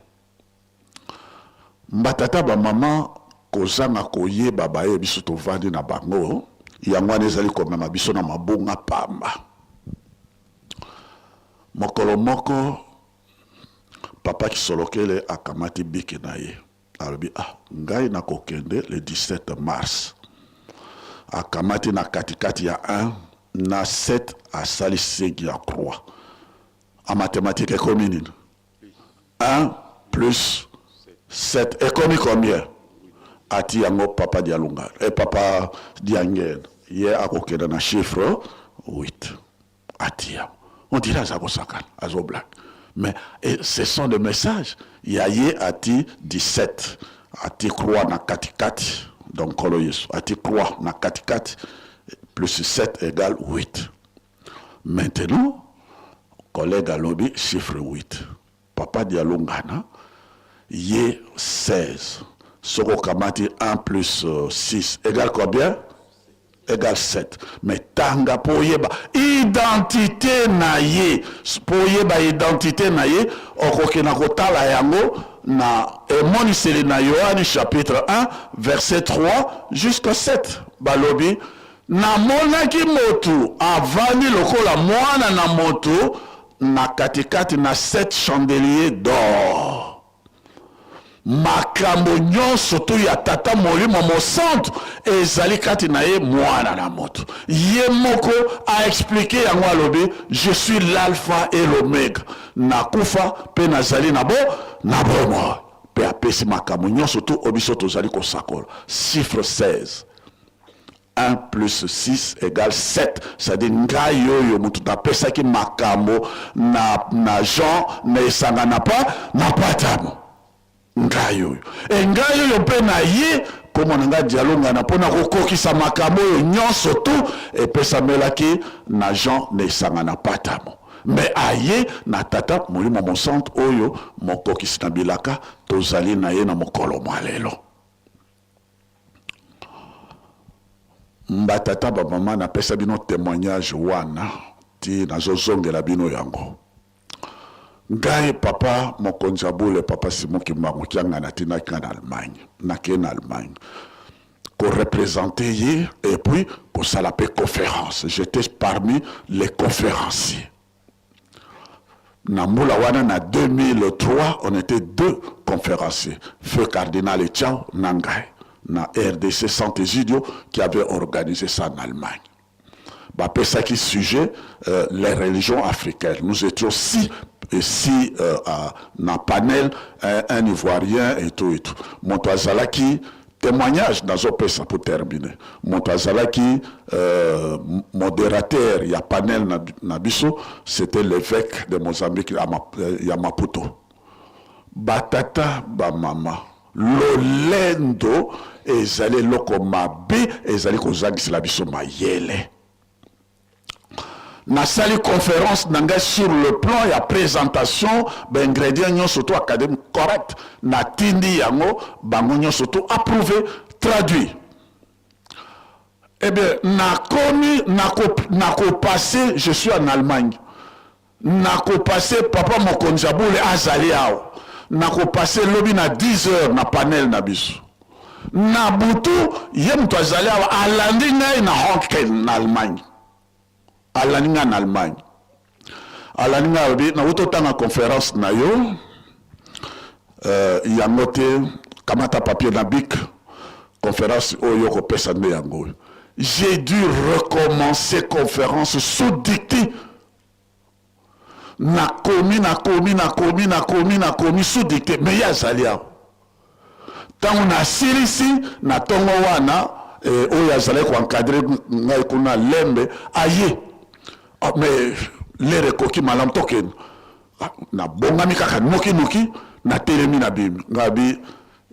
Batata, bamama, kozanga koyeba baye biso tovandi na bango, yango wana ezali komema biso na mabunga pamba. Mokolo moko papa Kisolokele akamati biki na ye, alobi: "Ah, ngai nakokende le 17 mars." Akamati na katikati ya 1 na 7, asali signe ya croix. En mathématique ekomi nini? 1 plus 7 ekomi combien? Ati yango papa Dialunga e papa Diangen ye akokende na chiffre 8. Ati yango on dirait aza kosakana, azo blague, mais et ce sont des messages ya ye. Ati 17, ati croix na katikati, donc Nkolo Yesu ati croix na katikati, plus 7 égale 8. Maintenant collègue alobi chiffre 8, papa Dialungana ye 16. Soki okamati 1 plus 6 égale combien? Égale 7. Mais tanga mpo oyeba identité na ye. Mpo oyeba identité na ye, okokenda kotala yango na Emoniseli na Yohane, chapitre 1, verset 3 jusqu'à 7. Balobi: namonaki motu avandi lokola mwana na motu na katikati na sept chandelier d'or. Makambo nyonso to ya Tata Molimo Mosantu ezali kati na ye, mwana na moto. Ye moko aexpliquer yango, alobi: "Je suis l'alpha et l'oméga, nakufa mpe nazali na bo na bomoi." Mpe apesi makambo nyonso to oyo biso tozali kosakola. Chiffre 16, 1 plus 6 égale 7, c'est-à-dire ngai oyo moto napesaki makambo na Jean na esanga na pa na Patamo. Ngai oyo e ngai oyo mpe na ye kombo na ngai Dialongana, mpona kokokisa makambo oyo nyonso tu epesamelaki na Jean na esanga na Patamo. Me aye na Tata Molimo Mosantu oyo mokokisi na bilaka, tozali na ye na mokolo mwa lelo. Batata, bamama, napesa bino témoignage wana ti nazozongela bino yango. Ngai, papa mokonzi ya bule, papa Simon Kimbangu Kiangani, atindaki ngai na Allemagne. Nakei na Allemagne koreprésenter ye et puis kosala mpe conférence. J'étais parmi les conférenciers na mbula wana, na 2003. On était deux conférenciers, feu cardinal Etiao na ngai, na RDC Sant'Egidio qui avait organisé ça en Allemagne. Bapesaki sujet les religions africaines. Nous étions six et six na panel, un Ivoirien et tout et tout. Moto azalaki, témoignage nazopesa pour terminer, moto azalaki modérateur ya panel na biso, c'était l'évêque de Mozambique ya Maputo. Batata, bamama, lolendo ezali eloko mabe, ezali kozangisela biso mayele. Nasali conférence na ngai sur le plan ya présentation, baingrédient nyonso to académique correct. Natindi yango, bango nyonso to approuvé, traduit. Eh bien, nakomi nakopasser, je suis en Allemagne, nakopasser, papa mokonzi ya bule azali awa, nakopasser lobi na 10 heures na panel na biso. Na butu, ye moto azali awa alandi ngai na Honken na Allemagne. Alandi ngai na Allemagne, alandi ngai, alobi: "Nauti otanga conférence na yo, yango te, kamata papier na bic, conférence oyo okopesa nde yango oyo." J'ai dû recommencer conférence sous dictée. Nakomi, nakomi, nakomi, nakomi, nakomi sous dictée, mais ye azali awa. Ntango nasilisi na ntongo wana, oyo azalaki koencadrer ngai kuna, lembe aye: "Ah, mais l'heure ekoki malamu, tokende." Ah, nabongami kaka nokinoki, natelemi, na bimi ngai bi: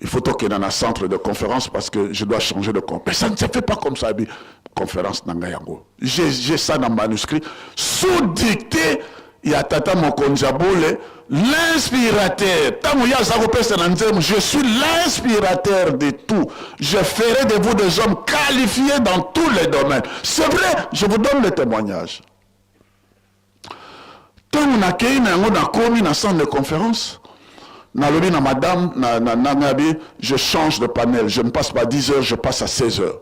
"Il faut tokende na centre de conférence parce que je dois changer de conférence." "Mais ça ne se fait pas comme ça." Bi conférence na ngai yango, j'ai ça na manuscrit sous dictée ya tata mokonzi ya bule, l'inspirateur. Ntango ye aza kopesa na nzembo: "Je suis l'inspirateur de tout, je ferai de vous des hommes qualifiés dans tous les domaines." C'est vrai, je vous donne le témoignage. Ntango nakei na yango, nakomi na centre de conférence, nalobi na madame na ngai bi: "Je change de panel, je ne passe pas 10 heures, je passe à 16 heures."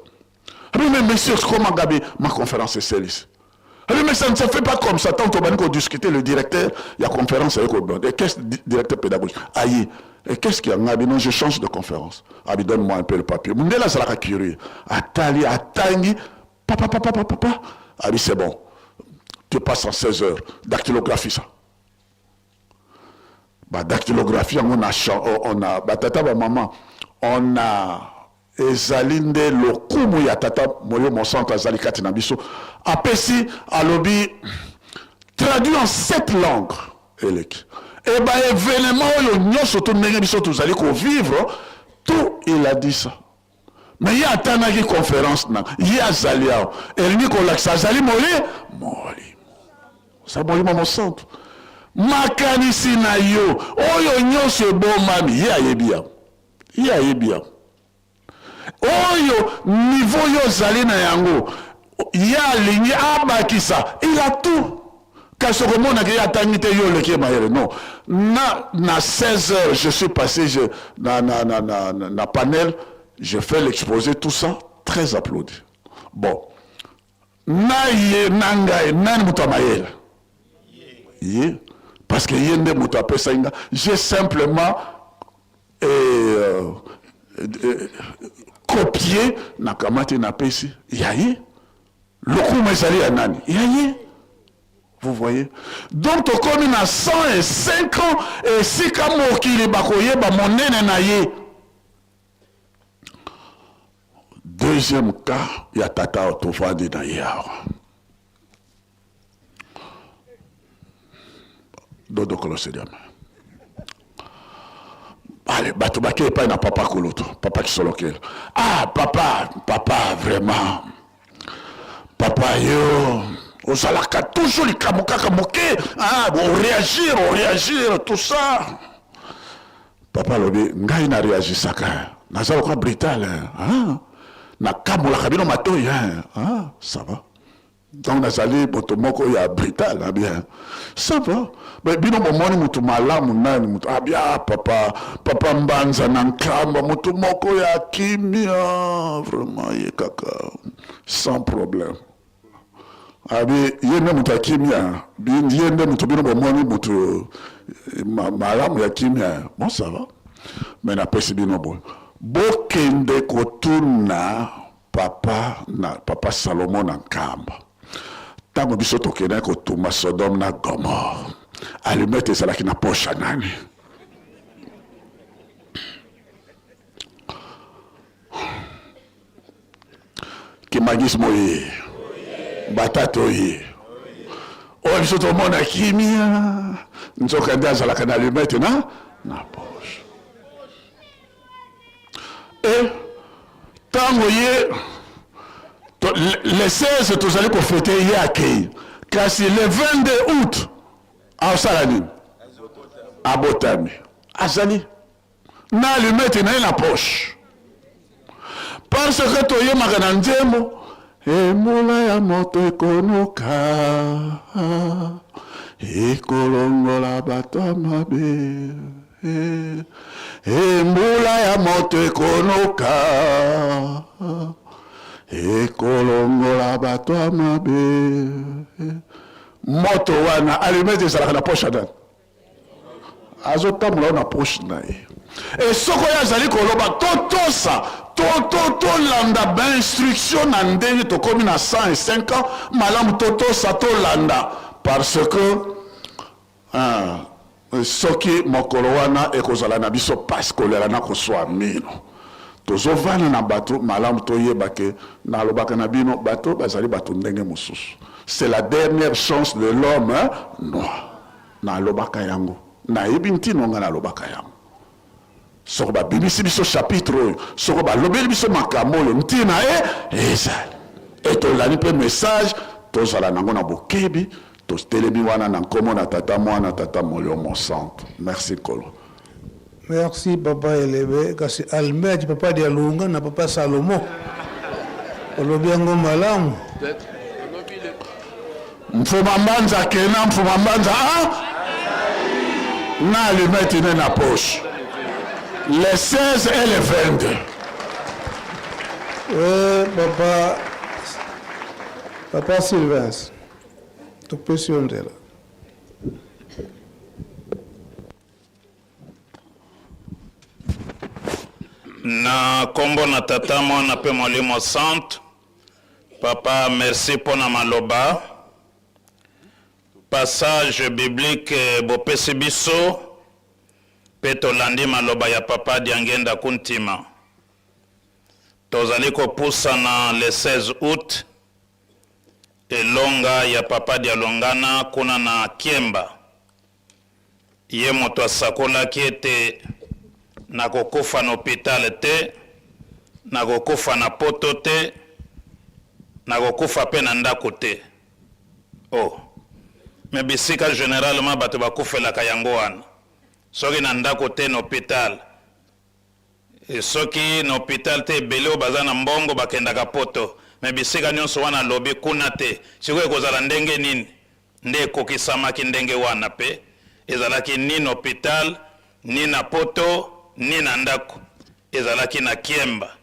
"Abi, mais monsieur, comment?" "Gabi, ma conférence est celle-ci." "Abi, mais ça ne se fait pas comme ça." Tant tobandi kodiscuter, le directeur ya conférence aye ko, et qu'est-ce, directeur pédagogique aye: "Et qu'est-ce qu'il y a?" "Ngabi, non, je change de conférence." "Abi, donne-moi un peu le papier." Mundele azalaka curieux, atali, atangi, papa, papa, papa, papa. "Abi, c'est bon, tu passes en 16 heures, dactylographie ça." Ba dactylographie yango na on a ba tata ba mama on a ezali nde lokumu ya tata Molimo Mosantu azali kati na biso apesi alobi traduit en sept langues eleki e ba evenement oyo nyonso to ndenge biso tozali ko vivre tout il a dit ça mais ye atanaki conférence na ye azali awa elingi kolakisa azali moli molimo oza molimo mosantu makanisi na yo oyo nyonso ebombami ye ayebi yango ye ayebi yango oyo niveau yo ozali na yango ye alingi abakisa il a tout kasi okomonaka ye atangi te yo oleki ye mayele non na, na 16 heures je suis passé je, na, na, na, na, na, na panel je fais l'exposé tout ça très applaudi bon na ye na ngai nani moto ya mayele ye parce que ye nde moto apesaki nga j'ai simplement euh, euh, copier nakamati napesi ya ye lokumu ezali ya nani ya ye vous voyez donc tokomi na 105 ans esika mokili bakoyeba monene na ye deuxième cas ya tata oyo tovandi na ye awa dodo koloseliama ale bato bake epai na papa kulutu papa kisolokele ah papa papa vraiment papa yo ozalaka toujours likambo kaka moke ah, oreagir oreagir tout ça papa alobi ngai na reagisaka naza lokola brutal ah, nakamolaka bino matoi ah, ça va Donc nazali moto moko ya brutal ah bien. Ça va. Mais bino bomoni moto malamu nani moto ah bien papa papa Mbanza na Nkamba moto moko ya kimia vraiment ye kaka sans problème. Abi ye nde moto ya kimia ye nde moto bino bomoni moto eh, malamu ya kimia bon ça va. Mais napesi bino boye bokende kotuna Papa na papa Salomon na Nkamba. Tango biso tokendaki kotumba Sodome na Gomorre, allumette ezalaki na poche ya nani? Kimbanguisme oye, batata oye, oyo biso tomona kimia, nzoka nde azalaka na allumette na na poche. E ntango ye to, le 16 tozali kofete ye akei, kasi le 22 août asala nini? Abotami, azali na allumette na ye na poche, parce que toyemaka na nzembo emola ya moto ekonuka ekolongola bato ya mabe. Eh, eh, mbula ya moto ekonoka ekolongola bato ya mabe. Moto wana allumette ezalaka na poche ya nani? Azotambola na poche na ye. E soko ye azali koloba totosa tolanda bainstruction na ndenge tokomi na 105 ans malamu totosa tolanda parce que Ah, soki mokolo wana ekozala na biso pasi kolela na koswa mino. Tozovanda na bato malamu toyeba ke nalobaka na bino bato bazali bato ndenge mosusu. C'est la dernière chance de l'homme noir. Nalobaka yango. Nayebi ntino nga nalobaka yango. Soko babimisi biso chapitre oyo, soko balobeli biso makambo oyo, ntina e ezali. E tolandi mpe message, tozala nango na bokebi, totelemi wana na nkombo na Tata, Mwana, Tata Molimo Mosantu. Merci Nkolo. Merci papa Elebe, kasi Almert papa Dialunga na papa Salomo olobi yango malamu. Mfuma Mbanza kena Mfuma Mbanza ah na allumette ne na poche le 16 et le 22. Oui, papa, papa Sylvain, topesi yo nzela. Na kombo na Tata, Mwana pe Molimo Santu. Papa, merci pona maloba. Passage biblique bopesi biso. Mpe tolandi maloba ya Papa Diangienda Kuntima. Tozali kopusana le 16 aout, elonga ya Papa Dialungana kuna na Kiemba. Ye moto asakolaki ete nakokufa na hopital te, nakokufa na poto te, nakokufa pe na ndako te. Oh! Mais bisika generalement bato bakufelaka yango wana. Soki na ndako te na hopital. Soki na hopital te ebele oyo baza na mbongo bakendaka poto. Mais bisika nionso wana alobi kuna te. Sikoyo ekozala ndenge nini? Nde ekokisamaki ndenge wana pe ezalaki ni na hopital, ni na poto, ni na ndako. Ezalaki na Kiemba.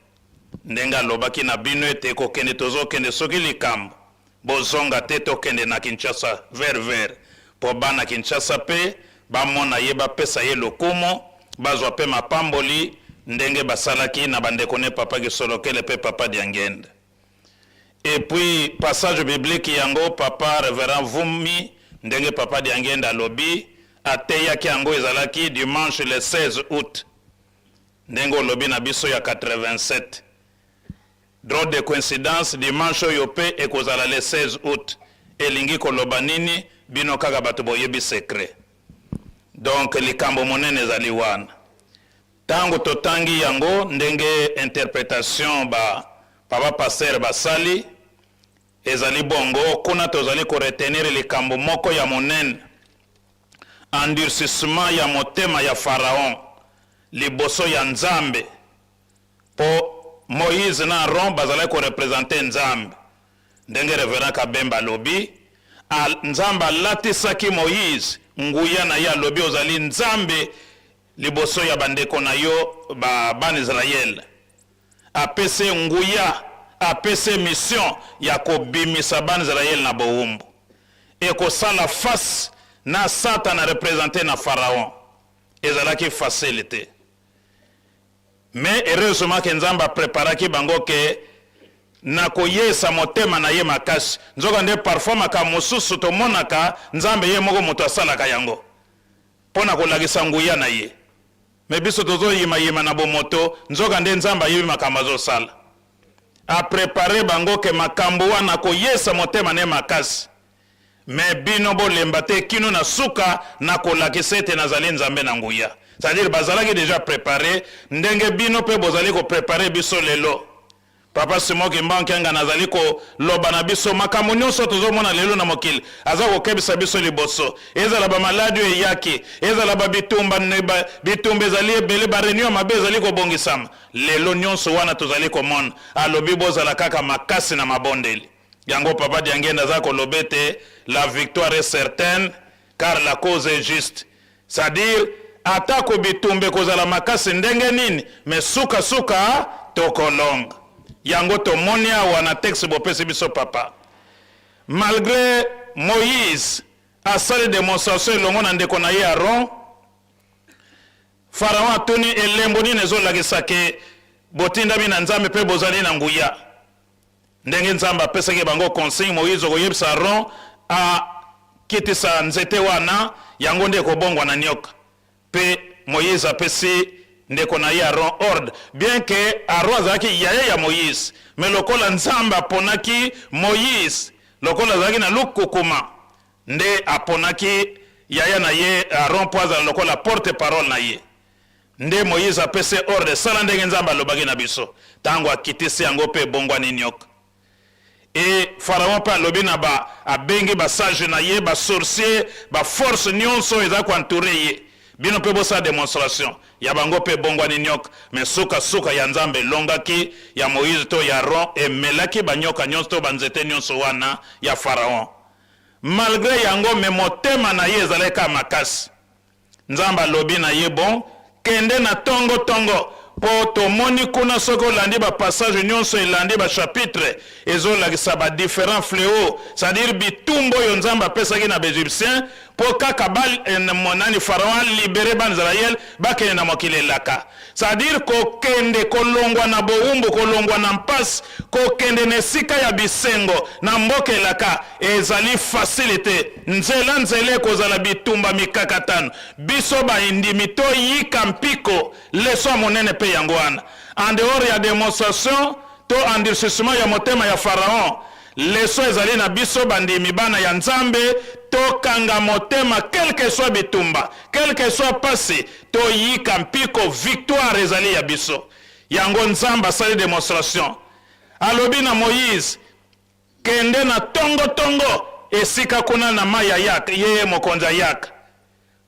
Ndenge alobaki na bino ete kokende tozokende soki likambo bozonga te tokende na Kinshasa ver ver po bana Kinshasa pe bamona ye bapesa ye lokumu bazwa pe mapamboli ndenge basalaki na bandeko ne papa Kisolokele pe papa Diangienda. Et puis passage biblique yango papa reverend Vumi ndenge papa Diangienda alobi ateyaki yango ezalaki dimanche le 16 aout ndenge olobi na biso ya 87. Drole de coincidence dimanche oyo pe ekozala le 16 aout elingi koloba nini bino kaka batu boyebi secret donc likambo monene ezali wana tango totangi yango ndenge interpretation ba papa pasteur basali ezali bongo kuna tozali ko retenir likambo moko ya monene endurcissement ya motema ya pharaon liboso ya Nzambe. Po Moïse na Aaron bazalaki ko representer Nzambe. Ndenge Reverend Kabemba alobi, a, Nzambe alatisaki Moïse nguya na ye, alobi ozali Nzambe liboso ya ba ndeko na yo ba bana Israël. Apesi ye nguya, apesi ye mission ya kobimisa bana Israël na bowumbu. Ekosala face na Satana representer na Pharaon. Ezalaki facile te. Mais heureusement que Nzambe a preparaki bango que na koyeisa motema na ye makasi. Nzoka nde parfois makambo mosusu tomonaka Nzambe ye moko moto asalaka yango mpo na kolakisa nguya na ye. Mais biso tozo yima yima na bomoto, nzoka nde Nzambe ayebi makambo azosala. A preparer bango que makambo wana akoyeisa motema na ye makasi. Mais bino bolemba te kino na suka na kolakisa ete nazali Nzambe na nguya. C'est à dire bazalaki dejà preparer ndenge bino pe bozali ko preparer biso lelo. Papa Simon Kimbangu Kiangani azali koloba na biso makambo nionso tozo mona lelo na mokili aza kokebisa biso liboso. Ezala ba maladi oyo eyaki, ezala ba bitumba, bitumba ezali ebele, ba reunion ya mabe ezali kobongisama lelo nionso wana tozali komona. Alobi bozala kaka makasi na mabondeli. Yango papa Diangienda aza koloba ete la victoire est certaine car la cause est juste. C'est à dire atako bitumba ekozala makasi ndenge nini mais suka suka tokolonga. Yango tomoni awa na texte bopesi biso papa. Malgre Moïse asali demonstration elongo na ndeko na ye Aaron, Pharaon atuni elembo nini ezolakisa ke botindami na Nzambe pe bozali na nguya. Ndenge Nzambe apesaki bango consigne, Moïse okoyebisa Aaron akitisa nzete wana, yango nde ekobongwana nioka. Pe Moïse apesi ndeko na ye Aaron ordre, bien que Aaron azalaki yaya ya Moïse, mais lokola Nzambe aponaki Moïse, lokola azalaki na lukukuma, nde aponaki yaya na ye Aaron po azala lokola porte-parole na ye. Nde Moyize apesi ye ordre, Sala ndenge Nzambe alobaki na biso. Tango akitisi yango mpe ebongwani nioka. Et Pharaon mpe alobi na ba, abengi ba sages na ye, ba sorciers, ba forces nionso oyo eza ko entourer ye, bino mpe bosala demonstration. Ya bango mpe ebongwani nioka. Mais suka suka ya Nzambe elongaki, ya Moyize to ya Aaron emelaki ba nioka nionso to ba nzete nionso wana ya Pharaon. Malgre yango mais motema na ye ezalaki kaka makasi. Nzambe alobi na ye, Bon, kende na tongo tongo, po tomoni kuna soki olandi ba passages nionso elandi ba chapitres ezolakisa ba differents fleaux, c'est à dire bitumbu oyo Nzambe apesaki na ba Egyptiens. Mpo kaka ba, eh, nani Pharaon alibere bana Israël bakende na mokili elaka. C'est-à-dire kokende kolongwa na bowumbu, kolongwa na mpasi, kokende na esika ya bisengo na mboka elaka ezali facile te. Nzela nzela ekozala bitumba, mikakatano. Biso baindimi toyika mpiko, leson ya monene mpe yango wana. En dehors ya demonstration to endurcissement ya motema ya Pharaon, leson ezali na biso bandimi bana ya Nzambe, tokanga motema quel que soit bitumba, quel que soit pasi, toyika mpiko, victoire ezali ya biso. Yango Nzambe asali demonstration, alobi na Moïse, kende na tongo tongo esika kuna na mai ya Yak, ye mokonzi ya Yak,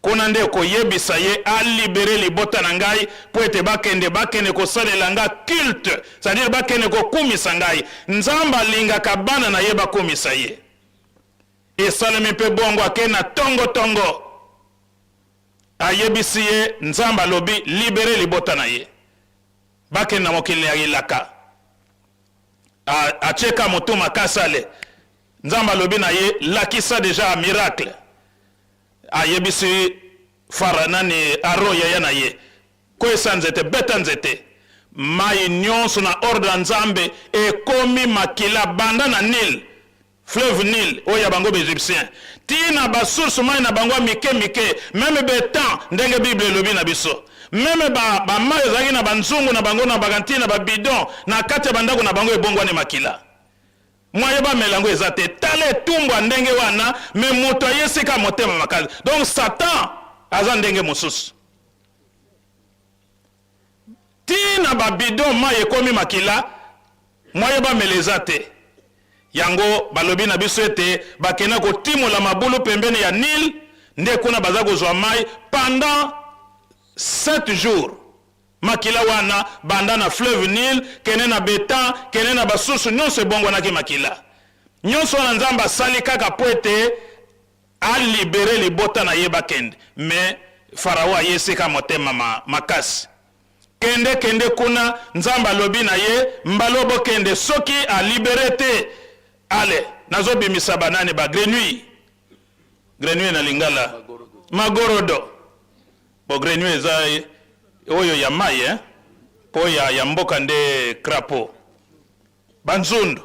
kuna nde koyebisa ye alibere libota na ngai mpo ete bakende bakende kosalela nga culte, c'est-à-dire bakende kokumisa ngai. Nzambe alingaka bana na ye bakumisa ye. Esalemi mpe bongo, ake na tongo tongo, ayebisi ye, Nzambe alobi libere libota na ye bakende na mokili ya elaka. Atieka motu makasi, ale Nzambe alobi na ye lakisa deja miracle. Ayebisi Fara nani Aaron yaya na ye, kwesa nzete, beta nzete, mai nyonso na ordre ya Nzambe ekomi makila, banda na Nil, fleuve Nil oyo ya bango baegyptien, ti na basource mai na bango ya mike mike, meme betan ndenge Bible elobi na biso, meme bamai ezalaki na banzungu na bango na bakanti na babidon na kati ya bandako na bango ebongwani makila. Mwaye bamela yango eza te. Tala etumbu ya ndenge wana, me moto aye esika motema makasi. Donc Satan aza ndenge mosusu. Ti na babidon mai ekomi makila, mwaye bamela eza te. Yango balobi na biso ete bakenda kotimola mabulu pembeni ya Nil, nde kuna baza kozwa mai pendant 7 jours. Makila wana banda na fleuve Nil, kende na Betan, kende na basusu, nyonso ebongwanaki makila. Nyonso wana Nzambe asali kaka mpo ete alibere libota na ye bakende. Me Farao aye esika motema ma, makasi. Kende kende kuna, Nzambe alobi na ye mbala bokende, soki alibere te, ale nazobimisa banani ba grenouille. Grenouille na lingala magorodo. Bo grenouille eza oyo ya mai eh? Po ya, ya mboka nde crapaud. Banzundu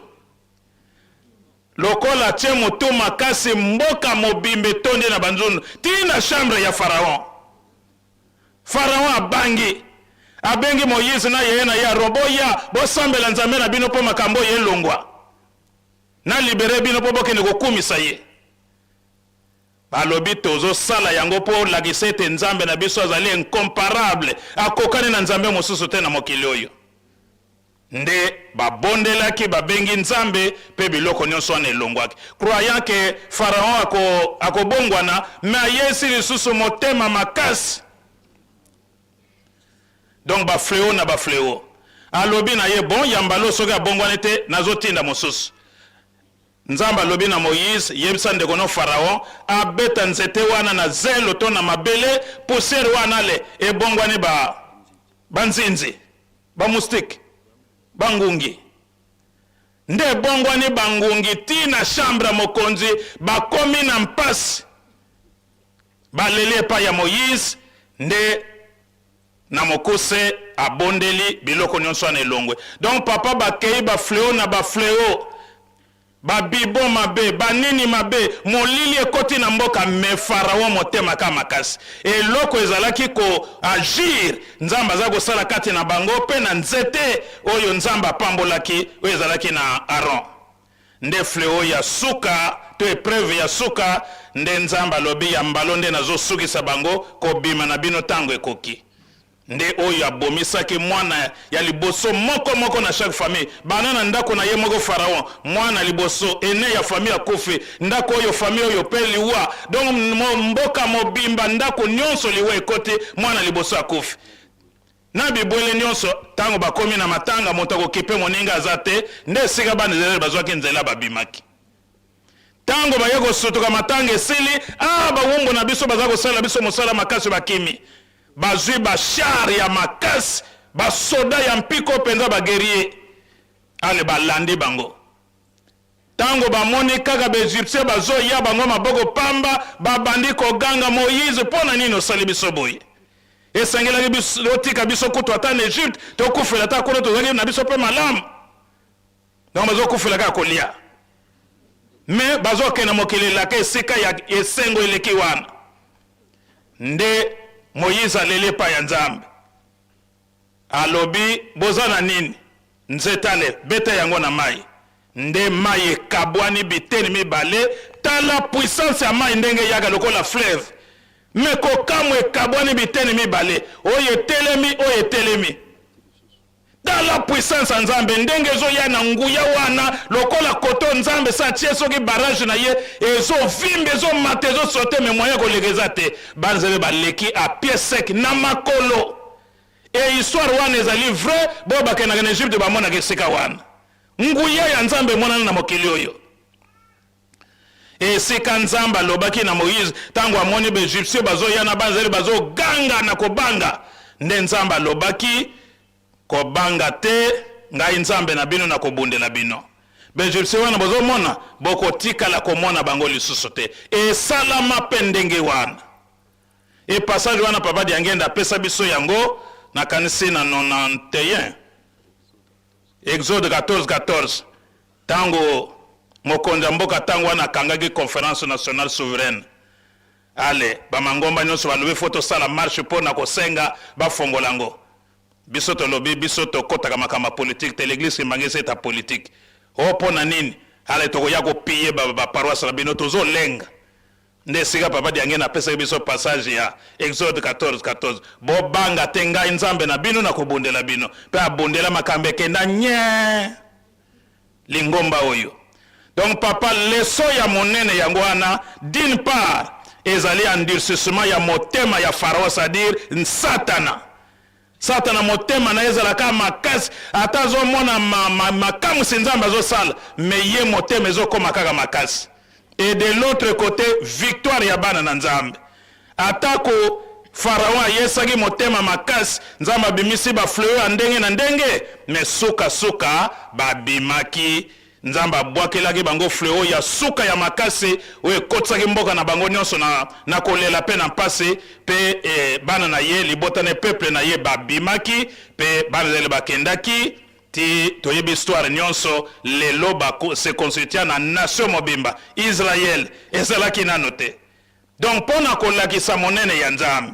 lokola atie motu makasi, mboka mobimba etondi na banzundu ti na chambre ya Pharaon. Pharaon abangi, abengi Moïse na yeye na ye Aaron, boya bosambela Nzambe na bino mpo makambo oyo elongwa, na libere bino mpo bokende kokumisa ye. Balobi tozosala yango mpo olakisa ete Nzambe na biso azali incomparable, akokani na Nzambe mosusu te na mokili oyo. Nde babondelaki, babengi Nzambe mpe biloko nyonso wana elongwaki. Croyant que Pharaon ako akobongwana, mais ayesi lisusu motema makasi. Donc ba fléau na ba fléau. Alobi na ye bon ya mbala soki abongwani te nazotinda mosusu. Nzambe alobi na Moïse, yebisa ndeko no Pharaon abeta nzete wana na zelo to na mabele, poussière wana le ebongwani ba banzinzi, ba moustique, bangungi. Nde ebongwani bangungi ti na chambre ya mokonzi, bakomi na mpasi, baleli epai ya Moïse. Nde na mokuse abondeli, biloko nyonso wana elongwe. Donc papa, bakei bafleo na bafleo, babibo mabe, banini mabe, molili ekoti na mboka. Me Farao motema ka makasi, eloko ezalaki koagir, Nzambe aza kosala kati na bango mpe na nzete oyo Nzambe apambolaki oyo ezalaki na Aaron. Nde fleo ya suka to epreuve ya suka, nde Nzambe alobi ya mbalo nde nazosukisa bango, kobima na bino ntango ekoki. Nde oyo abomisaki mwana ya liboso moko moko na chaque famille, bana na ndako na ye moko Pharaon, mwana liboso ene ya famille akufi, ndako oyo famille oyo pe liwa. Donc mboka mobimba, ndako nyonso liwa ekoti, mwana liboso akufi na bibwele nyonso. Ntango bakomi na matanga, moto akokipe moninga aza te. Nde esika bana Israele bazwaki nzela, babimaki. Ntango baye kosutuka, matanga esili, ah, bawumbu na biso baza kosala biso mosala makasi, bakimi, bazwi bachar ya makasi, basoda ya mpiko mpenza, baguerrier, ale balandi bango. Ntango bamoni kaka Baegyptien bazoya bango maboko pamba, babandi koganga, Moïse, mpo na nini osali biso boye? Esengelaki biso otika biso kutu ata na Egypte, tokufela ata kuna, tozalaki na biso mpe malamu. Donc bazokufela kaka kolia, me bazokende mokili elaka, esika ya esengo eleki wana. Nde Moïse aleli epai ya Nzambe, alobi, boza na nini? Nzete ale, beta yango na mai. Nde mai ekabwani biteni mibale. Tala puissance ya mai ndenge eyaka lokola fleuve, me kokamwa, ekabwani biteni mibale, oyo etelemi, oyo etelemi. Tala puissance ya Nzambe ndenge ezoya na nguya wana, lokola koto Nzambe sa atie soki barrage na ye, ezovimba, ezomata, ezosote, me moyen koleka eza te. Banzambe baleki a pied sec, na makolo. E histoire wana ezali vrai, bo bakendaka na Egypte bamonaka esika wana nguya ya Nzambe emonana na mokili oyo. Esika Nzambe alobaki na Moïse ntango amoni Baegyptien bazoya na banzeli, bazoganga na kobanga, nde Nzambe alobaki, kobanga te, ngai Nzambe na bino nakobundela bino. Baegyptien wana bozomona, bokotikala komona bango lisusu te. Esalama mpe ndenge wana. E passage wana, Papa Diangenda apesa biso yango, nakanisi na 91, Exode 14 14, ntango mokonzi ya mboka ntango wana akangaki Conférence nationale souveraine. Ale bamangomba nyonso balobi fo tosala marche mpo na kosenga bafongola yango. Biso tolobi, biso tokɔtaka makambo ya politique te, l'Église kimbanguiste eza politique o mpo na nini? Ale tokoya kopiller baparoisse na bino, tozolenga. Nde esika Papa Diangene apesaki biso passage ya Exode 14 14, bobanga te, ngai Nzambe na bino nakobundela bino. Mpe abundela, makambo ekenda nye lingomba oyo. Donc papa, leçon ya monene yango wana. D'une part ezali endurcissement ya motema ya Pharaon, c'est-à-dire Satana. Satana, motema na ye ezalaka makasi, ata azomona makamwisi Nzambe azosala, me ye motema ezokóma kaka makasi. Et de l'autre côté, victoire ya bana na Nzambe. Atako Pharaon ayesaki motema makasi, Nzambe abimisi bafléau ya ndenge na ndenge, me sukasuka babimaki. Nzambe abwakelaki bango fléau ya suka ya makasi oyo ekotisaki mboka na bango nyonso na kolela mpe na mpasi. Mpe bana na ye, libota na peuple na ye babimaki, mpe bana Israele bakendaki ti toyebi histoire nyonso. Lelo base constituer na nation mobimba, Israel ezalaki nano te. Donc mpo na kolakisa monene ya Nzambe,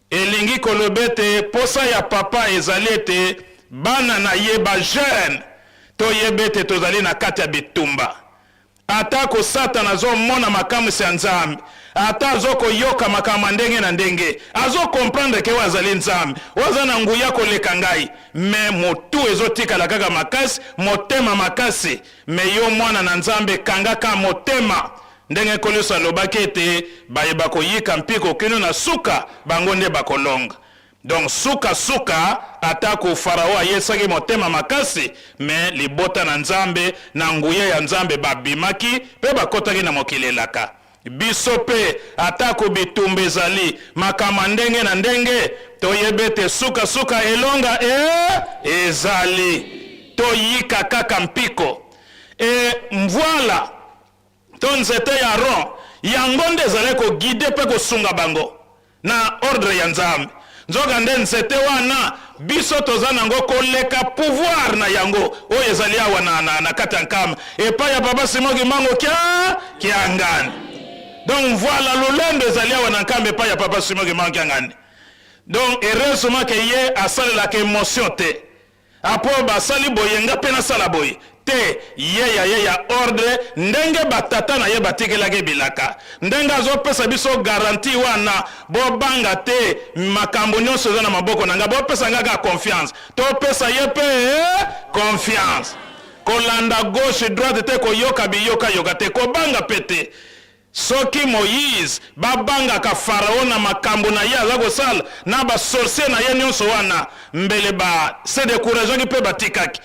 elingi koloba ete posa ya papa ezali ete bana na ye bajeune toyeba ete tozali na kati ya bitumba. Atako Satana azomona makamwisi ya Nzambe, ata azokoyoka makambo ya ndenge na ndenge, azocomprendre ke oyo azali Nzambe, oyo aza na nguya koleka ngai, me motu ezotikala kaka makasi, motema makasi. Me yo mwana na Nzambe, kangaka motema, ndenge Nkolo Yesu alobaki ete bayeba koyika mpiko kino na suka, bango nde bakolonga. Donc sukasuka, atako Farao ayesaki motema makasi, me libota na Nzambe, na nguya ya Nzambe, babimaki mpe bakɔtaki na mokili elaka. Biso mpe, atako bitumba ezali, makambo ya ndenge na ndenge, toyebi ete sukasuka elonga ezali. Toyika kaka mpiko. E mvwala to nzete ya Aron, yango nde ezalaki koguider mpe kosunga bango na ordre ya Nzambe. Nzoka nde nzete wana, biso toza nango koleka pouvoir na yango oyo ezali awa na kati ya Nkamba epai ya Papa Simon Kimbangu kia Kiangani. Donc voilà, lolendo ezali awa na Nkamba epai ya Papa Simon Kimbangu Kiangani. Donc heureusement ke ye asalelaka émotion te, apo basali boye, nga mpe nasala boye te. Ye ya ye ya ordre, ndenge batata na ye batikelaki bilaka, ndenge azopesa biso garantie wana, bobanga te, makambo nyonso eza na maboko na ngai, bopesa nga kaka confiance. Topesa ye mpe confiance, kolanda gauche droite te, koyoka biyokayoka te, kobanga mpe te. Soki Moïse babangaka Farao na makambo na ye aza kosala na basorcier na ye nyonso wana, mbele ba se décourageaki mpe batikaki.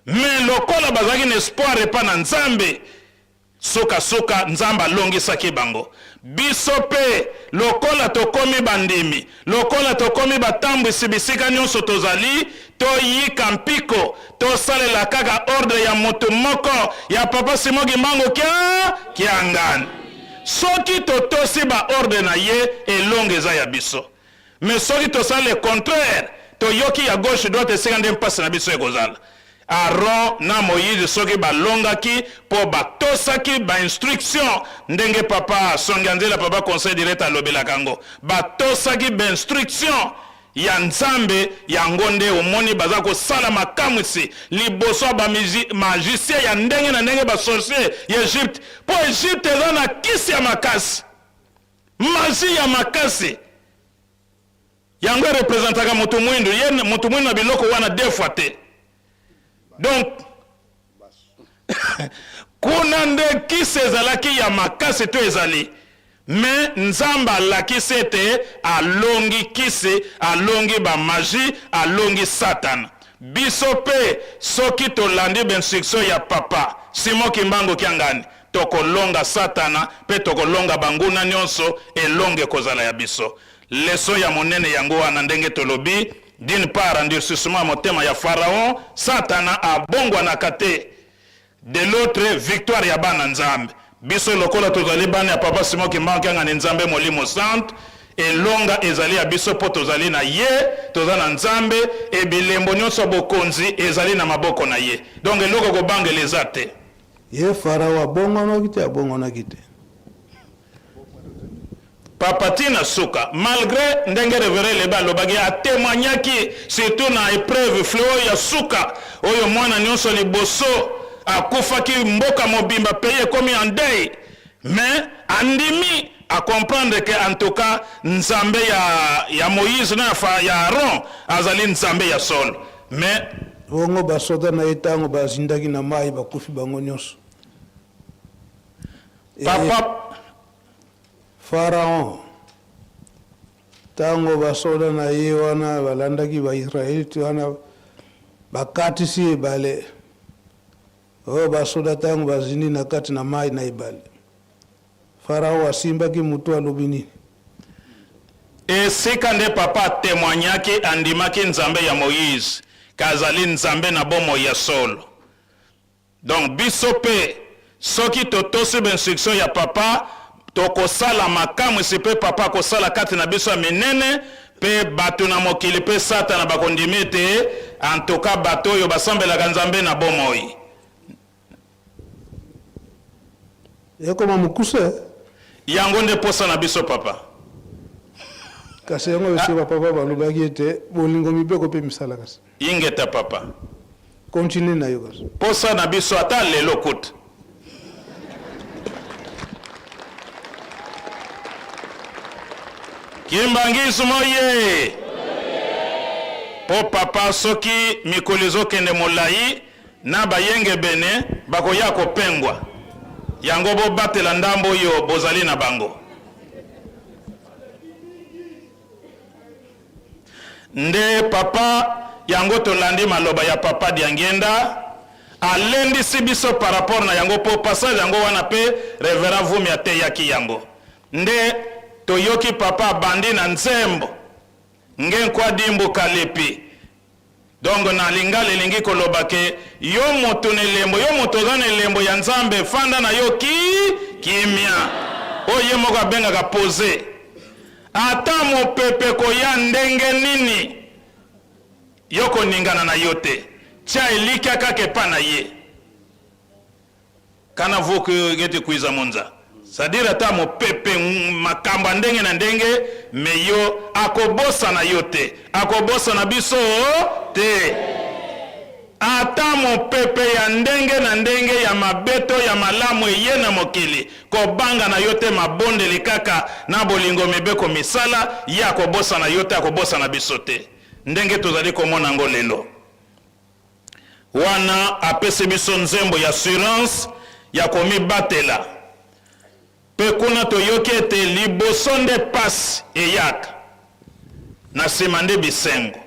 Me lokola bazalaki na espoir epa na Nzambe. Sukasuka, Nzambe alongisaki bango. Biso mpe, lokola tokomi bandimi, lokola tokomi batambwisi bisika nyonso tozali, toyika mpiko, tosalela kaka ordre ya moto moko, ya Papa Simon Kimbangu Kia, Kiangani. Soki totosi ba ordre na ye, elonga eza ya biso. Mais soki tosali le contraire, toyoki ya gauche droite, esika nde mpasi na biso ekozala. Aaron na Moïse soki balongaki mpo batosaki ba instruction ndenge papa Songianzela, papa conseil direct alobelaka yango, batosaki ba instruction ya Nzambe, yango nde omoni baza kosala makamwisi liboso ya ba magicien ya ndenge na ndenge, ba sorcier ya Egypte, mpo Egypte eza na kisi ya makasi, magie ya makasi. Yango e representaka moto mwindu, ye moto mwindu na biloko wana deux fois te. Donc kuna nde kisi ezalaki ya makasi to ezali, mais Nzambe alakisi ete alongi kisi, alongi ba magie, alongi Satana. Biso pe soki tolandi ba instruction ya Papa Simon Kimbangu Kiangani, tokolonga Satana pe tokolonga banguna nionso, elonga ekozala ya biso. Leçon ya monene yango wana ndenge tolobi, d'une part endurcissement ya motema ya Pharaon, Satana abongwanaka te, de l'autre victoire ya bana Nzambe. Biso lokola tozali bana ya Papa Simon Kimbangu Kiangani Nzambe Molimo Santu, elonga ezali ya biso mpo tozali na ye, toza na Nzambe et bilembo nionso ya bokonzi ezali na maboko na ye. Donc eloko ya kobangela eza te. Ye Farao abongwanaki te? Abongwanaki te. Papa ti na suka malgre ndenge reverend Elebe alobaki a temoignaki surtout na epreuve fleau ya suka oyo mwana nionso liboso akufaki mboka mobimba pays ekomi en deuil mais andimi a comprendre que en tout cas Nzambe ya ya Moïse na ya, ya Aaron azali Nzambe ya solo mais Bongo basoda na ye tango bazindaki na mayi bakufi bango nionso. Papa Pharaon, tango basoda na ye wana balandaki ba Israelite wana bakatisi ebale, oyo basoda tango bazindi na kati na mayi na ebale, Pharaon asimbaki mutu alobi nini? Esika nde papa a temoignaki andimaki Nzambe ya Moïse ke azali Nzambe na bomoi ya solo. Donc biso pe soki totosi ba instruction ya papa tokosala makamwisi pe papa akosala kati na biso ya minene pe batu na mokili pe satana bakondima ete en tout cas batu oyo basambelaka Nzambe na bomoi. Ekoma mokuse. Yango nde posa na biso papa. Kasi yango esi ba papa balobaki ete bolingo mibeko pe misala kasi. Ingeta papa. Continue na yo kasi. Posa na biso ata lelo kutu. Kimbanguisme oye! Po papa soki mikolo ezokende molayi na bayengebene bakoya kopengwa. Yango bobatela ndambo oyo bozali na bango. Nde papa yango tolandi maloba ya papa Diangienda alendisi biso par rapport na yango po passage yango wana pe reverend Vumi ateyaki yango nde toyoki papa abandi na nzembo nge nkwa dimbu kalepi donc na lingala elingi koloba ke yo moto na elembo yo moto oza na elembo ya Nzambe fanda na yo ki kimia oyo ye moko abengaka pose Ata mopepe ekoya ndenge nini, yo koningana na yo te. Tia elikya kaka epai na ye. Kana vuku geti kuiza monza. C'est-à-dire ata mopepe, makambo ya ndenge na ndenge, mais yo akobosana yo te. Akobosana biso te. Ata mopepe ya ndenge na ndenge ya mabe to ya malamu eye na mokili, kobanga na yo te, mabondeli kaka na bolingo mibeko misala, ye akobosana yo te, akobosana biso te. Ndenge tozali komona yango lelo. Wana apesi biso nzembo ya assurance ya komibatela. Pe kuna toyoki ete liboso nde pasi eyaka, na sima nde bisengo.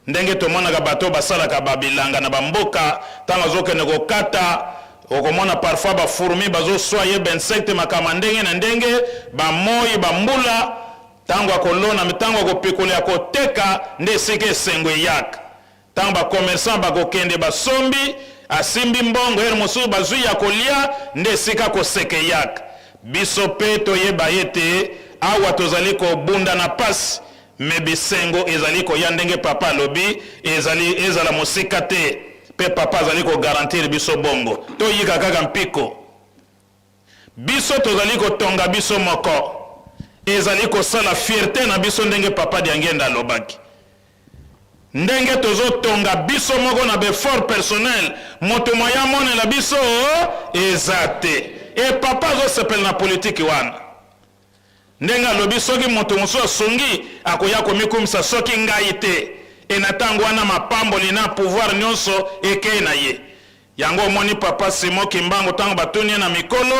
Ndenge tomonaka bato oyo basalaka ba bilanga na ba mboka, tango azokende kokata Okomona parfois ba fourmis bazoswa ye, ba insecte, makambo ya ndenge na ndenge, bamoi, bambula. Ntango akolona, ntango akopikola ya koteka, nde esika esengo eyaka. Ntango ba commerçant bakokende, basombi, asimbi mbongo, heure mosusu bazwi ya kolia, nde esika koseka eyaka. Biso mpe toyeba ete awa tozali kobunda na pasi, me bisengo ezali koya ndenge papa alobi, ezali ezala mosika te, mpe papa azali kogarantir biso bongo. Toyika kaka mpiko. Biso tozali kotonga biso moko, ezali kosala fierté na biso ndenge papa Diangenda alobaki. Ndenge tozotonga biso moko na beffort personnel, moto moya amonela biso eza te. E papa azosepela na politiki wana. Ndenge alobi, soki moto mosusu asungi, akoya komikumisa, soki ngai te. E na ntango wana mapamboli na pouvoir nyonso ekei na ye. Yango omoni papa Simon Kimbangu, ntango batuni ye na mikolo,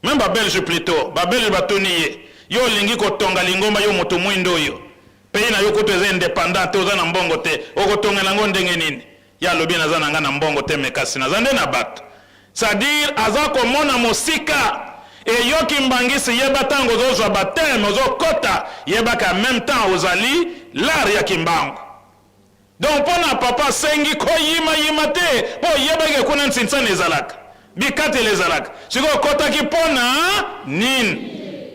même babelge plutôt, babelge batuni ye: yo olingi kotonga lingomba, yo moto mwindo oyo, pays na yo kutu eza indépendant te, oza na mbongo te, okotongela yango ndenge nini? Ye alobi: naza na nga na mbongo te, me kasi naza nde na bato. C'est-à-dire aza komona mosika. Eyoki mbangisi, yeba ntango ozozwa baptême, ozokɔta, yebaka en même temps ozali lare ya Kimbangu. Donc mpo na papa asengi koyimayima te, mpo oyebaki kuna ntsinsani ezalaka, bikateli ezalaka. Sikoyo okɔtaki mpo na nini?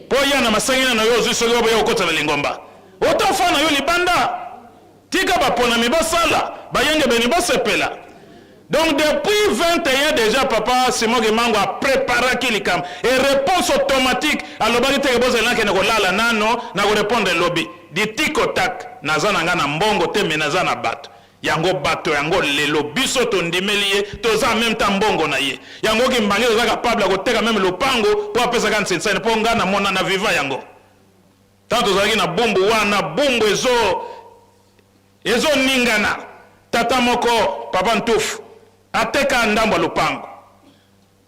Mpo ya na masengeli na yo ozwi, soki oboya okɔta na lingomba, otofa na yo libanda, tika baponami basala, bayengebeni basepela. Donc depuis 21 déjà, papa Simon Kimbangu apreparaki likambo e réponse automatique. Alobaki teke bozali nakende kolala nano, na korépondre elobi ditiko tak: naza na nga na mbongo te, me naza na bato. Yango bato yango lelo biso tondimeli ye, toza en même temps mbongo na ye. Yango Kimbangi toza capable ya koteka même lopango mpo apesaka nsinsani, mpo nga namona na viva yango. Ntango tozalaki na Bumbu wana, Bumbu ezo ezoningana, tata moko, papa Ntufu, ateka ndambo ya lopango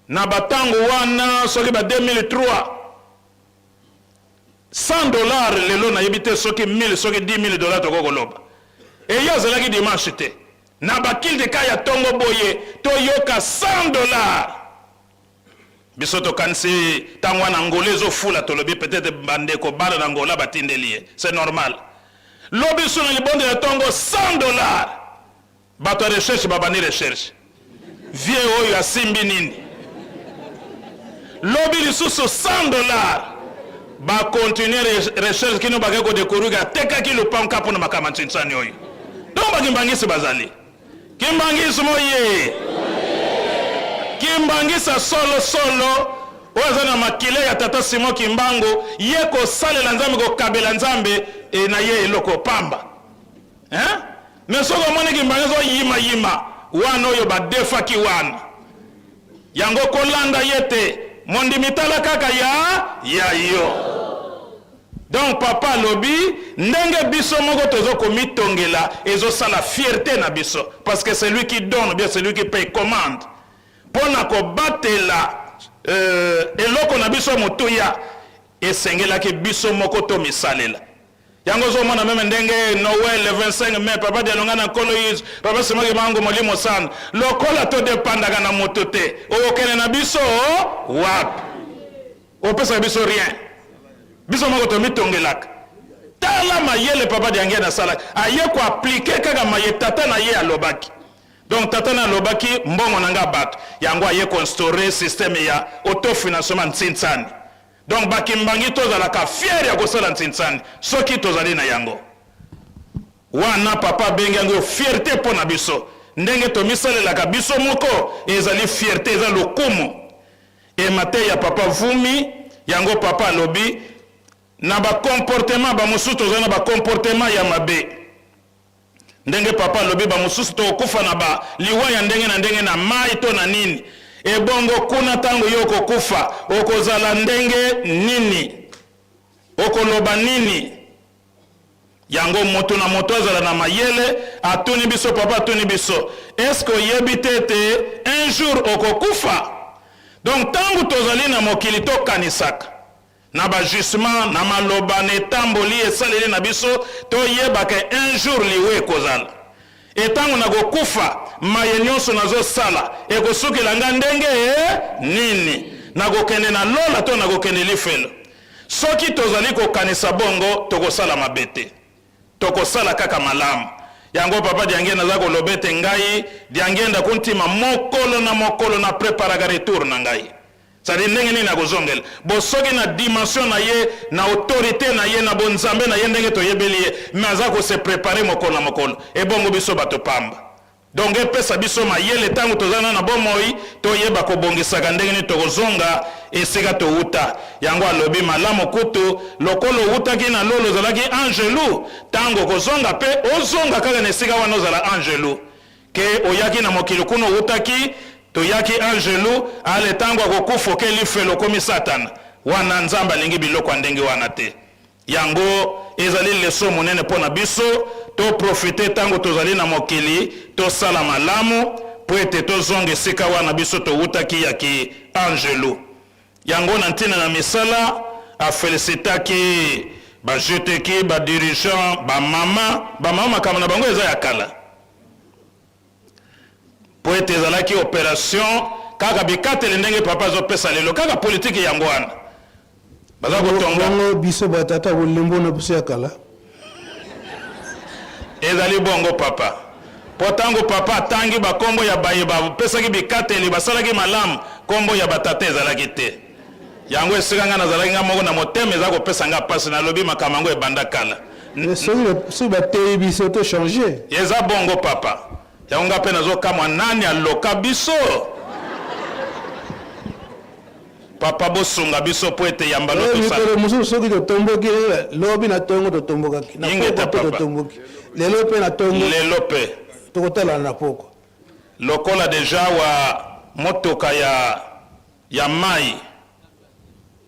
na batango wana, soki ba 2003, 100 $. Lelo nayebi te soki 1000, soki 10 000 $. Tokoki koloba eye azalaki dimanche te na baculte ka ya ntongo boye, toyoka 100 $. Biso tokanisi ntango wana Ngola ezofula, tolobi peut-être bandeko bana na Ngola batindeli ye, c'est normal. Lobi so na libonde ya ntongo, 100 $. Bato ya recherche babandi recherche, vie oyo asimbi nini? Lobi lisusu 100 $. Bakontinue recherche kino bakei kodécouvrir atekaki lopango kaka mpona makambo ya ntsinsani oyo. Donc bakimbangisi bazali kimbangisi moye, kimbangisa solosolo oyo aza na makile ya tata Simon Kimbangu. Ye kosalela Nzambe, kokabela Nzambe e na ye eloko pamba, hein? Mais soki omoni kimbangu ezoyimayima wana, oyo badefaki wana, yango kolanda ye te. Mondimi, tala kaka ya yo. Donc papa alobi ndenge biso moko tozo komitongela, ezosala fierté na biso, parce que celui qui donne, bien celui qui paye commande. Mpo na kobatela eloko na biso motuya, esengelaki biso moko tomisalela yango. Ozomona même ndenge Noël le 25 mai, papa Dialonga na Nkolo Yesu, papa Simon Kimbangu Molimo Sana, lokola todépendaka na moto te, okokende na biso wapi? Opesaka biso rien, biso moko tomitongelaka. Tala mayele papa Diangienda asalaki, aye koappliquer kaka maye tata na ye alobaki. Donc tata na alobaki mbongo na nga bato, yango aye koinstaurer système ya autofinancement ntsinsani. Donc bakimbangi tozalaka fier ya kosala ntsinsani soki tozali na yango wana. Papa abengi yango fierté mpo na biso. Ndenge tomisalelaka biso moko ezali fierté, eza lokumu. Emate ya papa Vumi, yango papa alobi na bacomportement bamosusu, tozali na bacomportement ya mabe. Ndenge papa alobi, bamosusu tokokufa na baliwa ya ndenge na ndenge, na mai to na nini. Ebongo kuna ntango yo okokufa, okozala ndenge nini? Okoloba nini? Yango moto na moto azala na mayele. Atuni biso, papa atuni biso: est-ce oyebi te ete un jour okokufa? Donc ntango tozali na mokili, tokanisaka na bajugement, na maloba, na etamboli, esaleli na biso, toyebaka un jour liwa ekozala. Etango na kokufa, Maye nyonso nazosala ekosukela nga ndenge nini? Nakokende na lola to nakokende lifelo? Soki tozali kokanisa bongo, tokosala mabe te. Tokosala kaka malamu. Yango papa Diangienda aza koloba ete ngai Diangienda Kuntima mokolo na mokolo na preparaka retour na ngai. C'est-à-dire ndenge nini akozongela bo soki na dimension na ye, na autorite na ye, na bonzambe na ye ndenge toyebeli ye, mais aza ko se preparer mokolo na mokolo. Ebongo biso bato pamba. Donc epesa biso mayele tango toza nanu na bomoi toyeba kobongisaka ndenge nini tokozonga esika towuta. Yango alobi malamu kutu lokola owutaki na lola ozalaki angelu, tango okozonga pe ozonga kaka na esika wana ozala angelu. Ke oyaki na mokili kuna owutaki toyaki angelu ale tango akokufa oke lifelo okomi satana. Wana Nzambe alingi biloko ya ndenge wana te. Yango ezali leson monene mpo na biso, to profiter tango tozali na mokili, tosala malamu mpo ete tozonga esika wana biso towutaki ya ki angelu. Yango na ntina na misala, a felicitaki ba GTQ, ba dirigeants, ba mama, ba mama makambo na bango eza ya kala. Mpo ete ezalaki operation kaka bikateli ndenge papa azopesa lelo, kaka politiki yango wana. Baza kotonga. Bongo biso ba tata bolembo na biso ya kala. Ezali bongo papa. Po tango papa atangi ba kombo ya baye ba pesaki bikateli basalaki malamu, kombo ya ba tata ezalaki te. Yango esika nga nazalaki nga moko na motema eza kopesa nga pasi, nalobi makambo yango ebanda kala. Mais soki bateyi biso to changer. Eza bongo papa. Yango nga pe nazo kamwa nani aloka biso? Papa bosunga biso po ete yamba lo tosala. Mikolo mosusu soki totomboki lobi na tongo totombokaki na pokwa pe totomboki lelo pe na tongo lelo pe tokotalana na pokwa. Lokola dejà wa motoka ya ya mayi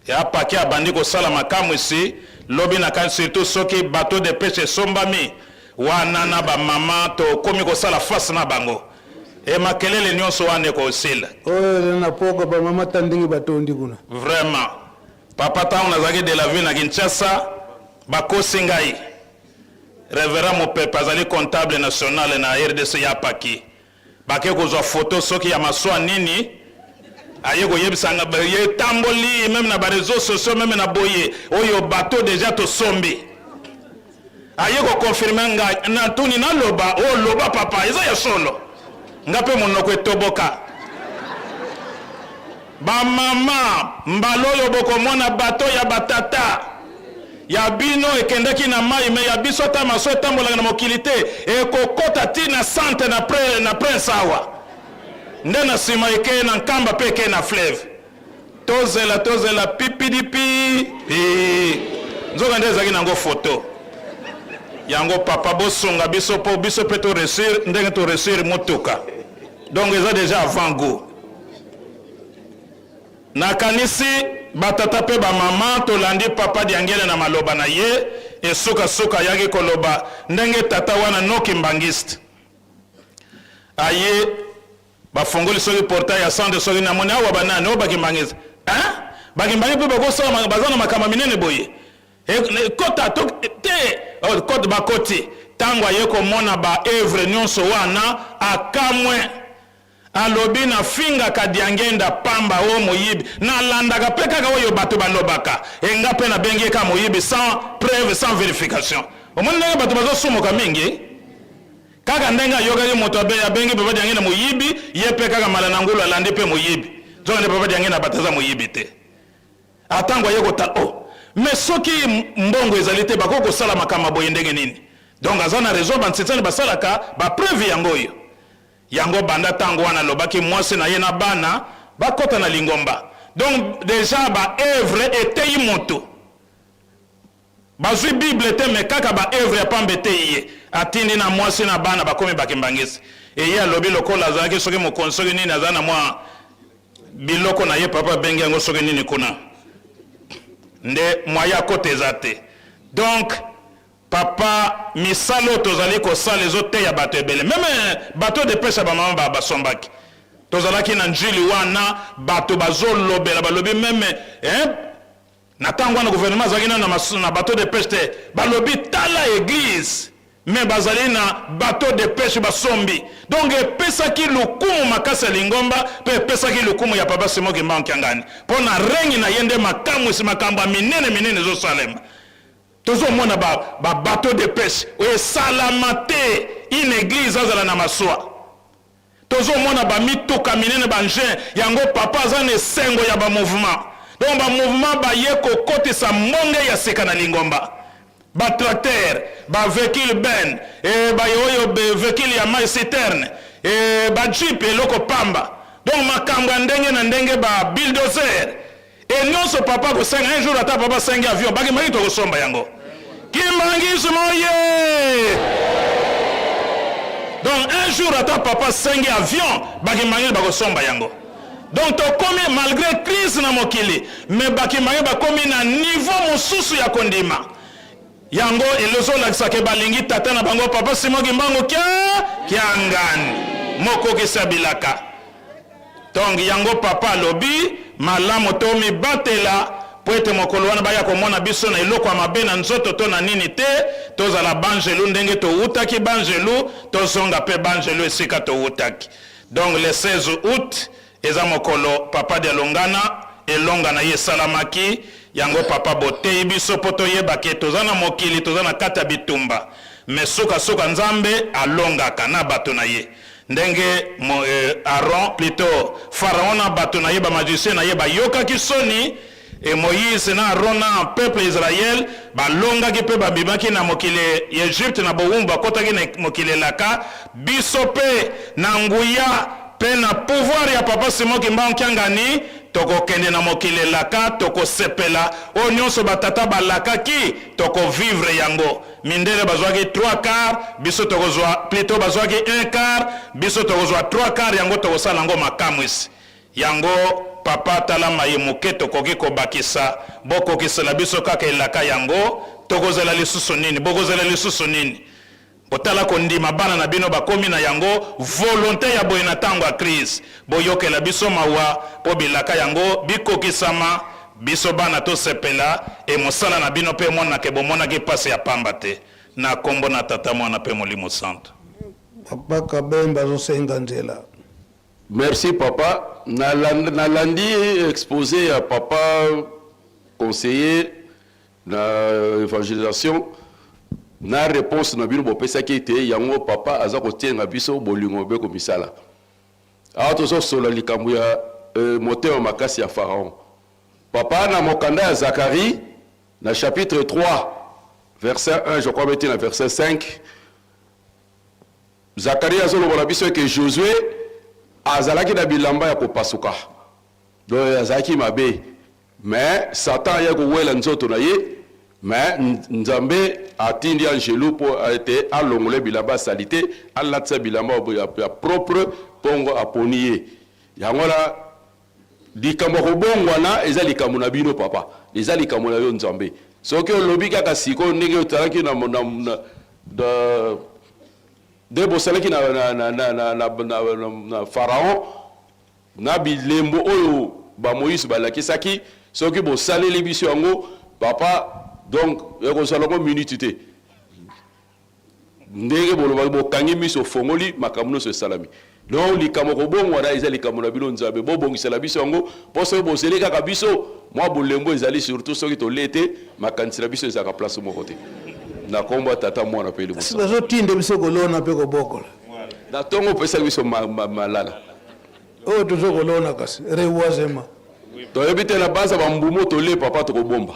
ya pake abandi kosala makamwisi lobi na kani surtout soki bateau de peche esombami wana na ba mama tokomi kosala face na bango et makelele nionso wana ekosila. Oyo eza na pokwa ba mama ta ndenge batondi kuna. Vraiment papa tango nazalaki de la ville na Kinshasa bakosi ngai reverend Mupepe azali comptable national na rdc ya paki Bake kozwa photo soki ya masua nini aye koyebisa nga ye etamboli meme na ba reseaux sociaux meme na boye oyo bateau dejà tosombi aye ko confirmer nga na tuni naloba o oh, loba papa eza ya solo nga pe monoko etoboka Ba mama, mbala oyo bokomona bateau ya ba tata ya bino ekendaki na mayi mais ya biso ata maso etambolaka na mokili te ekokota ti na sante na, pre, na prince awa nde na sima ekeye na nkamba pe ekeye na fleuve. Tozela tozela pipidipi pi nzoka nde ezalaki nango photo yango. Papa bosunga biso po biso pe to reussir ndenge to reussir mutuka, donc eza dejà avant gout. Nakanisi ba tata pe ba mama tolandi papa Diangienda na maloba na ye et suka suka ayaki koloba ndenge tata wana no kimbanguiste aye bafongoli soki portail ya centre soki namoni awa ba nani oyo ba kimbanguiste hein ba kimbanguiste pe bakosala baza na makambo minene boye Kota to te oh, kota bakoti tango aye komona ba oeuvre nionso wana akamwe alobi nafingaka Diangenda pamba o moyibi nalandaka pe kaka oyo bato balobaka e nga pe nabengi ye kaka moyibi sans preuve sans verification omoni ndenge bato bazosumuka mingi kaka ndenge ayokaki moto abengi papa Diangenda moyibi ye pe kaka mala na ngulu alandi pe moyibi nzoka nde papa Diangenda bato aza moyibi te. Atango aye kotala oh mais soki mbongo ezali te bakoki kosala makambo ya boye ndenge nini? Donc aza na raison ba nsitsani basalaka ba preuve yango oyo. Yango banda tango wana alobaki mwasi na ye na bana bakota na lingomba. Donc dejà ba oeuvre eteyi mutu. Bazui bible te mais kaka ba oeuvre ya pamba eteyi ye. Atindi na mwasi na bana bakomi ba kimbanguiste. Et ye alobi lokola azalaki soki mokonzi soki nini azali na mwa biloko na ye papa abengi yango soki nini kuna nde moyen akota eza te. Donc papa misala oyo tozali kosala ezoteya bato ebele meme bateau de peche ya bamama ba basombaki tozalaki na njili wana bato bazolobela balobi meme eh, Na tango wana gouvernement azalaki nanu na bateau de peche te, balobi tala eglise. Mais bazali na bateau de peche basombi. Donc epesaki lokumu makasi ya lingomba pe epesaki lokumu ya Papa Simon Kimbangu Kiangani. Po na règne na ye nde makamwisi, makambo ya minene minene ezosalema. Tozomona ba, ba bateau de peche oyo esalama te une eglise azala na masuwa. Tozomona ba mituka minene ba engins yango papa aza na esengo ya ba mouvement. Donc ba mouvement baye kokotisa mbonge ya sika na lingomba. Ba tracteurs, ba vehicules ben, et ba oyo vehicules ya mayi citerne, et ba jeep eloko pamba. Donc makambo ya ndenge na ndenge ba bulldozer. Et nionso papa akosenga un jour ata papa asengi avion bakimaki tokosomba yango. Kimbanguisme oye! Donc un jour ata papa asengi avion bakimbanguisme bakosomba yango. Donc tokomi malgré crise na mokili mais bakimbanguisme bakomi na niveau mosusu ya kondima. Yango elozolakisa ke balingi tata na bango papa Simon Kimbangu kia kiangani mokokisa bilaka. Donc yango papa alobi malamu to mibatela po ete mokolo wana baya komona biso na eloko ya mabe na nzoto to na nini te, tozala banjelu ndenge towutaki banjelu, tozonga pe banjelu esika towutaki. Donc le 16 aout eza mokolo papa Dialungana elonga na ye esalamaki, yango papa boteyi biso po toyeba ke toza na mokili, toza na kati ya bitumba mais suka suka Nzambe alongaka na bato na ye. Ndenge mo, eh, Aaron, plutot Pharaon na bato na ye, ba magiciens na ye bayokaki soni, et Moïse na Aaron na peuple Israël balongaki mpe babimaki na mokili ya Egypte na bowumbu, bakotaki na mokili elaka. Biso mpe na nguya mpe na pouvoir ya Papa Simon Kimbangu Kiangani tokokende na mokili elaka, tokosepela oyo nionso ba tata balakaki, toko vivre yango. Mindele bazwaki trois quart, biso tokozwa, plutot bazwaki un quart, biso tokozwa trois quart, yango tokosala yango makamwisi. Yango papa tala maye moke tokoki kobakisa, bokokisela biso kaka elaka yango, tokozela lisusu nini? Bokozela lisusu nini? Botala kondima bana na bino bakomi na yango, volonte ya boye na tango ya crise. Boyokela biso mawa po bilaka yango bikokisama, biso bana tosepela et mosala na bino pe emonana ke bomonaki pasi ya pamba te. Na kombo na Tata, Muana pe Molimo Santu. Papa Kabemba azosenga nzela. Merci papa, nalandi expose ya papa conseiller Na evangelisation na reponse na bino bopesaki ete yango papa aza kotienga biso bolingo mobeko misala. Awa tozo solola likambo ya motema makasi ya Pharaon. Papa na mokanda ya Zacharie na chapitre 3 verset 1 je crois beti na verset 5 Zacharie azoloba na biso eke Josue azalaki na bilamba ya kopasuka. Donc azalaki mabe. Mais satan aye kowela nzoto na ye mais Nzambe atindi angelu po ete alongola ye bilamba ya salite alatisa bilamba ya propre pongo aponi ye yango wana likambo ya kobongwana eza likambo na bino papa eza likambo na yo Nzambe soki olobi kaka sikoyo ndenge otalaki na, na, na, na nde bosalaki na, na, na, na, na, na, na, na, na pharaon Na bilembo oyo ba Moise balakisaki, soki bosaleli biso yango papa, donc ekozala yango minute te. Ndenge bolobaki bokangi miso ofongoli makambo nyonso esalami. Donc likambo kobongwana eza likambo na bino Nzambe, bobongisela biso yango po soki bozeli kaka biso mwa bolembo ezali surtout soki tolie te makanisi na biso ezalaka place moko te. Na kombo ya Tata, Mwana pe Elimo Santu. Bazotinda biso kolona pe kobokola. Na tongo opesaki biso malala. Oyo tozo kolona kasi reboisement. Toyebi te na base ya ba mbuma oyo tolie papa tokobomba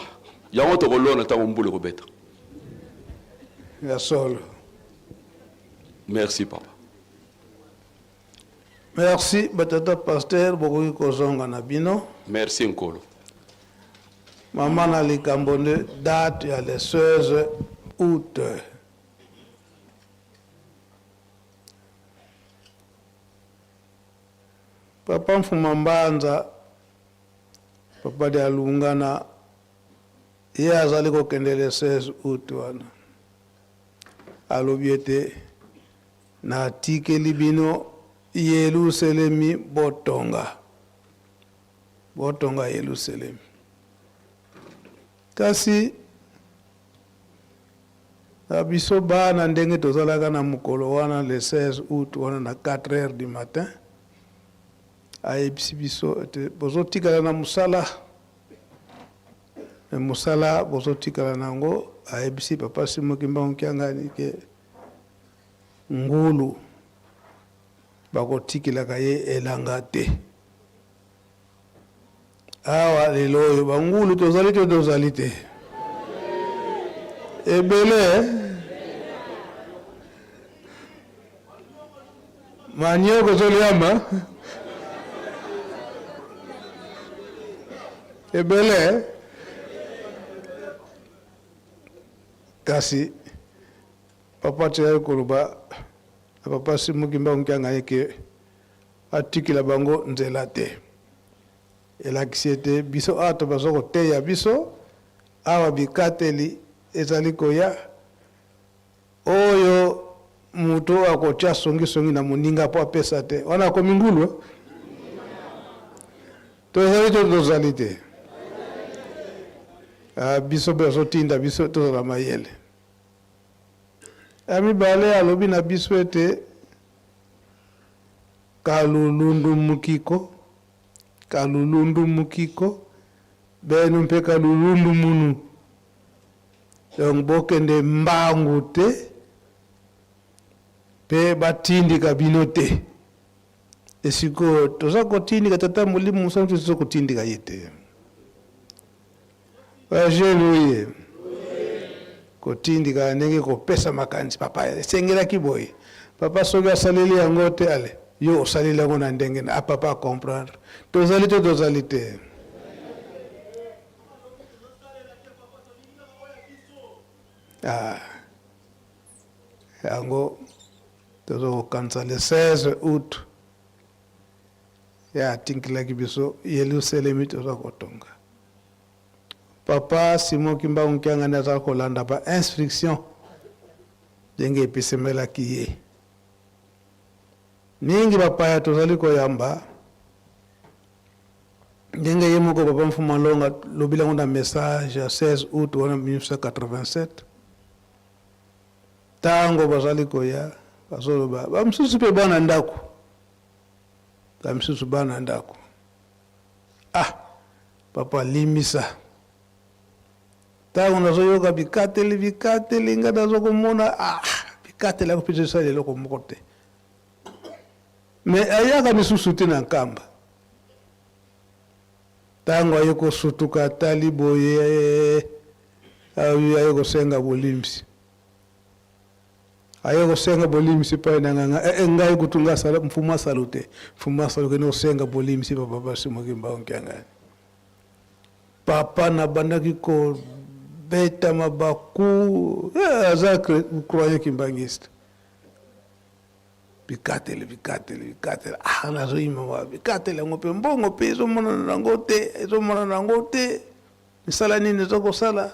yango tokolona tango mbula ekobeta. Ya solo. Merci papa. Merci ba tata pasteur bokoki kozonga na bino. Merci nkolo. Mama na likambo nde date ya le 16 août. Papa Mfuma Mbanza, Papa Dialungana, ye azali kokende le 16 août wana. Alobi ete natikeli bino Yeluselemi botonga. Botonga Yeluselemi. Kasi. Na biso bana ndenge tozalaka na mokolo wana le 16 aout wana na 4 heures du matin, ayebisi biso ete bozotikala na mosala, me mosala bozotikala na yango. Ayebisi papa Simon Kimbangu Kiangani ke ngulu bakotikelaka ye elanga te. Awa lelo oyo bangulu tozali te, tozali te ebele eh? Manioko ezoliama ebele eh? Kasi papa teyaki koloba na papa Simon Kimbangu Kiangani ke atikela bango nzela te. Elakisi ete biso awa tobaza koteya biso awa bikateli ezali koya oyo moto akotia songisongi na moninga mpo apesa te, wana akomi ngulu eh? Tozali to tozali te? Ah, biso mpe azotinda biso tozala mayele. Ya mibale alobi na biso ete Kalulundu mukiko, kalulundu mukiko, beno mpe kalulundu munu. Donc bokende mbangu te mpe batindika bino te. Esikoyo toza kotindika tata Molimo Mosantu, toza kotindika ye te. Ba jeune oye kotindika ndenge kopesa makanisi papa esengelaki boye papa soki asaleli yango te ale yo osaleli yango na ndenge na ah, papa comprendre tozali te tozali te. Ah, yango tozo kokanisa le 16 août ya atinkelaki biso Yelusalemi toza kotonga. Papa Simon Kimbangu Kiangani aza kolanda ba instruction ndenge epesemelaki ye. Mingi bapaya tozali koyamba ndenge ye moko Papa Mfuma Longa lobeli yango na message ya 16 août wana 1987 tango bazali koya bazoloba bamosusu mpe bana ndako bamisusu bana ndako ah papa limbisa ntango nazoyoka bikateli bikateli ngai nazokomona ah bikateli yango mpe esala eloko moko te me ayaka lisusu te na nkamba ntango aye kosutuka atali boye aye kosenga bolimbisi Aye kosenga bolimbisi epai na ngai, ngai, eh, ngai kutu ngai asala mfumu asalu te, mfumu asalu kende kosenga bolimbisi pa papa Simon Kimbangu Kiangani. Papa nabandaki kobeta mabaku, eh, aza croyant kimbangiste. Bikateli, bikateli, bikateli, ah, nazoyima ba bikateli yango mpe mbongo mpe ezomonana nango te, ezomonana nango te, misala nini ezokosala.